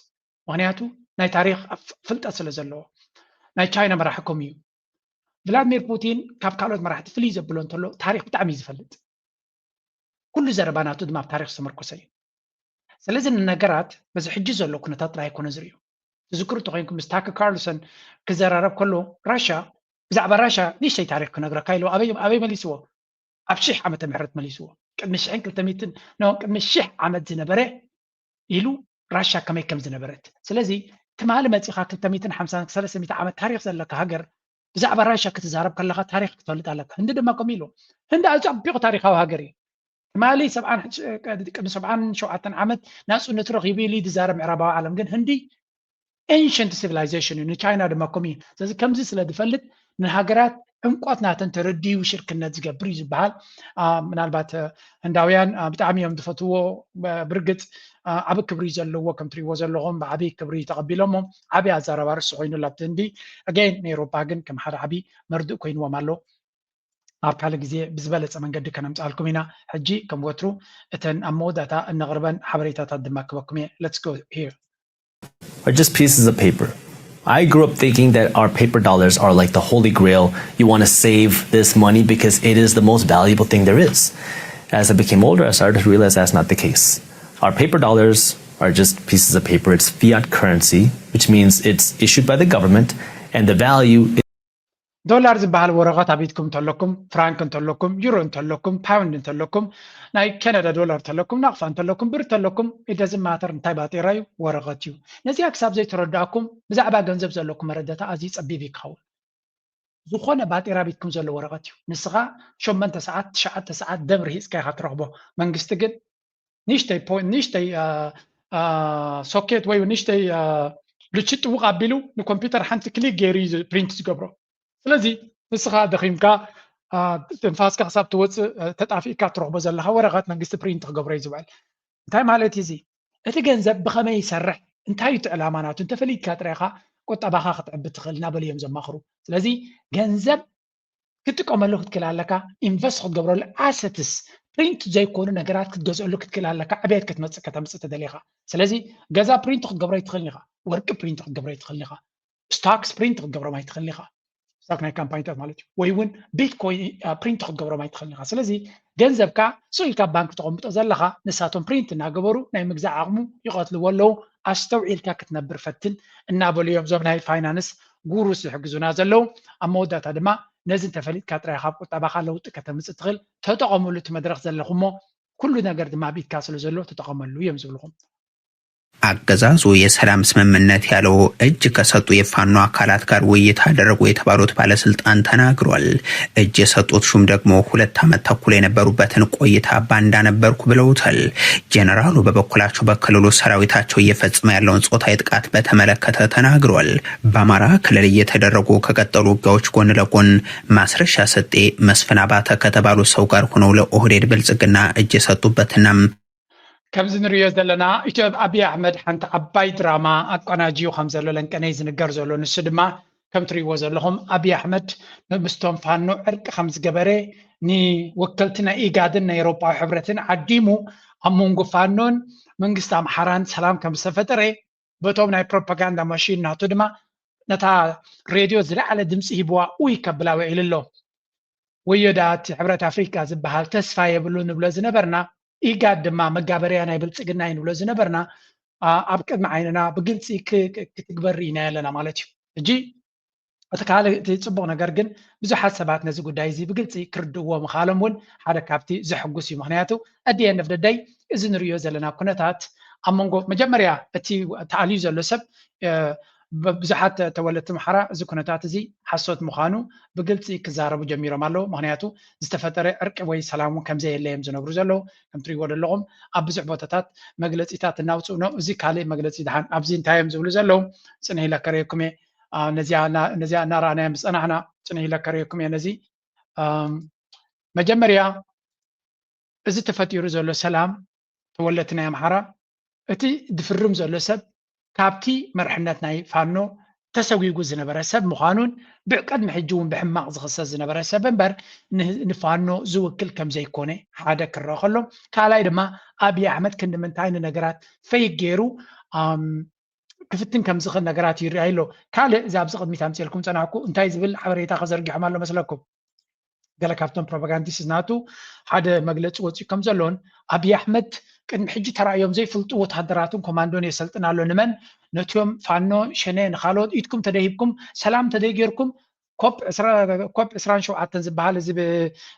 ምክንያቱ ናይ ታሪኽ ፍልጠት ስለ ዘለዎ። ናይ ቻይና መራሒ ከምኡ እዩ። ቭላድሚር ፑቲን ካብ ካልኦት መራሕቲ ፍልይ ዘብሎ እንተሎ ታሪኽ ብጣዕሚ እዩ ዝፈልጥ። ኩሉ ዘረባ ናቱ ድማ ኣብ ታሪኽ ዝተመርኮሰ እዩ። ስለዚ ንነገራት በዚ ሕጂ ዘሎ ኩነታት ጥራይ ኣይኮነ ዝርእዮ። ትዝክሩ እንተኮይንኩም ምስ ታከር ካርልሰን ክዘራረብ ከሎ ራሻ ብዛዕባ ራሻ ንእሽተይ ታሪኽ ክነግረካ ኢሉ ኣበይ ኣበይ መሊስዎ? ኣብ ሽሕ ዓመተ ምሕረት መሊስዎ። ቅድሚ ሽሕን ክልተ ሚእትን ኖ ቅድሚ ሽሕ ዓመት ዝነበረ ኢሉ ራሻ ከመይ ከም ዝነበረት። ስለዚ ትማሊ መጺኻ ክልተ ሚእትን ሓምሳን ሰለስተ ሚእቲ ዓመት ታሪኽ ዘለካ ሃገር ብዛዕባ ራሻ ክትዛረብ ከለኻ ታሪኽ ክትፈልጥ ኣለካ። ህንዲ ድማ ከምኡ ኢሉ። ህንዲ ኣጸቢቑ ታሪኻዊ ሃገር እዩ። ትማሊ ሰብዓን ቅድሚ ሰብዓን ሸውዓተን ዓመት ናጽነቱ ረኺቡ ኢሉ እዩ ዝዛረብ ምዕራባዊ ዓለም። ግን ህንዲ ኤንሸንት ሲቪላይዜሽን እዩ። ንቻይና ድማ ከምኡ እዩ። ስለዚ ከምዚ ስለ ዝፈልጥ ንሃገራት ዕምቆት ናተን ተረዲኡ ሽርክነት ዝገብር እዩ ዝበሃል። ምናልባት ህንዳውያን ብጣዕሚ እዮም ዝፈትዎ። ብርግፅ ዓቢ ክብሪ ዘለዎ ከም ትሪእዎ ዘለኹም ብዓቢ ክብሪ ተቐቢሎሞ ዓቢ ኣዛራባ ርእሲ ኮይኑላ ኣብቲ ህንዲ። ኣገይን ንኤውሮፓ ግን ከም ሓደ ዓቢ መርድእ ኮይንዎም ኣሎ። ኣብ ካልእ ግዜ ብዝበለፀ መንገዲ ከነምፅኣልኩም ኢና። ሕጂ ከም ወትሩ እተን ኣብ መወዳእታ እነቕርበን ሓበሬታታት ድማ ክበኩም እየ። Let's go here. Are just pieces of paper. I grew up thinking that our paper dollars are like the holy grail. You want to save this money because it is the most valuable thing there is. As I became older, I started to realize that's not the case. Our paper dollars are just pieces of paper. It's fiat currency, which means it's issued by the government, and the value is ዶላር ዝበሃል ወረቐት ኣብ ኢድኩም እንተለኩም፣ ፍራንክ እንተለኩም፣ ዩሮ እንተለኩም፣ ፓውንድ እንተለኩም፣ ናይ ካናዳ ዶላር እንተለኩም፣ ናቕፋ እንተለኩም፣ ብር እንተለኩም፣ it doesn't matter እንታይ ባጤራ እዩ፣ ወረቐት እዩ። ነዚኣ ክሳብ ዘይተረዳእኩም ብዛዕባ ገንዘብ ዘለኩም መረዳእታ ኣዝዩ ጸቢብ እዩ ክኸውን። ዝኾነ ባጤራ ኣብ ኢድኩም ዘሎ ወረቐት እዩ። ንስኻ ሸሞንተ ሰዓት ትሽዓተ ሰዓት ደም ርሂጽካ ኢኻ ትረኽቦ። መንግስቲ ግን ንእሽተይ ፖይንት ንእሽተይ ሶኬት ወይ ንእሽተይ ልችጥ ጥውቕ ኣቢሉ ንኮምፒውተር ሓንቲ ክሊክ ገይሩ እዩ ፕሪንት ዝገብሮ። ስለዚ ንስኻ ደኺምካ ትንፋስካ ክሳብ ትወፅእ ተጣፊእካ ትረኽቦ ዘለኻ ወረቐት መንግስቲ ፕሪንት ክገብሮ እዩ ዝውዕል። እንታይ ማለት እዩ እዚ? እቲ ገንዘብ ብኸመይ ይሰርሕ፣ እንታይ እቲ ዕላማ ናቱ እንተፈሊጥካ ጥራይ ኢኻ ቁጠባኻ ክትዕቢ ትኽእል እናበሉ እዮም ዘማኽሩ። ስለዚ ገንዘብ ክትጥቀመሉ ክትክእል ኣለካ፣ ኢንቨስት ክትገብረሉ፣ ኣሰትስ ፕሪንት ዘይኮኑ ነገራት ክትገዝአሉ ክትክእል ኣለካ፣ ዕብየት ክትመፅእ ከተምፅእ ተደሊኻ። ስለዚ ገዛ ፕሪንት ክትገብሮ ኣይትኽእልን ኢኻ፣ ወርቂ ፕሪንት ክትገብሮ ኣይትኽእልን ኢኻ፣ ስቶክስ ፕሪንት ክትገብሮም ኣይትኽእልን ኢኻ፣ ስቶክ ናይ ካምፓኒታት ማለት እዩ፣ ወይ እውን ቢትኮይን ፕሪንት ክትገብሮም ኣይትኽእልን ኢኻ። ስለዚ ገንዘብካ ስቕ ኢልካ ኣብ ባንክ ተቐምጦ ዘለኻ፣ ንሳቶም ፕሪንት እናገበሩ ናይ ምግዛእ ዓቕሙ ይቐትልዎ ኣለዉ። ኣስተውዒልካ ክትነብር ፈትን እናበሉ እዮም እዞም ናይ ፋይናንስ ጉሩስ ዝሕግዙና ዘለዉ። ኣብ መወዳእታ ድማ ነዚ እንተፈሊጥካ ጥራይ ካብ ቁጠባኻ ለውጢ ከተምፅእ ትኽእል። ተጠቐምሉ እቲ መድረኽ ዘለኹሞ፣ ኩሉ ነገር ድማ ኣብ ኢድካ ስለ ዘሎ ተጠቐመሉ እዮም ዝብልኹም። አገዛዙ የሰላም ስምምነት ያለው እጅ ከሰጡ የፋኖ አካላት ጋር ውይይት አደረጉ የተባሉት ባለስልጣን ተናግሯል። እጅ የሰጡት ሹም ደግሞ ሁለት ዓመት ተኩል የነበሩበትን ቆይታ ባንዳ ነበርኩ ብለውታል። ጀነራሉ በበኩላቸው በክልሉ ሰራዊታቸው እየፈጸመ ያለውን ጾታዊ ጥቃት በተመለከተ ተናግሯል። በአማራ ክልል እየተደረጉ ከቀጠሉ ውጊያዎች ጎን ለጎን ማስረሻ ሰጤ መስፍን አባተ ከተባሉ ሰው ጋር ሆነው ለኦህዴድ ብልጽግና እጅ የሰጡበትና ከምዚ ንሪኦ ዘለና ኢትዮ ኣብይ ኣሕመድ ሓንቲ ዓባይ ድራማ ኣቆናጅዩ ከም ዘሎ ለንቀነይ ዝንገር ዘሎ። ንሱ ድማ ከም ትሪእዎ ዘለኹም ኣብይ ኣሕመድ ምስቶም ፋኖ ዕርቂ ከም ዝገበረ፣ ንወከልቲ ናይ ኢጋድን ናይ ኤውሮጳዊ ሕብረትን ዓዲሙ ኣብ መንጎ ፋኖን መንግስቲ ኣምሓራን ሰላም ከም ዝተፈጠረ በቶም ናይ ፕሮፓጋንዳ ማሽን ናቱ ድማ ነታ ሬድዮ ዝለዓለ ድምፂ ሂብዋ ኡይ ከብላ ውዒሉ ኣሎ። ወዮ ደኣ እቲ ሕብረት ኣፍሪካ ዝበሃል ተስፋ የብሉ ንብሎ ዝነበርና፣ ኢጋድ ድማ መጋበርያ ናይ ብልፅግና እዩ ንብሎ ዝነበርና፣ ኣብ ቅድሚ ዓይንና ብግልፂ ክትግበር ርኢና ኣለና ማለት እዩ። ሕጂ እቲ ካልእ እቲ ፅቡቕ ነገር ግን ብዙሓት ሰባት ነዚ ጉዳይ እዚ ብግልፂ ክርድእዎ ምኻሎም እውን ሓደ ካብቲ ዘሐጉስ እዩ። ምክንያቱ ኣዲኤንፍ ደዳይ እዚ ንሪኦ ዘለና ኩነታት ኣብ መንጎ መጀመርያ እቲ ተኣልዩ ዘሎ ሰብ ብዙሓት ተወለድቲ ኣምሓራ እዚ ኩነታት እዚ ሓሶት ምዃኑ ብግልፂ ክዛረቡ ጀሚሮም ኣለዉ። ምክንያቱ ዝተፈጠረ ዕርቂ ወይ ሰላም እውን ከምዘየለ እዮም ዝነግሩ ዘለዉ። ከም ትሪእዎ ዘለኹም ኣብ ብዙሕ ቦታታት መግለፂታት እናውፅኡ ነው። እዚ ካልእ መግለፂ ድሓን ኣብዚ እንታይ እዮም ዝብሉ ዘለዉ? ፅንሕ ኢለ ከርእየኩም እየ። ነዚኣ እናረኣናዮም ዝፀናሕና ፅንሕ ኢለ ከርእየኩም እየ። ነዚ መጀመርያ እዚ ተፈጢሩ ዘሎ ሰላም ተወለድቲ ናይ ኣምሓራ እቲ ዝፍርም ዘሎ ሰብ ካብቲ መርሕነት ናይ ፋኖ ተሰጒጉ ዝነበረ ሰብ ምዃኑን ብቅድሚ ሕጂ እውን ብሕማቕ ዝኽሰስ ዝነበረ ሰብ እምበር ንፋኖ ዝውክል ከም ዘይኮነ ሓደ ክረአ ከሎ፣ ካልኣይ ድማ ኣብይ ኣሕመድ ክንዲ ምንታይ ንነገራት ፈይግ ገይሩ ክፍትን ከም ዝኽእል ነገራት ይርኣይ ኣሎ። ካልእ እዚ ኣብዚ ቅድሚት ኣምፅኤልኩም ፀናሕኩ እንታይ ዝብል ሓበሬታ ከዘርጊሖም ኣሎ መስለኩም? ገለ ካብቶም ፕሮፓጋንዲስት ናቱ ሓደ መግለፂ ወፂኡ ከም ዘሎን ኣብይ ኣሕመድ ቅድሚ ሕጂ ተራእዮም ዘይፍልጡ ወታደራትን ኮማንዶን የሰልጥን ኣሎ። ንመን? ነቲኦም ፋኖ፣ ሸኔ፣ ንካልኦት ኢድኩም ተደሂብኩም ሰላም ተደይጌርኩም ኮፕ ኮፕ ዕስራን ሸውዓተን ዝበሃል እዚ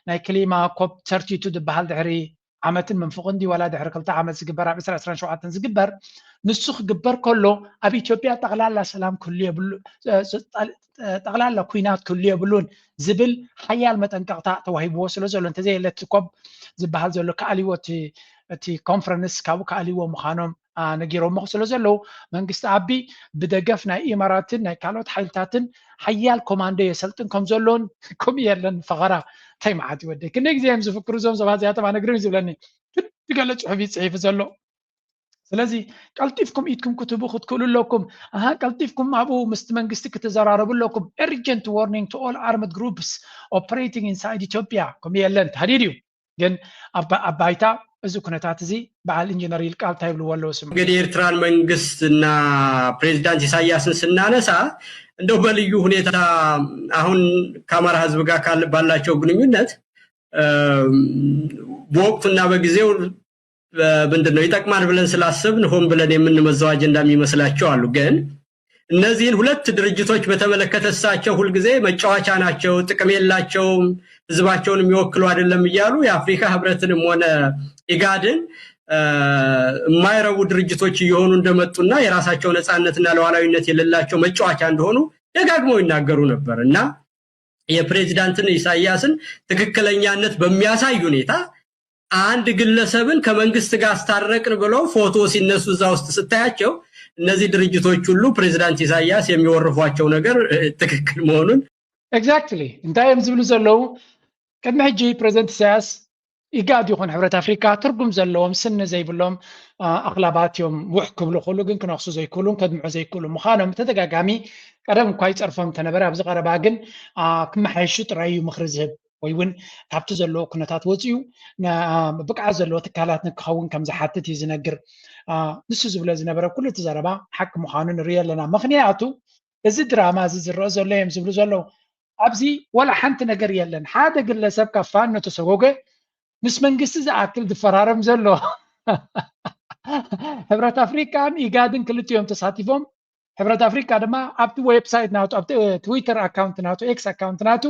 ናይ ክሊማ ኮፕ ተርቲቱ ዝበሃል ድሕሪ ዓመትን መንፍቕን ድዩ ዋላ ድሕሪ ክልተ ዓመት ዝግበር ኣብ ዕስራ ዕስራን ሸውዓተን ዝግበር ንሱ ክግበር ከሎ ኣብ ኢትዮጵያ ጠቕላላ ሰላም ክህሉ የብሉ ጠቕላላ ኩናት ክህሉ የብሉን ዝብል ሓያል መጠንቀቕታ ተዋሂብዎ ስለ ዘሎ እንተዘየለ እቲ ኮብ ዝበሃል ዘሎ ክኣልዎ እቲ ኮንፈረንስ ካብኡ ክኣልዎ ምዃኖም ነጊሮሞ ስለ ዘለዉ መንግስቲ ኣቢ ብደገፍ ናይ ኢማራትን ናይ ካልኦት ሓይልታትን ሓያል ኮማንዶ የሰልጥን ከም ዘሎን ከምኡ የለን ፈኸራ እንታይ መዓት ይወደይ ክንደይ ግዜ እዮም ዝፍክሩ እዞም ሰባት እዚኣቶም ኣነግርም ዝብለኒ ክዲ ገለ ፅሑፍ ይፅሒፍ ዘሎ ስለዚ ቀልጢፍኩም ኢድኩም ክትህቡ ክትክእሉ ኣለኩም ኣሃ ቀልጢፍኩም ኣብኡ ምስቲ መንግስቲ ክትዘራረቡ ኣለኩም urgent warning to all armed groups operating inside ኢትዮጵያ ከምኡ የለን ታዲድ እዩ ግን ኣብ ባይታ እዚ ኩነታት እዚ በዓል ኢንጂነር ይልቃል እንታይ ይብልዎ ኣለዉ ስሙ። እንግዲህ የኤርትራን መንግስት እና ፕሬዚዳንት ኢሳያስን ስናነሳ እንደው በልዩ ሁኔታ አሁን ከአማራ ህዝብ ጋር ባላቸው ግንኙነት በወቅቱና በጊዜው ምንድን ነው ይጠቅማል ብለን ስላሰብን ሆን ብለን የምንመዘው አጀንዳ የሚመስላቸው አሉ። ግን እነዚህን ሁለት ድርጅቶች በተመለከተ እሳቸው ሁልጊዜ መጫወቻ ናቸው፣ ጥቅም የላቸውም፣ ህዝባቸውን የሚወክሉ አይደለም እያሉ የአፍሪካ ህብረትንም ሆነ ኢጋድን የማይረቡ ድርጅቶች እየሆኑ እንደመጡና የራሳቸው ነፃነትና ሉዓላዊነት የሌላቸው መጫወቻ እንደሆኑ ደጋግመው ይናገሩ ነበር እና የፕሬዚዳንትን ኢሳያስን ትክክለኛነት በሚያሳይ ሁኔታ አንድ ግለሰብን ከመንግስት ጋር አስታረቅን ብለው ፎቶ ሲነሱ እዛ ውስጥ ስታያቸው እነዚህ ድርጅቶች ሁሉ ፕሬዚዳንት ኢሳያስ የሚወርፏቸው ነገር ትክክል መሆኑን exactly እንታይ እዮም ዝብሉ ዘለዉ? ቅድሚ ሕጂ ፕሬዚደንት ኢሳያስ ኢጋድ ይኹን ሕብረት ኣፍሪካ ትርጉም ዘለዎም ስኒ ዘይብሎም ኣኽላባት እዮም ውሕ ክብሉ ክእሉ ግን ክነኽሱ ዘይክእሉን ከድምዑ ዘይክእሉ ምዃኖም ተደጋጋሚ ቀደም እኳ ይፀርፎም እንተነበረ ኣብዚ ቀረባ ግን ክመሓየሹ ጥራይ እዩ ምኽሪ ዝህብ ወይ እውን ካብቲ ዘለዎ ኩነታት ወፂኡ ብቅዓት ዘለዎ ትካላት ንክኸውን ከም ዝሓትት እዩ ዝነግር። ንሱ ዝብሎ ዝነበረ ኩሉ እቲ ዘረባ ሓቂ ምዃኑ ንርኢ ኣለና። ምኽንያቱ እዚ ድራማ እዚ ዝረአ ዘሎ እዮም ዝብሉ ዘለዉ ኣብዚ ዋላ ሓንቲ ነገር የለን። ሓደ ግለሰብ ካብ ፋኖ ተሰጎገ ምስ መንግስቲ ዝኣክል ዝፈራረም ዘሎ። ሕብረት ኣፍሪካን ኢጋድን ክልቲኦም ተሳቲፎም፣ ሕብረት ኣፍሪካ ድማ ኣብቲ ዌብሳይት ናቱ፣ ኣብቲ ትዊተር ኣካውንት ናቱ፣ ኤክስ ኣካውንት ናቱ፣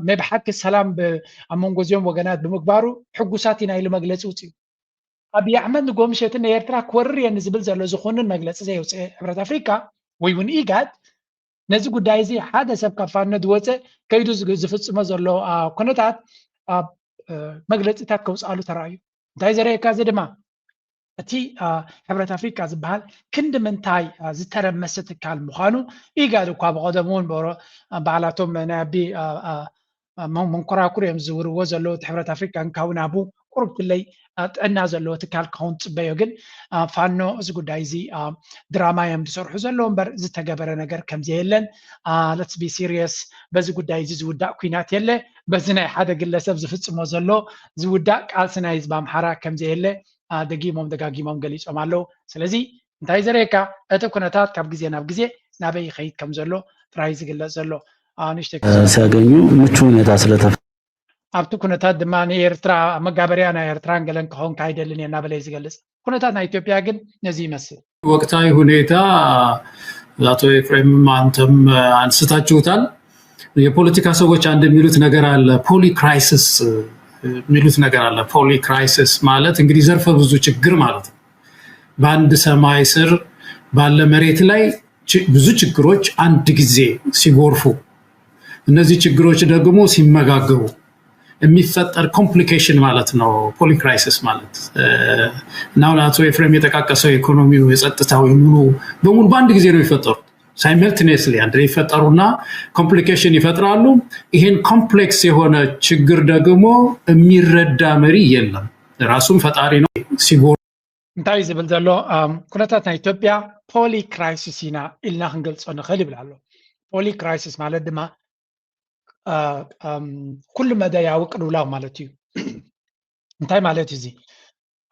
ናይ ብሓቂ ሰላም ኣብ መንጎ እዚኦም ወገናት ብምግባሩ ሕጉሳት ኢና ኢሉ መግለፂ ውፅኡ። ኣብይ ኣሕመድ ንጎምሸትን ንኤርትራ ክወርር እየ ንዝብል ዘሎ ዝኹንን መግለፂ ዘየውፅአ ሕብረት ኣፍሪካ ወይ እውን ኢጋድ፣ ነዚ ጉዳይ እዚ ሓደ ሰብ ካብ ፋኖ ዝወፀ ከይዱ ዝፍፅሞ ዘሎ ኩነታት መግለፂታት ከውፅኣሉ ተራእዩ። እንታይ ዘርእየካ? እዚ ድማ እቲ ሕብረት ኣፍሪካ ዝበሃል ክንዲ ምንታይ ዝተረመሰ ትካል ምዃኑ፣ ኢጋድ እኳ ብቐደሙ እውን ባዕላቶም ናይ ኣቢ መንኮራኩር እዮም ዝዝውርዎ ዘለዉ። እቲ ሕብረት ኣፍሪካ እንካዊ ናቡ ቁሩብ ክለይ ጥዕና ዘለዎ ትካል ክኸውን ትፅበዮ። ግን ፋኖ እዚ ጉዳይ እዚ ድራማ እዮም ዝሰርሑ ዘለዉ እምበር ዝተገበረ ነገር ከምዘየለን። Let's be serious። በዚ ጉዳይ እዚ ዝውዳእ ኩናት የለ። በዚ ናይ ሓደ ግለሰብ ዝፍፅሞ ዘሎ ዝውዳእ ቃልሲ ናይ ህዝቢ ኣምሓራ ከምዘየለ ደጊሞም ደጋጊሞም ገሊፆም ኣለዉ። ስለዚ እንታይ ዘርእየካ? እቲ ኩነታት ካብ ግዜ ናብ ግዜ ናበይ ይኸይድ ከም ዘሎ ጥራይ ዝግለፅ ዘሎ። ንእሽተይ ሲያገኙ ምቹ ሁኔታ ስለተፈ ኣብቲ ኩነታት ድማ ንኤርትራ መጋበርያ ናይ ኤርትራን ገለን ክኸውን ካይደልን እየ እናበለ እዩ ዝገልፅ። ኩነታት ናይ ኢትዮጵያ ግን ነዚ ይመስል። ወቅታዊ ሁኔታ አቶ ኤፍሬምም አንተም አንስታችሁታል። የፖለቲካ ሰዎች አንድ የሚሉት ነገር አለ፣ ፖሊ ክራይሲስ የሚሉት ነገር አለ። ፖሊ ክራይሲስ ማለት እንግዲህ ዘርፈ ብዙ ችግር ማለት ነው። በአንድ ሰማይ ስር ባለ መሬት ላይ ብዙ ችግሮች አንድ ጊዜ ሲጎርፉ፣ እነዚህ ችግሮች ደግሞ ሲመጋገቡ የሚፈጠር ኮምፕሊኬሽን ማለት ነው ፖሊ ክራይሲስ ማለት። እና አሁን አቶ ኤፍሬም የጠቃቀሰው የኢኮኖሚው፣ የጸጥታው፣ የምኑ በሙሉ በአንድ ጊዜ ነው የሚፈጠሩት። ሳይመልትኔስሊ አንድ ላይ ይፈጠሩና ኮምፕሊኬሽን ይፈጥራሉ። ይሄን ኮምፕሌክስ የሆነ ችግር ደግሞ የሚረዳ መሪ የለም፣ ራሱም ፈጣሪ ነው ሲጎ እንታይ እዩ ዝብል ዘሎ? ኩነታት ናይ ኢትዮጵያ ፖሊ ክራይሲስ ኢና ኢልና ክንገልፆ ንኽእል ይብል ኣሎ። ፖሊ ክራይሲስ ማለት ድማ ኩሉ መዳያዊ ቅልውላው ማለት እዩ። እንታይ ማለት እዩ እዚ?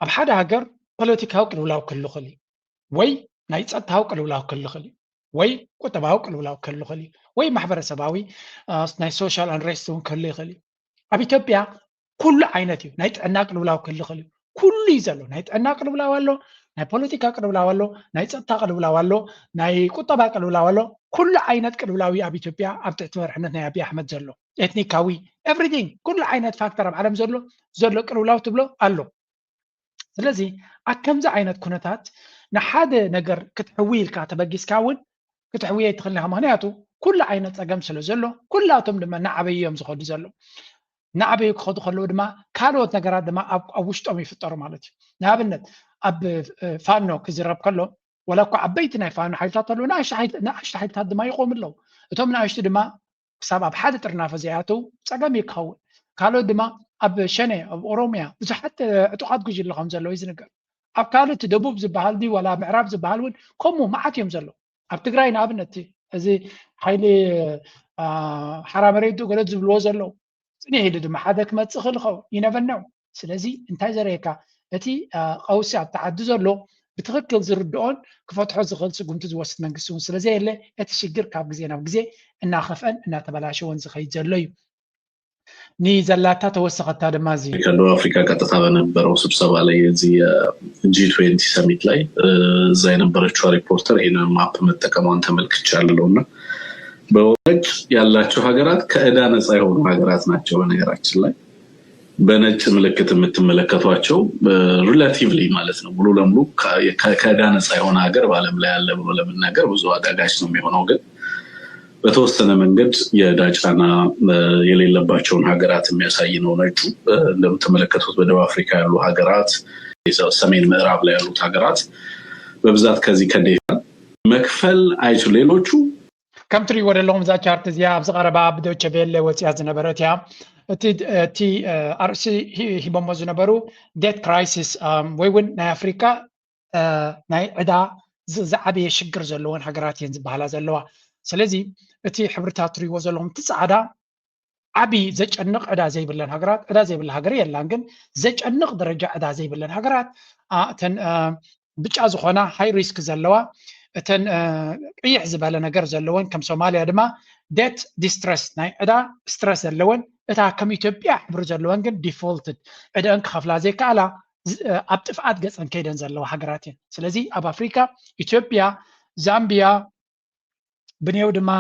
ኣብ ሓደ ሃገር ፖለቲካዊ ቅልውላው ክህሉ ይኽእል እዩ፣ ወይ ናይ ፀጥታዊ ቅልውላው ክህሉ ይኽእል እዩ፣ ወይ ቁጠባዊ ቅልውላው ክህሉ ይኽእል እዩ፣ ወይ ማሕበረሰባዊ ናይ ሶሻል ኣንሬስት እውን ክህሉ ይኽእል እዩ። ኣብ ኢትዮጵያ ኩሉ ዓይነት እዩ። ናይ ጥዕና ቅልውላው ክህሉ ይኽእል እዩ። ኩሉ እዩ ዘሎ። ናይ ጥዕና ቅልውላው ኣሎ፣ ናይ ፖለቲካ ቅልውላው ኣሎ፣ ናይ ፀጥታ ቅልውላው ኣሎ፣ ናይ ቁጠባ ቅልውላው ኣሎ። ኩሉ ዓይነት ቅልውላው እዩ ኣብ ኢትዮጵያ ኣብ ትሕቲ መርሕነት ናይ ኣብይ ኣሕመድ ዘሎ። ኤትኒካዊ፣ ኤቭሪቲንግ፣ ኩሉ ዓይነት ፋክተር ኣብ ዓለም ዘሎ ዘሎ ቅልውላው ትብሎ ኣሎ። ስለዚ ኣብ ከምዚ ዓይነት ኩነታት ንሓደ ነገር ክትሕዊ ኢልካ ተበጊስካ እውን ክትሕውዮ ኣይትኽእልን ኢኻ። ምኽንያቱ ኩሉ ዓይነት ፀገም ስለ ዘሎ ኩላቶም ድማ እናዓበዩ እዮም ዝኸዱ ዘለዉ። እናዓበዩ ክኸዱ ከለዉ ድማ ካልኦት ነገራት ድማ ኣብ ውሽጦም ይፍጠሩ ማለት እዩ። ንኣብነት ኣብ ፋኖ ክዝረብ ከሎ ዋላ እኳ ዓበይቲ ናይ ፋኖ ሓይልታት ኣለዉ፣ ንኣሽቱ ሓይልታት ድማ ይቆሙ ኣለዉ። እቶም ንኣሽቱ ድማ ክሳብ ኣብ ሓደ ጥርናፈ ዘይኣተዉ ፀገም እዩ ክኸውን። ካልኦት ድማ ኣብ ሸኔ ኣብ ኦሮሚያ ብዙሓት ዕጡቓት ጉጅለ ከም ዘለዉ እዩ ዝንገር። ኣብ ካልእ እቲ ደቡብ ዝበሃል ድዩ ዋላ ምዕራብ ዝበሃል እውን ከምኡ መዓት እዮም ዘለዉ። ኣብ ትግራይ ንኣብነት እዚ ሓይሊ ሓራ መሬት ዶ ገለ ዝብልዎ ዘለዉ ፅኒሕ ኢሉ ድማ ሓደ ክመፅእ ክእል ይኸውን፣ you never know። ስለዚ እንታይ ዘርእየካ? እቲ ቀውሲ ኣብቲ ዓዲ ዘሎ ብትኽክል ዝርድኦን ክፈትሖ ዝኽእል ስጉምቲ ዝወስድ መንግስቲ እውን ስለዘየለ እቲ ሽግር ካብ ግዜ ናብ ግዜ እናኸፍአን እናተበላሸወን ዝኸይድ ዘሎ እዩ። ንዘላታ ተወሰኸታ ድማ እዚ ከደቡብ አፍሪካ ቀጥታ በነበረው ስብሰባ ላይ የዚህ የጂ ትዌንቲ ሰሚት ላይ እዛ የነበረችው ሪፖርተር ይህንን ማፕ መጠቀሟን ተመልክቻለሁ እና በወጭ ያላቸው ሀገራት ከእዳ ነፃ የሆኑ ሀገራት ናቸው። በነገራችን ላይ በነጭ ምልክት የምትመለከቷቸው ሪላቲቭሊ ማለት ነው ሙሉ ለሙሉ ከእዳ ነፃ የሆነ ሀገር በዓለም ላይ ያለ ብሎ ለመናገር ብዙ አዳጋች ነው የሚሆነው። ግን በተወሰነ መንገድ የዕዳ ጫና የሌለባቸውን ሀገራት የሚያሳይ ነው ነጩ። እንደምትመለከቱት በደቡብ አፍሪካ ያሉ ሀገራት፣ ሰሜን ምዕራብ ላይ ያሉት ሀገራት በብዛት ከዚህ ከዴታ መክፈል አይችሉ። ሌሎቹ ከም ትሪእዎ ዘለኹም እዛ ቻርት እዚኣ ኣብዚ ቀረባ ብዶቸ ቬለ ወፂኣ ዝነበረት እያ። እቲ ኣርእሲ ሂቦሞ ዝነበሩ ዴት ክራይሲስ ወይ እውን ናይ ኣፍሪካ ናይ ዕዳ ዝዓበየ ሽግር ዘለወን ሃገራት እየን ዝበሃላ ዘለዋ። ስለዚ እቲ ሕብርታት ትሪእዎ ዘለኹም እቲ ፃዕዳ ዓብዪ ዘጨንቕ ዕዳ ዘይብለን ሃገራት፣ ዕዳ ዘይብላ ሃገር የላን፣ ግን ዘጨንቕ ደረጃ ዕዳ ዘይብለን ሃገራት እተን ብጫ ዝኾና ሃይ ሪስክ ዘለዋ እተን ቅይሕ ዝበለ ነገር ዘለወን ከም ሶማልያ ድማ debt distress ናይ ዕዳ stress ዘለወን፣ እታ ከም ኢትዮጵያ ሕብሪ ዘለወን ግን defaulted ዕደአን ክኸፍላ ዘይከኣላ ኣብ ጥፍኣት ገፀን ከይደን ዘለዋ ሃገራት እየን። ስለዚ ኣብ ኣፍሪካ ኢትዮጵያ፣ ዛምቢያ፣ ብኔው ድማ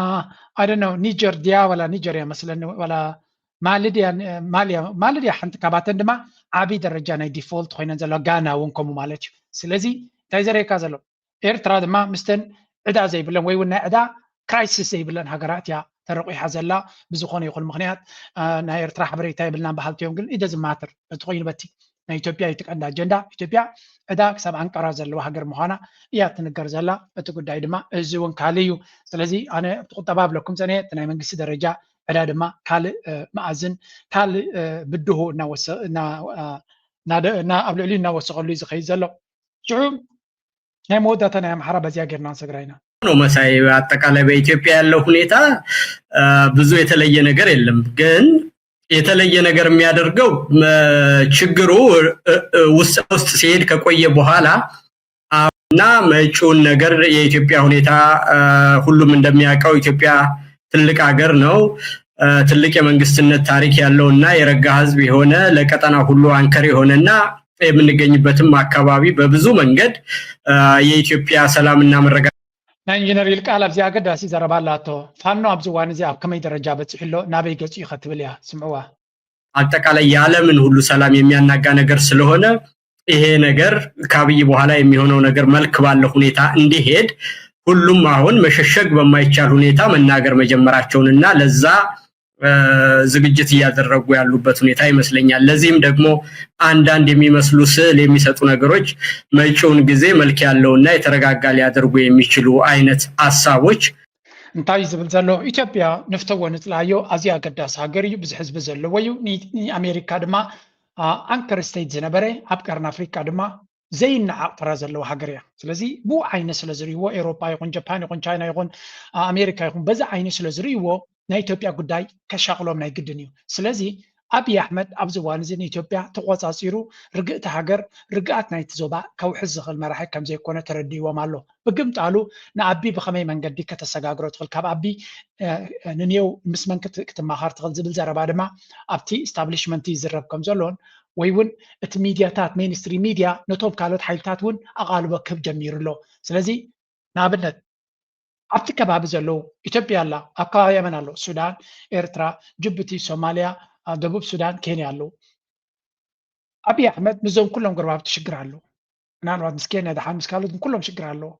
ኣደነው ኒጀር ድያ ዋላ ኒጀር እያ መስለኒ ዋላ ማልድያ ማልያ ማልድያ ሓንቲ ካብኣተን ድማ ዓብይ ደረጃ ናይ default ኮይነን ዘለዋ፣ ጋና እውን ከምኡ ማለት እዩ። ስለዚ እንታይ ዘርእየካ ዘሎ? ኤርትራ ድማ ምስተን ዕዳ ዘይብለን ወይ እውን ናይ ዕዳ crisis ዘይብለን ሃገራት እያ ተረቂሓ ዘላ። ብዝኾነ ይኹን ምኽንያት ናይ ኤርትራ ሓበሬታ የብልናን በሃልቲ እዮም፣ ግን it doesn't matter። እቲ ኮይኑ በቲ ናይ ኢትዮጵያ እዩ እቲ ቀንዲ ኣጀንዳ። ኢትዮጵያ ዕዳ ክሳብ ኣንቀራ ዘለዋ ሃገር ምዃና እያ ትንገር ዘላ። እቲ ጉዳይ ድማ እዚ እውን ካልእ እዩ። ስለዚ ኣነ ኣብቲ ቁጠባ ኣብለኩም ፀኒሐ፣ እቲ ናይ መንግስቲ ደረጃ ዕዳ ድማ ካልእ መኣዝን ካልእ ብድሆ ኣብ ልዕሊኡ እናወሰቐሉ እዩ ዝኸይድ ዘሎ። ሽዑ ናይ መወዳእታ ናይ ኣምሓራ በዚያ ጌርና ንሰግራ ኢና። ነው መሳይ። አጠቃላይ በኢትዮጵያ ያለው ሁኔታ ብዙ የተለየ ነገር የለም። ግን የተለየ ነገር የሚያደርገው ችግሩ ውስጥ ውስጥ ሲሄድ ከቆየ በኋላ እና መጪውን ነገር የኢትዮጵያ ሁኔታ ሁሉም እንደሚያውቀው ኢትዮጵያ ትልቅ ሀገር ነው። ትልቅ የመንግስትነት ታሪክ ያለው እና የረጋ ህዝብ የሆነ ለቀጠና ሁሉ አንከር የሆነ እና የምንገኝበትም አካባቢ በብዙ መንገድ የኢትዮጵያ ሰላምና መረጋጋት ናይ ኢንጂነር ይልቃል ኣብዚ ኣገዳሲ ዘረባ ኣላቶ። ፋኖ ኣብዚ እዋን እዚ ኣብ ከመይ ደረጃ በፂሑ ኣሎ፣ ናበይ ገፂ እዩ ከትብል እያ። ስምዕዋ። አጠቃላይ የዓለምን ሁሉ ሰላም የሚያናጋ ነገር ስለሆነ ይሄ ነገር ከአብይ በኋላ የሚሆነው ነገር መልክ ባለው ሁኔታ እንዲሄድ ሁሉም አሁን መሸሸግ በማይቻል ሁኔታ መናገር መጀመራቸውንና ለዛ ዝግጅት እያደረጉ ያሉበት ሁኔታ ይመስለኛል። ለዚህም ደግሞ አንዳንድ የሚመስሉ ስዕል የሚሰጡ ነገሮች መጪውን ጊዜ መልክ ያለውና የተረጋጋ ሊያደርጉ የሚችሉ አይነት ሀሳቦች እንታይ እዩ ዝብል ዘሎ? ኢትዮጵያ ንፍተዎ ንፅላዮ ኣዝዩ ኣገዳሲ ሃገር እዩ፣ ብዙሕ ህዝቢ ዘለዎ እዩ። ንኣሜሪካ ድማ ኣንከር ስቴት ዝነበረ፣ ኣብ ቀርኒ ኣፍሪካ ድማ ዘይነዓቕ ተራ ዘለዎ ሃገር እያ። ስለዚ ብኡ ዓይኒ ስለ ዝርእይዎ፣ ኤውሮጳ ይኹን ጃፓን ይኹን ቻይና ይኹን ኣሜሪካ ይኹን በዚ ዓይኒ ስለ ዝርእይዎ ናይ ኢትዮጵያ ጉዳይ ከሻቕሎም ናይ ግድን እዩ። ስለዚ ኣብይ ኣሕመድ ኣብዚ እዋን እዚ ንኢትዮጵያ ተቖጻጺሩ ርግእቲ ሃገር፣ ርግኣት ናይቲ ዞባ ከውሕስ ዝኽእል መራሒ ከም ዘይኮነ ተረዲእዎም ኣሎ። ብግምጣሉ ንኣቢ ብኸመይ መንገዲ ከተሰጋግሮ ትኽእል፣ ካብ ኣቢ ንኔው ምስ መን ክትመኻር ትኽእል ዝብል ዘረባ ድማ ኣብቲ ኢስታብሊሽመንት ይዝረብ ከም ዘሎን ወይ እውን እቲ ሚድያታት ሜንስትሪም ሚድያ ነቶም ካልኦት ሓይልታት እውን ኣቓልቦ ክህብ ጀሚሩ ኣሎ። ስለዚ ንኣብነት ኣብቲ ከባቢ ዘለዉ ኢትዮጵያ ኣላ፣ ኣብ ከባቢ የመን ኣሎ፣ ሱዳን፣ ኤርትራ፣ ጅቡቲ፣ ሶማልያ፣ ደቡብ ሱዳን፣ ኬንያ ኣለዉ። ኣብይ ኣሕመድ ምስዞም ኩሎም ጎረባብቲ ሽግር ኣለዎ። ምናልባት ምስ ኬንያ ደሓን ምስ ካልኦት ኩሎም ሽግር ኣለዎ።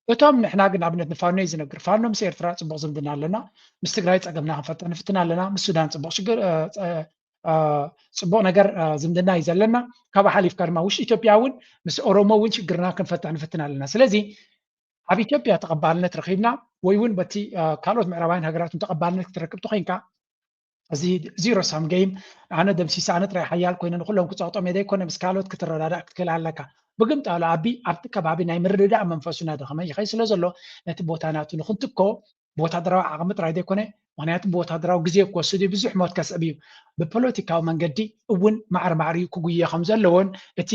እቶም ንሕና ግን ኣብነት ንፋኖ እዩ ዝነግር። ፋኖ ምስ ኤርትራ ፅቡቕ ዝምድና ኣለና፣ ምስ ትግራይ ፀገምና ክንፈትሕ ንፍትን ኣለና፣ ምስ ሱዳን ፅቡቕ ሽግር ፅቡቕ ነገር ዝምድና እዩ ዘለና። ካብኡ ሓሊፍካ ድማ ውሽጢ ኢትዮጵያ እውን ምስ ኦሮሞ እውን ሽግርና ክንፈትሕ ንፍትን ኣለና። ስለዚ ኣብ ኢትዮጵያ ተቐባልነት ረኺብና ወይ እውን በቲ ካልኦት ምዕራባውያን ሃገራት ተቐባልነት ክትረክብ ተኾይንካ እዚ ዚሮ ሳም ገይም ኣነ ደምሲሰ ኣነ ጥራይ ሓያል ኮይነ ንኩሎም ክፀቕጦም እየ ዘይኮነ ምስ ካልኦት ክትረዳዳእ ክትክእል ኣለካ። ብግምጣሉ ኣቢ ኣብቲ ከባቢ ናይ ምርድዳእ መንፈሱ እናደኸመ ይኸይ ስለ ዘሎ ነቲ ቦታ ናቱ ንክንትኮ ብወታደራዊ ዓቕሚ ጥራይ ዘይኮነ ምክንያቱ ብወታደራዊ ግዜ ክወስድ እዩ ብዙሕ ሞት ከስዕብ እዩ። ብፖለቲካዊ መንገዲ እውን ማዕረ ማዕሪኡ ክጉየ ከም ዘለዎን እቲ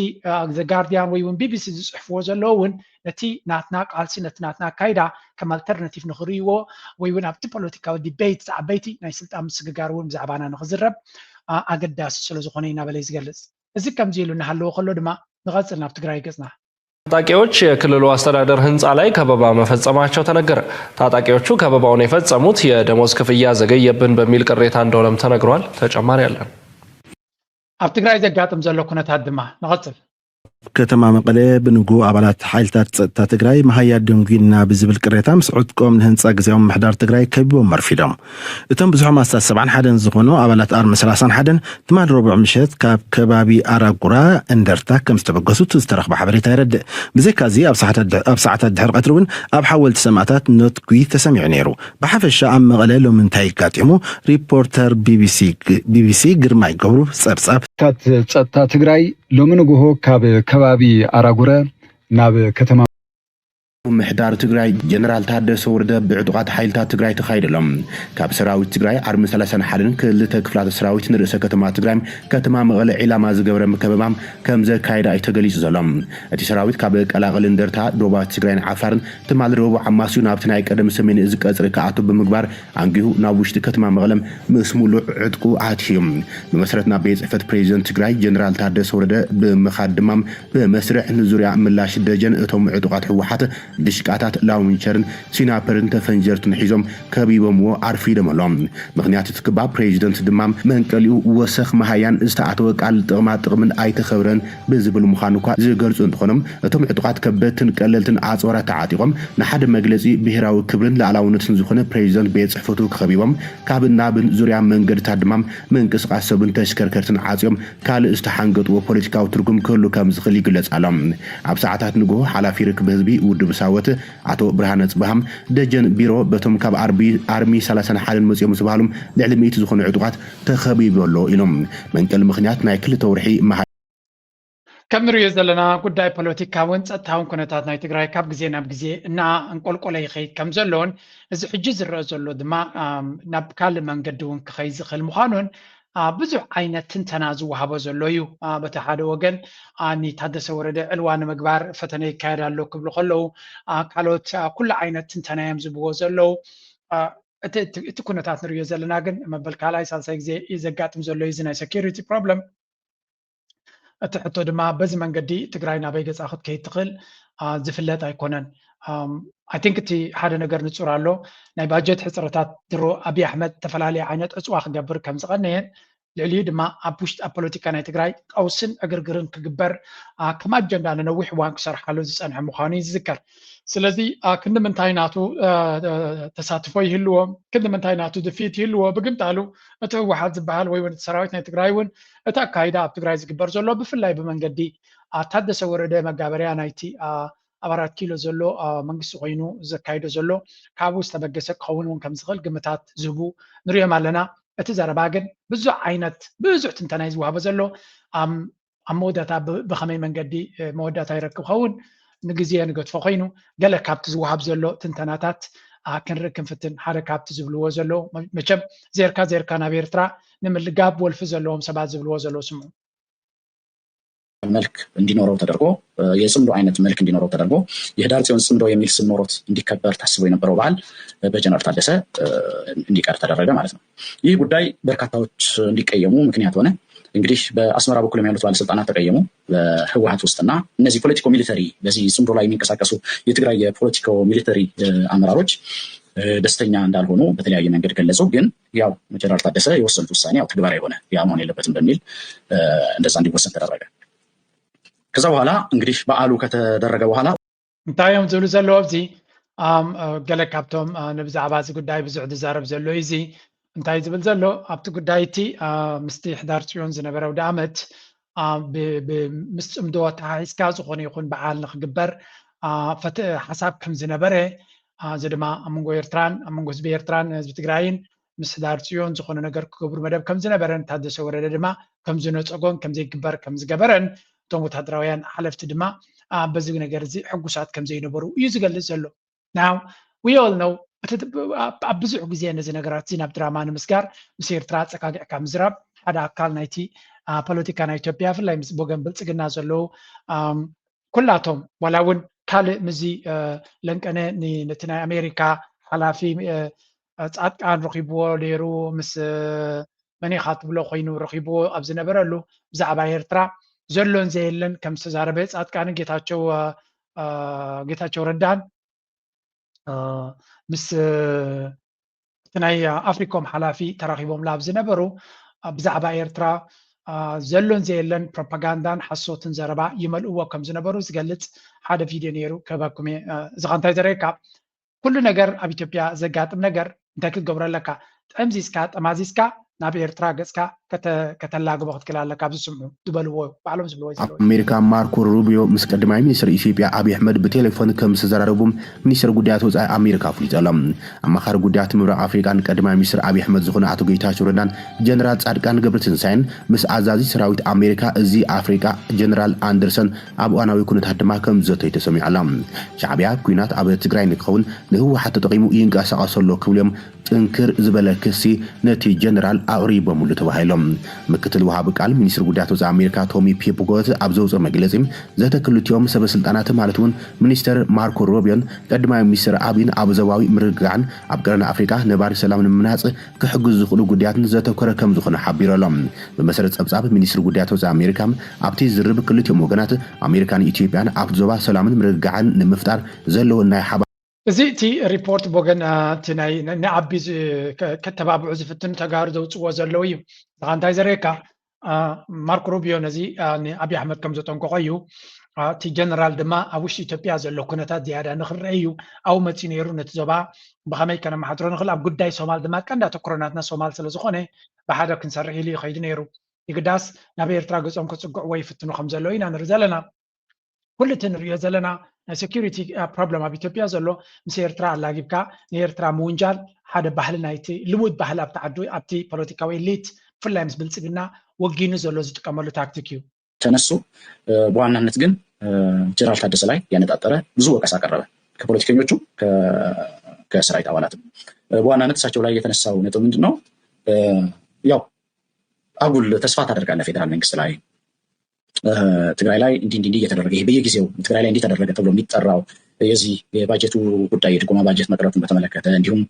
ዘጋርዲያን ወይ እውን ቢቢሲ ዝፅሕፍዎ ዘለዎ እውን ነቲ ናትና ቃልሲ ነቲ ናትና ኣካይዳ ከም ኣልተርናቲቭ ንኽርእይዎ ወይ እውን ኣብቲ ፖለቲካዊ ዲቤት ዝዓበይቲ ናይ ስልጣን ምስግጋር እውን ብዛዕባና ንኽዝረብ ኣገዳሲ ስለዝኾነ እዩ እናበለ እዩ ዝገልፅ። እዚ ከምዚ ኢሉ እናሃለወ ከሎ ድማ ንቐፅል ናብ ትግራይ ገፅና። ታጣቂዎች የክልሉ አስተዳደር ህንፃ ላይ ከበባ መፈጸማቸው ተነገረ። ታጣቂዎቹ ከበባውን የፈጸሙት የደሞዝ ክፍያ ዘገየብን በሚል ቅሬታ እንደሆነም ተነግሯል። ተጨማሪ አለን። ኣብ ትግራይ ዘጋጥም ዘሎ ኩነታት ድማ ንቐፅል። ከተማ መቐለ ብንጉ ኣባላት ሓይልታት ጸጥታ ትግራይ መሃያ ደንጒና ብዝብል ቅሬታ ምስ ዕጥቆም ንህንፃ ግዜያዊ ምምሕዳር ትግራይ ከቢቦም ኣርፊዶም። እቶም ብዝሖም ኣስታት ሰብዓን ሓደን ዝኾኑ ኣባላት ኣርሚ ሰላሳን ሓደን ትማል ረቡዕ ምሸት ካብ ከባቢ ኣራጉራ እንደርታ ከም ዝተበገሱ እቲ ዝተረኽበ ሓበሬታ የረድእ። ብዘይካዚ ኣብ ሰዓታት ድሕ- ኣብ ሰዓታት ድሕሪ ቀትሪ እውን ኣብ ሓወልቲ ሰማእታት ነትጒ ተሰሚዑ ነይሩ። ብሓፈሻ ኣብ መቐለ ሎሚ እንታይ ኣጋጢሙ? ሪፖርተር ቢቢሲ ግ- ቢቢሲ ግርማይ ገብሩ ጸብጻብ። ታት ጸጥታ ትግራይ ሎሚ ንግሆ ካብ ከባቢ ኣራጉረ ናብ ከተማ ምምሕዳር ትግራይ ጀነራል ታደሰ ወረደ ብዕጡቓት ሓይልታት ትግራይ ተኻይደሎም። ካብ ሰራዊት ትግራይ ኣርሚ ሰላሳን ሓደን ክልተ ክፍላተ ሰራዊት ንርእሰ ከተማ ትግራይ ከተማ መቐለ ዒላማ ዝገበረ ምከበባም ከም ዘካየደ እዩ ተገሊጹ ዘሎ። እቲ ሰራዊት ካብ ቀላቕል እንደርታ፣ ዶባት ትግራይን ዓፋርን ትማሊ ረቡዕ ኣማስዩ ናብቲ ናይ ቀደም ሰሜን እዚ ቀጽሪ ክኣቱ ብምግባር ኣንጊሁ ናብ ውሽጢ ከተማ መቐለ ምስ ሙሉእ ዕጥቁ ኣትዩ። ብመሰረት ናብ ቤት ጽሕፈት ፕሬዚደንት ትግራይ ጀነራል ታደሰ ወረደ ብምኻድ ድማ ብመስርዕ ንዙርያ ምላሽ ደጀን እቶም ዕጡቓት ህወሓት ድሽቃታት ላውንቸርን ሲናፐርን ተፈንጀርትን ሒዞም ከቢቦምዎ ኣርፊዶም ኣለዉ። ምኽንያት እቲ ክባብ ፕሬዚደንት ድማ መንቀሊኡ ወሰኽ መሃያን ዝተኣተወ ቃል ጥቕማ ጥቕምን ኣይተኸብረን ብዝብል ምዃኑ እኳ ዝገልጹ እንትኾኖም እቶም ዕጡቓት ከበድትን ቀለልትን ኣፅዋራት ተዓጢቖም ንሓደ መግለፂ ብሄራዊ ክብርን ሉዓላውነትን ዝኾነ ፕሬዚደንት ቤት ጽሕፈቱ ከቢቦም ካብ ናብን ዙርያ መንገድታት ድማ ምንቅስቃስ ሰብን ተሽከርከርትን ዓፅዮም ካልእ ዝተሓንገጥዎ ፖለቲካዊ ትርጉም ክህሉ ከም ዝኽእል ይግለጽ ኣሎ። ኣብ ሰዓታት ንግሆ ሓላፊ ርክብ ህዝቢ ውድብ ሳወት ኣቶ ብርሃነ ጽባሃም ደጀን ቢሮ በቶም ካብ ኣርቢ ኣርሚ ሰላሳን ሓደን መጺኦም ዝተባህሉ ልዕሊ ሚእቲ ዝኾኑ ዕጡቓት ተኸቢቡ ኣሎ ኢሎም። መንቀሊ ምኽንያት ናይ ክልተ ወርሒ መሃ ከም ንሪኦ ዘለና ጉዳይ ፖለቲካውን ጸጥታውን ኩነታት ናይ ትግራይ ካብ ግዜ ናብ ግዜ እና እንቆልቆለ ይኸይድ ከም ዘሎን እዚ ሕጂ ዝረአ ዘሎ ድማ ናብ ካልእ መንገዲ እውን ክኸይድ ዝኽእል ምዃኑን ብዙሕ ዓይነት ትንተና ዝወሃቦ ዘሎ እዩ። በቲ ሓደ ወገን ንታደሰ ወረደ ዕልዋ ንምግባር ፈተነ ይካየድ ኣሎ ክብሉ ከለዉ፣ ካልኦት ኩሉ ዓይነት ትንተና እዮም ዝብዎ ዘለዉ። እቲ ኩነታት ንሪኦ ዘለና ግን መበል ካልኣይ ሳልሳይ ግዜ እዩ ዘጋጥም ዘሎ እዩ እዚ ናይ ሴኪሪቲ ፕሮብለም። እቲ ሕቶ ድማ በዚ መንገዲ ትግራይ ናበይ ገፃ ክትከይድ ትኽእል ዝፍለጥ ኣይኮነን። ኣይ ቲንክ እቲ ሓደ ነገር ንፁር ኣሎ። ናይ ባጀት ሕፅረታት ድሮ ኣብይ ኣሕመድ ዝተፈላለየ ዓይነት ዕፅዋ ክገብር ከም ዝቐነየን ልዕሊኡ ድማ ኣብ ውሽጢ ኣብ ፖለቲካ ናይ ትግራይ ቀውስን ዕግርግርን ክግበር ከም ኣጀንዳ ንነዊሕ እዋን ክሰርሓሉ ዝፀንሐ ምዃኑ እዩ ዝዝከር። ስለዚ ክንዲ ምንታይ ናቱ ተሳትፎ ይህልዎ፣ ክንዲ ምንታይ ናቱ ድፍኢት ይህልዎ፣ ብግምጣሉ እቲ ህወሓት ዝበሃል ወይ እውን እቲ ሰራዊት ናይ ትግራይ እውን እቲ ኣካይዳ ኣብ ትግራይ ዝግበር ዘሎ ብፍላይ ብመንገዲ ታደሰ ወረደ መጋበርያ ናይቲ ኣብ ኣራት ኪሎ ዘሎ መንግስቲ ኮይኑ ዘካይዶ ዘሎ ካብኡ ዝተበገሰ ክኸውን እውን ከም ዝኽእል ግምታት ዝህቡ ንሪኦም ኣለና። እቲ ዘረባ ግን ብዙሕ ዓይነት ብዙሕ ትንተና እዩ ዝወሃቦ ዘሎ። ኣብ መወዳእታ ብኸመይ መንገዲ መወዳእታ ይረክብ ኸውን ንግዜ ንገድፎ ኮይኑ ገለ ካብቲ ዝወሃብ ዘሎ ትንተናታት ክንርኢ ክንፍትን። ሓደ ካብቲ ዝብልዎ ዘለዉ መቸም ዜርካ ዜርካ ናብ ኤርትራ ንምልጋብ ወልፊ ዘለዎም ሰባት ዝብልዎ ዘለዉ ስምዑ። መልክ እንዲኖረው ተደርጎ የጽምዶ አይነት መልክ እንዲኖረው ተደርጎ የህዳር ጽዮን ጽምዶ የሚል ስም ኖሮት እንዲከበር ታስቦ የነበረው በዓል በጀነራል ታደሰ እንዲቀር ተደረገ ማለት ነው። ይህ ጉዳይ በርካታዎች እንዲቀየሙ ምክንያት ሆነ። እንግዲህ በአስመራ በኩል ያሉት ባለስልጣናት ተቀየሙ። በህወሀት ውስጥና እነዚህ ፖለቲኮ ሚሊተሪ በዚህ ጽምዶ ላይ የሚንቀሳቀሱ የትግራይ የፖለቲኮ ሚሊተሪ አመራሮች ደስተኛ እንዳልሆኑ በተለያየ መንገድ ገለጹ። ግን ያው ጀነራል ታደሰ የወሰኑት ውሳኔ ያው ተግባራዊ ሆነ፣ ያ መሆን የለበትም በሚል እንደዛ እንዲወሰን ተደረገ። ከዛ በኋላ እንግዲህ በዓሉ ከተደረገ በኋላ እንታይ እዮም ዝብሉ ዘለዉ ኣብዚ ገለ ካብቶም ንብዛዕባ እዚ ጉዳይ ብዙሕ ዝዛረብ ዘሎ እዩ። እዚ እንታይ ዝብል ዘሎ ኣብቲ ጉዳይ እቲ ምስቲ ሕዳር ፅዮን ዝነበረ ኣውደ ኣመት ምስ ፅምዶ ተሓሒዝካ ዝኾነ ይኹን በዓል ንክግበር ሓሳብ ከም ዝነበረ፣ እዚ ድማ ኣብ መንጎ ኤርትራን ኣብ መንጎ ህዝቢ ኤርትራን ህዝቢ ትግራይን ምስ ሕዳር ፅዮን ዝኾነ ነገር ክገብሩ መደብ ከም ዝነበረን ታደሰ ወረደ ድማ ከም ዝነፀጎን ከም ዘይግበር ከም ዝገበረን እቶም ወታደራውያን ሓለፍቲ ድማ በዚ ነገር እዚ ሕጉሳት ከም ዘይነበሩ እዩ ዝገልፅ ዘሎ። Now we all know ኣብ ብዙሕ ግዜ ነዚ ነገራት እዚ ናብ ድራማ ንምስጋር ምስ ኤርትራ ኣፀጋጊዕካ ምዝራብ ሓደ ኣካል ናይቲ ፖለቲካ ናይ ኢትዮጵያ ብፍላይ ምስ ወገን ብልፅግና ዘለዉ ኩላቶም ዋላ እውን ካልእ ምስዚ ለንቀነ ነቲ ናይ ኣሜሪካ ሓላፊ ፃድቃን ረኪብዎ ነይሩ ምስ መን ኢኻ ትብሎ ኮይኑ ረኪብዎ ኣብ ዝነበረሉ ብዛዕባ ኤርትራ ዘሎን ዘየለን ከም ዝተዛረበ ፃድቃንን ጌታቸው ጌታቸው ረዳን ምስ እቲ ናይ ኣፍሪኮም ሓላፊ ተራኪቦምላ ኣብ ዝነበሩ ብዛዕባ ኤርትራ ዘሎን ዘየለን ፕሮፓጋንዳን ሓሶትን ዘረባ ይመልእዎ ከም ዝነበሩ ዝገልፅ ሓደ ቪድዮ ነይሩ ክህበኩም እየ። እዚ ከ እንታይ ዘርእየካ? ኩሉ ነገር ኣብ ኢትዮጵያ ዘጋጥም ነገር እንታይ ክትገብሮ ኣለካ? ጠምዚዝካ ጠማዚዝካ ናብ ኤርትራ ገጽካ ከተላግቦ ክትክእል ኣለካ። ኣብዚ ስምዑ ዝበልዎ ባዕሎም ዝብልዎ ዘለዉ። ኣሜሪካ ማርኮ ሩቢዮ ምስ ቀዳማይ ሚኒስትር ኢትዮጵያ ኣብይ ኣሕመድ ብቴሌፎን ከም ዝተዘራረቡ ሚኒስትር ጉዳያት ወፃኢ ኣሜሪካ ኣፍሊጡ ኣሎ። ኣማኻሪ ጉዳያት ምብራቕ ኣፍሪቃን ቀዳማይ ሚኒስትር ኣብይ ኣሕመድ ዝኾነ ኣቶ ጌታቸው ረዳን ጀነራል ጻድቃን ገብረትንሳኤን ምስ ኣዛዚ ሰራዊት ኣሜሪካ እዚ ኣፍሪቃ ጀነራል ኣንደርሰን ኣብ እዋናዊ ኩነታት ድማ ከም ዘተዩ ተሰሚዑ ኣሎ። ሻዕቢያ ኩናት ኣብ ትግራይ ንክኸውን ንህወሓት ተጠቒሙ ይንቀሳቐስ ኣሎ ክብሉ እዮም ጥንክር ዝበለ ክሲ ነቲ ጀነራል ኣቕሪቦምሉ ተባሂሎም። ምክትል ወሃቢ ቃል ሚኒስትር ጉዳያት ወፃኢ ኣሜሪካ ቶሚ ፒፕጎት ኣብ ዘውፅኦ መግለፂ ዘተ ክልቲኦም ሰበ ስልጣናት ማለት እውን ሚኒስተር ማርኮ ሮቢዮን ቀዳማይ ሚኒስትር ኣብይን ኣብ ዞባዊ ምርግጋዕን ኣብ ቀርኒ ኣፍሪካ ነባሪ ሰላም ንምናፅ ክሕግዙ ዝኽእሉ ጉዳያትን ዘተኮረ ከም ዝኾነ ሓቢሩ ኣሎ። ብመሰረት ፀብፃብ ሚኒስትር ጉዳያት ወፃኢ ኣሜሪካ ኣብቲ ዝርብ ክልቲኦም ወገናት ኣሜሪካን ኢትዮጵያን ኣብቲ ዞባ ሰላምን ምርግጋዕን ንምፍጣር ዘለዎ ናይ ሓባር እዚ እቲ ሪፖርት ብወገን እቲ ናይ ንዓቢ ከተባብዑ ዝፍትኑ ተጋሩ ዘውፅዎ ዘለዉ እዩ። ንኻ እንታይ ዘርእየካ? ማርኮ ሩቢዮ ነዚ ንኣብይ ኣሕመድ ከም ዘጠንቀቆ እዩ። እቲ ጀነራል ድማ ኣብ ውሽጢ ኢትዮጵያ ዘሎ ኩነታት ዝያዳ ንክረአ እዩ ኣብኡ መፂኡ ነይሩ። ነቲ ዞባ ብኸመይ ከነመሓድሮ ንኽእል፣ ኣብ ጉዳይ ሶማል ድማ ቀንዲ ኣተኩሮ ናትና ሶማል ስለዝኾነ ብሓደ ክንሰርሕ ኢሉ እዩ ከይዱ ነይሩ። ይግዳስ ናብ ኤርትራ ገጾም ክጽግዕዎ ይፍትኑ ከም ዘለዉ ኢና ንርኢ ዘለና። ኩሉ እቲ ንሪኦ ዘለና ናይ ሴኩሪቲ ፕሮብለም ኣብ ኢትዮጵያ ዘሎ ምስ ኤርትራ ኣላጊብካ ንኤርትራ ምውንጃል ሓደ ባህሊ ናይቲ ልሙድ ባህሊ ኣብቲ ዓዱ ኣብቲ ፖለቲካዊ ኤሊት ብፍላይ ምስ ብልጽግና ወጊኑ ዘሎ ዝጥቀመሉ ታክቲክ እዩ። ተነሱ። ብዋናነት ግን ጀነራል ታደሰ ላይ ያነጣጠረ ብዙ ወቀሳ ቀረበ ከፖለቲከኞቹ ከሰራዊት አባላትም። በዋናነት እሳቸው ላይ የተነሳው ነጥብ ምንድን ነው? ያው አጉል ተስፋ ታደርጋለህ ፌዴራል መንግስት ላይ ትግራይ ላይ እንዲህ እንዲህ እየተደረገ ይሄ በየጊዜው ትግራይ ላይ እንዲህ ተደረገ ተብሎ የሚጠራው የዚህ የባጀቱ ጉዳይ የድጎማ ባጀት መቅረቱን በተመለከተ እንዲሁም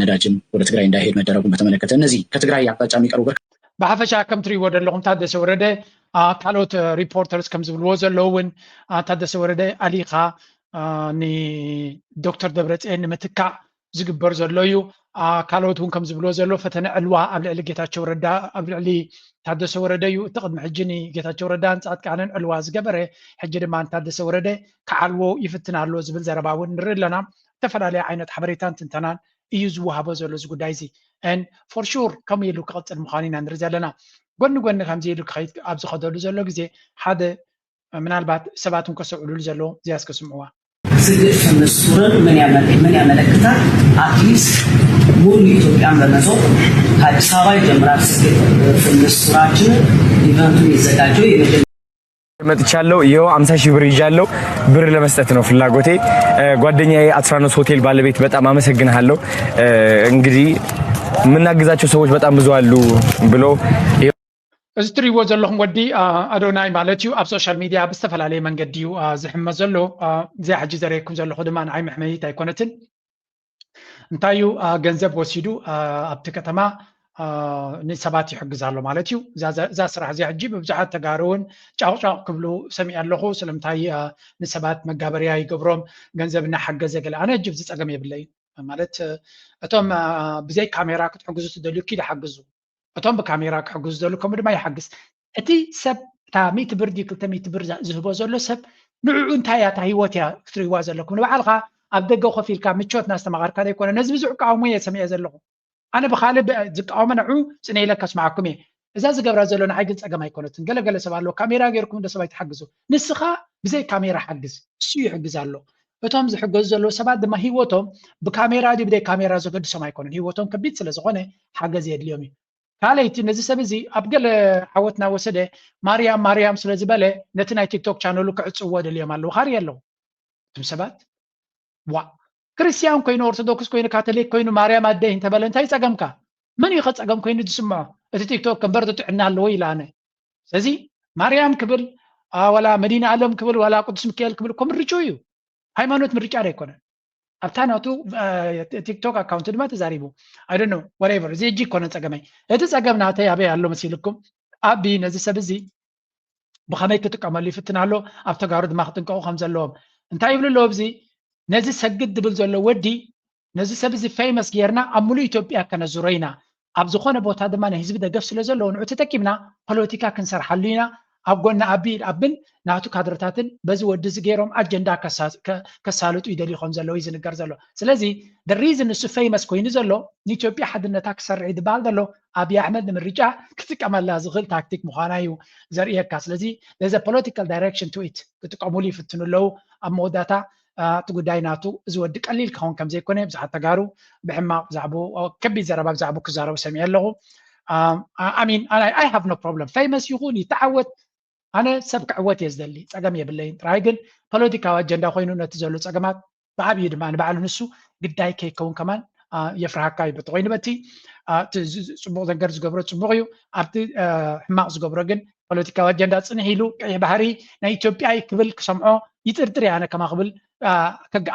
ነዳጅም ወደ ትግራይ እንዳይሄድ መደረጉን በተመለከተ እነዚህ ከትግራይ አቅጣጫ የሚቀርቡ ብሓፈሻ ከም ትሪእዎ ዘለኹም ታደሰ ወረደ ካልኦት ሪፖርተርስ ከም ዝብልዎ ዘለዉ እውን ታደሰ ወረደ ኣሊኻ ንዶክተር ደብረፅኤን ንምትካእ ዝግበር ዘሎ እዩ። ካልኦት እውን ከም ዝብልዎ ዘሎ ፈተነ ዕልዋ ኣብ ልዕሊ ጌታቸው ረዳ ኣብ ልዕሊ ታደሰ ወረደ እዩ። እቲ ቅድሚ ሕጂ ንጌታቸው ረዳን ፃድቃንን ዕልዋ ዝገበረ ሕጂ ድማ ንታደሰ ወረደ ክዓልዎ ይፍትን ኣሎ ዝብል ዘረባ እውን ንርኢ ኣለና። ዝተፈላለየ ዓይነት ሓበሬታን ትንተናን እዩ ዝወሃቦ ዘሎ እዚ ጉዳይ እዚ። ን ፎር ሹር ከምኡ ኢሉ ክቐፅል ምዃኑ ኢና ንርኢ ዘለና። ጎኒ ጎኒ ከምዚ ኢሉ ክኸይድ ኣብ ዝኸደሉ ዘሎ ግዜ ሓደ ምናልባት ሰባት እውን ከስተውዕሉሉ ዘለዎ እዚኣ እስከ ስምዕዋ። ስግእ ፍምስቱርን ምን ያመለክታል? አትሊስት ሙሉ ኢትዮጵያን በመዞር ከአዲስ አበባ ይጀምራል። ስግእ ፍምስቱራችን ኢቨንቱ የሚዘጋጀው የመጀመሪያ መጥቻለሁ። ይኸው አምሳ ሺህ ብር ይዣለሁ። ብር ለመስጠት ነው ፍላጎቴ። ጓደኛዬ አትራኖስ ሆቴል ባለቤት በጣም አመሰግንሃለሁ። እንግዲህ የምናግዛቸው ሰዎች በጣም ብዙ አሉ ብሎ እዚ ትሪእዎ ዘለኹም ወዲ ኣዶናይ ማለት እዩ ኣብ ሶሻል ሚድያ ብዝተፈላለየ መንገዲ እዩ ዝሕመ ዘሎ። እዚኣ ሕጂ ዘርእየኩም ዘለኹ ድማ ንዓይ መሕመይት ኣይኮነትን። እንታይ እዩ ገንዘብ ወሲዱ ኣብቲ ከተማ ንሰባት ይሕግዝ ኣሎ ማለት እዩ። እዛ ስራሕ እዚኣ ሕጂ ብብዙሓት ተጋሩ እውን ጫቕጫቕ ክብሉ ሰሚዐ ኣለኹ። ስለምንታይ ንሰባት መጋበርያ ይገብሮም ገንዘብ እናሓገዘ ገለ ኣነ ሕጂ ብዚ ፀገም የብለይ ማለት እቶም ብዘይ ካሜራ ክትሕግዙ ትደልዩ ኪድ ሓግዙ። እቶም ብካሜራ ክሕግዙ ዘሉ ከምኡ ድማ ይሓግዝ። እቲ ሰብ እታ ሚእቲ ብር ድዩ ክልተ ሚእቲ ብር ዝህቦ ዘሎ ሰብ ንዕኡ እንታይ እያ እታ ህይወት እያ ክትርእይዋ ዘለኩም። ንባዕልኻ ኣብ ደገ ኮፍ ኢልካ ምቾት እናስተማቐርካ ዘይኮነ ነዚ ብዙሕ እቃወሞ እየ ሰሚዐ ዘለኹ። ኣነ ብኻልእ ዝቃወመ ንዑ ፅነ ኢለ ከስማዓኩም እየ። እዛ ዝገብራ ዘሎ ንዓይ ግን ፀገም ኣይኮነትን። ገለገለ ሰብ ኣለዎ ካሜራ ገይርኩም እንደ ሰባይ ትሓግዙ። ንስኻ ብዘይ ካሜራ ሓግዝ። እሱ ይሕግዝ ኣሎ። እቶም ዝሕገዙ ዘለዉ ሰባት ድማ ህይወቶም ብካሜራ ድዩ ብዘይ ካሜራ ዘገድሶም ኣይኮነን። ህይወቶም ከቢድ ስለ ዝኾነ ሓገዝ የድልዮም እዩ። ካልኣይቲ ነዚ ሰብ እዚ ኣብ ገለ ዓወት እናወሰደ ማርያም ማርያም ስለ ዝበለ ነቲ ናይ ቲክቶክ ቻነሉ ክዕፅዎ ደልዮም ኣለዉ። ካርየ ኣለዉ እቶም ሰባት። ዋ ክርስቲያን ኮይኑ ኦርቶዶክስ ኮይኑ ካቶሊክ ኮይኑ ማርያም ኣደይ እንተበለ እንታይ ፀገምካ? መን እዩ ከፀገም ኮይኑ ዝስምዖ? እቲ ቲክቶክ እምበር ጥዕና ኣለዎ ኢለ ኣነ። ስለዚ ማርያም ክብል ዋላ መዲና ኣለም ክብል ዋላ ቅዱስ ሚካኤል ክብል እኮ ምርጭኡ እዩ። ሃይማኖት ምርጫ ዶ ኣይኮነን? ኣብታ ናቱ ቲክቶክ ኣካውንት ድማ ተዛሪቡ። I don't know whatever እዚ እጂ ይኮነ ፀገመይ። እቲ ፀገም ናተይ ኣበይ ኣሎ መሲልኩም? ኣቢ ነዚ ሰብ እዚ ብኸመይ ክጥቀመሉ ይፍትን ኣሎ። ኣብ ተጋሩ ድማ ክጥንቀቑ ከም ዘለዎም እንታይ ይብሉ ኣለዉ? ኣብዚ ነዚ ሰግድ ድብል ዘሎ ወዲ ነዚ ሰብ እዚ ፌመስ ጌርና ኣብ ሙሉእ ኢትዮጵያ ከነዙሮ ኢና። ኣብ ዝኾነ ቦታ ድማ ናይ ህዝቢ ደገፍ ስለ ዘለዎ ንዑ ተጠቂምና ፖለቲካ ክንሰርሓሉ ኢና። ኣብ ጎኒ ኣቢ ኣብን ናቱ ካድረታትን በዚ ወዲ እዚ ገይሮም ኣጀንዳ ከሳልጡ ይደልዩ ከም ዘለዉ እዩ ዝንገር ዘሎ። ስለዚ the reason ንሱ famous ኮይኑ ዘሎ ንኢትዮጵያ ሓድነታ ክሰርዕ እዩ ዝበሃል ዘሎ ኣብይ ኣሕመድ ንምርጫ ክጥቀመላ ዝኽእል ታክቲክ ምዃና እዩ ዘርእየካ። ስለዚ there's a political direction to it ክጥቀሙሉ ይፍትኑ ኣለዉ። ኣብ መወዳእታ እቲ ጉዳይ ናቱ እዚ ወዲ ቀሊል ክኸውን ከም ዘይኮነ ብዙሓት ተጋሩ ብሕማቕ ብዛዕባኡ ከቢድ ዘረባ ብዛዕባኡ ክዛረቡ ሰሚዐ ኣለኹ። I mean I have no problem famous ይኹን ይተዓወት ኣነ ሰብ ክዕወት እየ ዝደሊ፣ ጸገም የብለይን። ጥራይ ግን ፖለቲካዊ ኣጀንዳ ኮይኑ ነቲ ዘሎ ጸገማት ብዓብዩ ድማ ንባዕሉ ንሱ ግዳይ ከይከውን ከማን የፍርሃካ እዩ። በቲ ኮይኑ በቲ ጽቡቕ ነገር ዝገብሮ ጽቡቕ እዩ፣ ኣብቲ ሕማቕ ዝገብሮ ግን ፖለቲካዊ ኣጀንዳ ጽንሕ ኢሉ ቀይሕ ባሕሪ ናይ ኢትዮጵያ ክብል ክሰምዖ ይጥርጥር እየ። ኣነ ከማ ክብል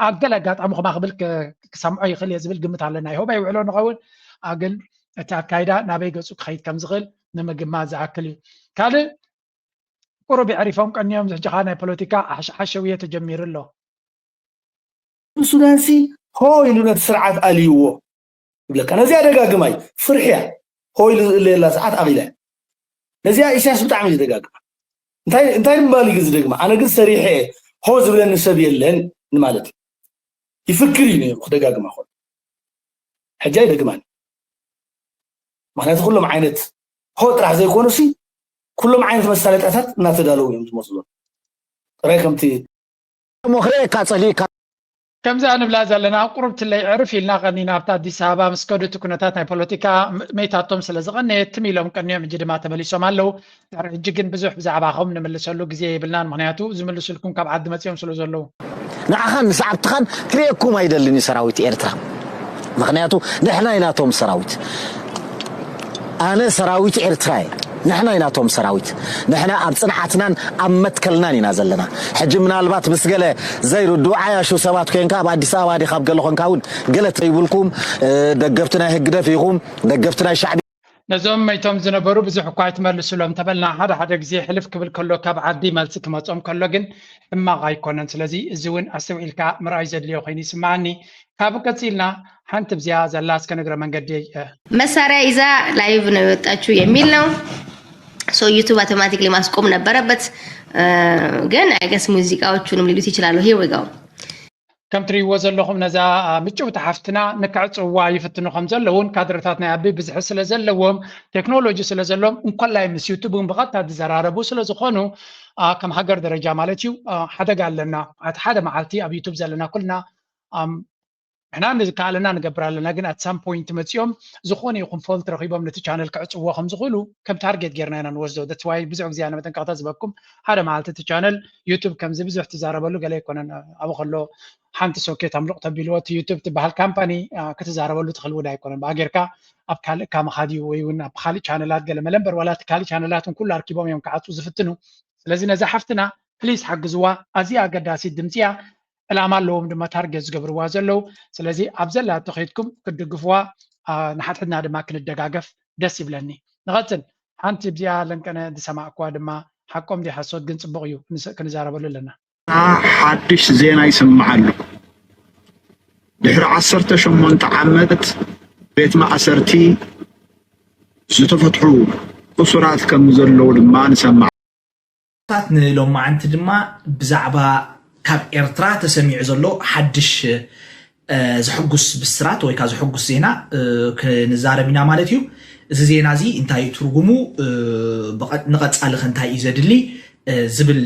ኣገለ ኣጋጣሚ ከማ ክብል ክሰምዖ ይኽእል እየ ዝብል ግምት ኣለና። ይሆባ ይውዕሎ ንኸውን ግን እቲ ኣካይዳ ናበይ ገጹ ክኸይድ ከም ዝኽእል ንምግማት ዝኣክል እዩ። ካልእ ቁሩብ የዕሪፎም ቀንዮም። ሕጂ ኸዓ ናይ ፖለቲካ ሓሸውየ ተጀሚሩ ኣሎ። ሱዳንሲ ሆ ኢሉ ነቲ ስርዓት ኣልይዎ ይብለካ። ነዚኣ ደጋግማ እዩ ፍርሕያ ሆ ኢሉ ዝእለየላ ሰዓት ኣኺላ። ነዚኣ ኢሳያስ ብጣዕሚ እዩ ዝደጋግማ። እንታይ እንታይ ምባል እዩ ዝደግማ? ኣነ ግን ሰሪሐ ሆ ዝብለኒ ሰብ የለን ንማለት እዩ። ይፍክር እዩ ክደጋግማ ኾን ሕጂ ኣይደግማን። ምክንያቱ ኩሎም ዓይነት ሆ ጥራሕ ዘይኮኑ ሲ ኩሎም ዓይነት መሳለጥያታት እናተዳለዉ እዮም ዝመፁ ዘሎ። ጥራይ ከምቲ እሞ ክርእየካ ጸሊእካ ከምዛ ንብላ ዘለና ቁሩብ ትለይ ዕርፍ ኢልና ቀኒና ኣብታ ኣዲስ ኣበባ ምስ ከዱ እቲ ኩነታት ናይ ፖለቲካ መይታቶም ስለ ዝቐነየ ትም ኢሎም ቀኒዮም ሕጂ ድማ ተመሊሶም ኣለዉ። ድሕሪ ሕጂ ግን ብዙሕ ብዛዕባኹም ንምልሰሉ ግዜ የብልናን ምክንያቱ ዝምልሱልኩም ካብ ዓዲ መጺኦም ስለ ዘለዉ። ንዓኻን ንሰዓብትኻን ክርእየኩም ኣይደልን እዩ ሰራዊት ኤርትራ። ምኽንያቱ ንሕና ኢና እቶም ሰራዊት። ኣነ ሰራዊት ኤርትራ እየ። ንሕና ኢና እቶም ሰራዊት። ንሕና ኣብ ጽንዓትናን ኣብ መትከልናን ኢና ዘለና። ሕጂ ምናልባት ምስ ገለ ዘይርድኡ ዓያሹ ሰባት ኮይንካ ኣብ ኣዲስ ኣበባ ዲኻ ኣብ ገለ ኾንካ እውን ገለ ተይብልኩም ደገፍቲ ናይ ህግደፍ ኢኹም ደገፍቲ ናይ ሻዕቢ ነዞም መይቶም ዝነበሩ ብዙሕ እኳ ኣይትመልሱሎም ተበልና ሓደ ሓደ ግዜ ሕልፍ ክብል ከሎ ካብ ዓዲ መልሲ ክመጾም ከሎ ግን ሕማቕ ኣይኮነን። ስለዚ እዚ እውን ኣስተውዒልካ ምርኣይ ዘድልዮ ኮይኑ ይስምዓኒ። ካብኡ ቀጺልና ሓንቲ ብዚኣ ዘላ እስከ ንግረ መንገዲ መሳሪያ ይዛ live ነው የወጣችው የሚል ነው። So YouTube automatically ማስቆም ነበረበት። ግን I guess ሙዚቃዎቹንም ሊሉት ይችላሉ። Here we go. ከም ትርእይዎ ዘለኹም ነዛ ምጭውቲ ሓፍትና ንክዕፅውዋ ይፍትኑ ከም ዘለውን ካድረታት ናይ ኣቢ ብዝሒ ስለ ዘለዎም ቴክኖሎጂ ስለ ዘለዎም እንኮላይ ምስ ዩቱብ እውን ብቐጥታ ዝዘራረቡ ስለ ዝኾኑ ከም ሃገር ደረጃ ማለት እዩ ሓደጋ ኣለና። እቲ ሓደ መዓልቲ ኣብ ዩቱብ ዘለና ኩልና ንሕና ንዝከኣለና ንገብር ኣለና፣ ግን at some point መፂኦም ዝኾነ ይኹን ፎልት ረኺቦም ነቲ ቻነል ክዕፅዎ ከም ዝኽእሉ ከም ታርጌት ጌርና ኢና ንወስዶ። That's why ብዙሕ ግዜ ኣነ መጠንቀቕታ ዝበኩም ሓደ መዓልቲ እቲ ቻነል ዩቱብ ከምዚ ብዙሕ ትዛረበሉ ገለ ኣይኮነን። ኣብኡ ከሎ ሓንቲ ሶኬት ኣምልቕ ተቢልዎ እቲ ዩቱብ ትበሃል ካምፓኒ ክትዛረበሉ ትኽእል እውን ኣይኮነን። ብኣ ጌርካ ኣብ ካልእ እካ ምኻድ እዩ ወይ እውን ኣብ ካልእ ቻነላት ገለ መለ እምበር ዋላ እቲ ካልእ ቻነላት እውን ኩሉ ኣርኪቦም እዮም ክዓፁ ዝፍትኑ። ስለዚ ነዛ ሓፍትና ፕሊስ ሓግዝዋ፣ ኣዝያ ኣገዳሲት ድምፂ እያ። ዕላማ ኣለዎም ድማ ታርጌት ዝገብርዋ ዘለዉ። ስለዚ ኣብ ዘላቶ ከይድኩም ክትድግፍዋ ንሓድሕድና ድማ ክንደጋገፍ ደስ ይብለኒ። ንቐፅል። ሓንቲ ብዚኣ ለንቀነ ዝሰማዕኩዋ ድማ ሓቆም ድዩ ሓሶት ግን ፅቡቕ እዩ ክንዛረበሉ ኣለና። ሓድሽ ዜና ይስማዕ ኣሎ። ድሕሪ ዓሰርተ ሸሞንተ ዓመት ቤት ማእሰርቲ ዝተፈትሑ እሱራት ከም ዘለዉ ድማ ንሰማዕ። ታት ንሎማዓንቲ ድማ ብዛዕባ ካብ ኤርትራ ተሰሚዑ ዘሎ ሓድሽ ዘሕጉስ ብስራት ወይ ከዓ ዘሕጉስ ዜና ክንዛረብ ኢና ማለት እዩ። እዚ ዜና እዚ እንታይ እዩ ትርጉሙ፣ ንቐፃሊ ከ እንታይ እዩ ዘድሊ ዝብል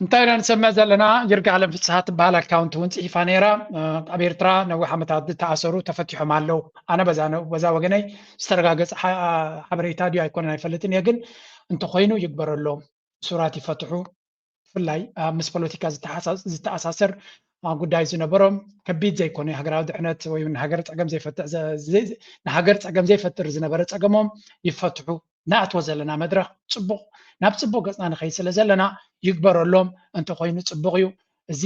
እንታይ ኢና ንሰምዕ ዘለና? ይርጋለም ፍስሃ ትበሃል ኣካውንት እውን ፅሒፋ ነይራ። ኣብ ኤርትራ ነዊሕ ዓመታት ዝተኣሰሩ ተፈቲሖም ኣለዉ። ኣነ በዛ ወገነይ ዝተረጋገፀ ሓበሬታ ድዩ ኣይኮነን ኣይፈልጥን እየ፣ ግን እንተኮይኑ ይግበረሎም። እሱራት ይፈትሑ። ብፍላይ ምስ ፖለቲካ ዝተኣሳሰር ጉዳይ ዝነበሮም ከቢድ ዘይኮነ ሃገራዊ ድሕነት ወይ ንሃገር ፀገም ዘይፈትሕ ንሃገር ፀገም ዘይፈጥር ዝነበረ ፀገሞም ይፈትሑ። ንኣትዎ ዘለና መድረኽ ፅቡቕ ናብ ፅቡቕ ገፅና ንኸይድ ስለ ዘለና ይግበረሎም። እንተኮይኑ ፅቡቕ እዩ። እዚ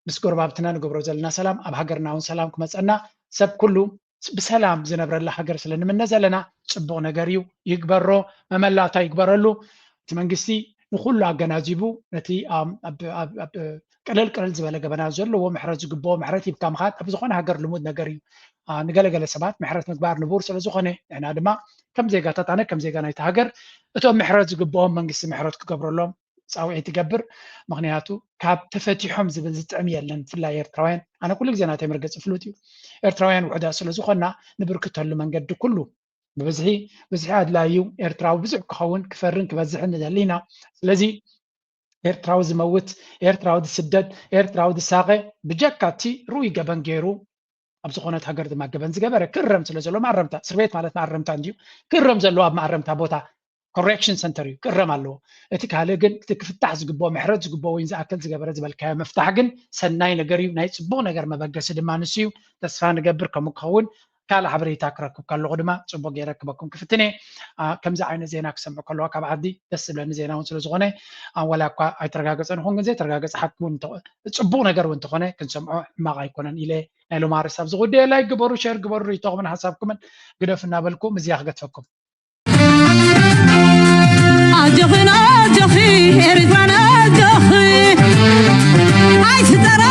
ምስ ጎረባብትና ንገብሮ ዘለና ሰላም ኣብ ሃገርና እውን ሰላም ክመፀና ሰብ ኩሉ ብሰላም ዝነብረላ ሃገር ስለ ንምነ ዘለና ፅቡቕ ነገር እዩ። ይግበሮ፣ መመላእታ ይግበረሉ። እቲ መንግስቲ ንኩሉ ኣገናዚቡ ነቲ ኣብ ቅልል ቅልል ዝበለ ገበናት ዘለዎ ምሕረት ዝግብኦ ምሕረት ሂብካ ምኻድ ኣብ ዝኾነ ሃገር ልሙድ ነገር እዩ። ንገለገለ ሰባት ምሕረት ምግባር ንቡር ስለ ዝኾነ ንሕና ድማ ከም ዜጋታት ኣነ ከም ዜጋ ናይቲ ሃገር እቶም ምሕረት ዝግብኦም መንግስቲ ምሕረት ክገብረሎም ፃውዒት ይገብር። ምክንያቱ ካብ ተፈቲሖም ዝብል ዝጥዕም የለን። ብፍላይ ኤርትራውያን ኣነ ኩሉ ግዜ ናተይ መርገፂ ፍሉጥ እዩ። ኤርትራውያን ውሕዳት ስለ ዝኾና ንብርክተሉ መንገዲ ኩሉ ብብዝሒ ብዝሒ ኣድላዩ ኤርትራዊ ብዙሕ ክኸውን ክፈርን ክበዝሕን ንደሊ ኢና። ስለዚ ኤርትራዊ ዝመውት፣ ኤርትራዊ ዝስደድ፣ ኤርትራዊ ዝሳቐ ብጀካ እቲ ርኡይ ገበን ገይሩ ኣብ ዝኾነት ሃገር ድማ ገበን ዝገበረ ክረም ስለ ዘሎ ማረምታ እስር ቤት ማለት ማረምታ እንድዩ ክረም ዘለዎ ኣብ ማረምታ ቦታ correction center እዩ ክረም ኣለዎ። እቲ ካልእ ግን እቲ ክፍታሕ ዝግብኦ ምሕረት ዝግብኦ ወይ ዝኣክል ዝገበረ ዝበልካዮ ምፍታሕ ግን ሰናይ ነገር እዩ። ናይ ፅቡቕ ነገር መበገሲ ድማ ንሱ እዩ። ተስፋ ንገብር ከምኡ ክኸውን ካልእ ሓበሬታ ክረክብ ከለኹ ድማ ፅቡቅ ገይረ ክበኩም ክፍትን እየ። ከምዚ ዓይነት ዜና ክሰምዑ ከለዋ ካብ ዓዲ ደስ ዝብለኒ ዜና እውን ስለዝኾነ ወላ እኳ ኣይተረጋገፀን ይኹን ግን ዘይተረጋገፀ ሓቂ እውን እንተ- ፅቡቅ ነገር እውን እንተኾነ ክንሰምዖ ሕማቅ ኣይኮነን ኢለ ናይ ሎማ ርሳብ ዝጉዳየ ላይ ግበሩ ሸር ግበሩ ርእይቶኹምን ሓሳብኩምን ግደፍ እናበልኩ ምዝያ ክገትፈኩም። ኣጆኺን ኣጆኺ ኤሪትራን ኣጆኺ ኣይትጠራ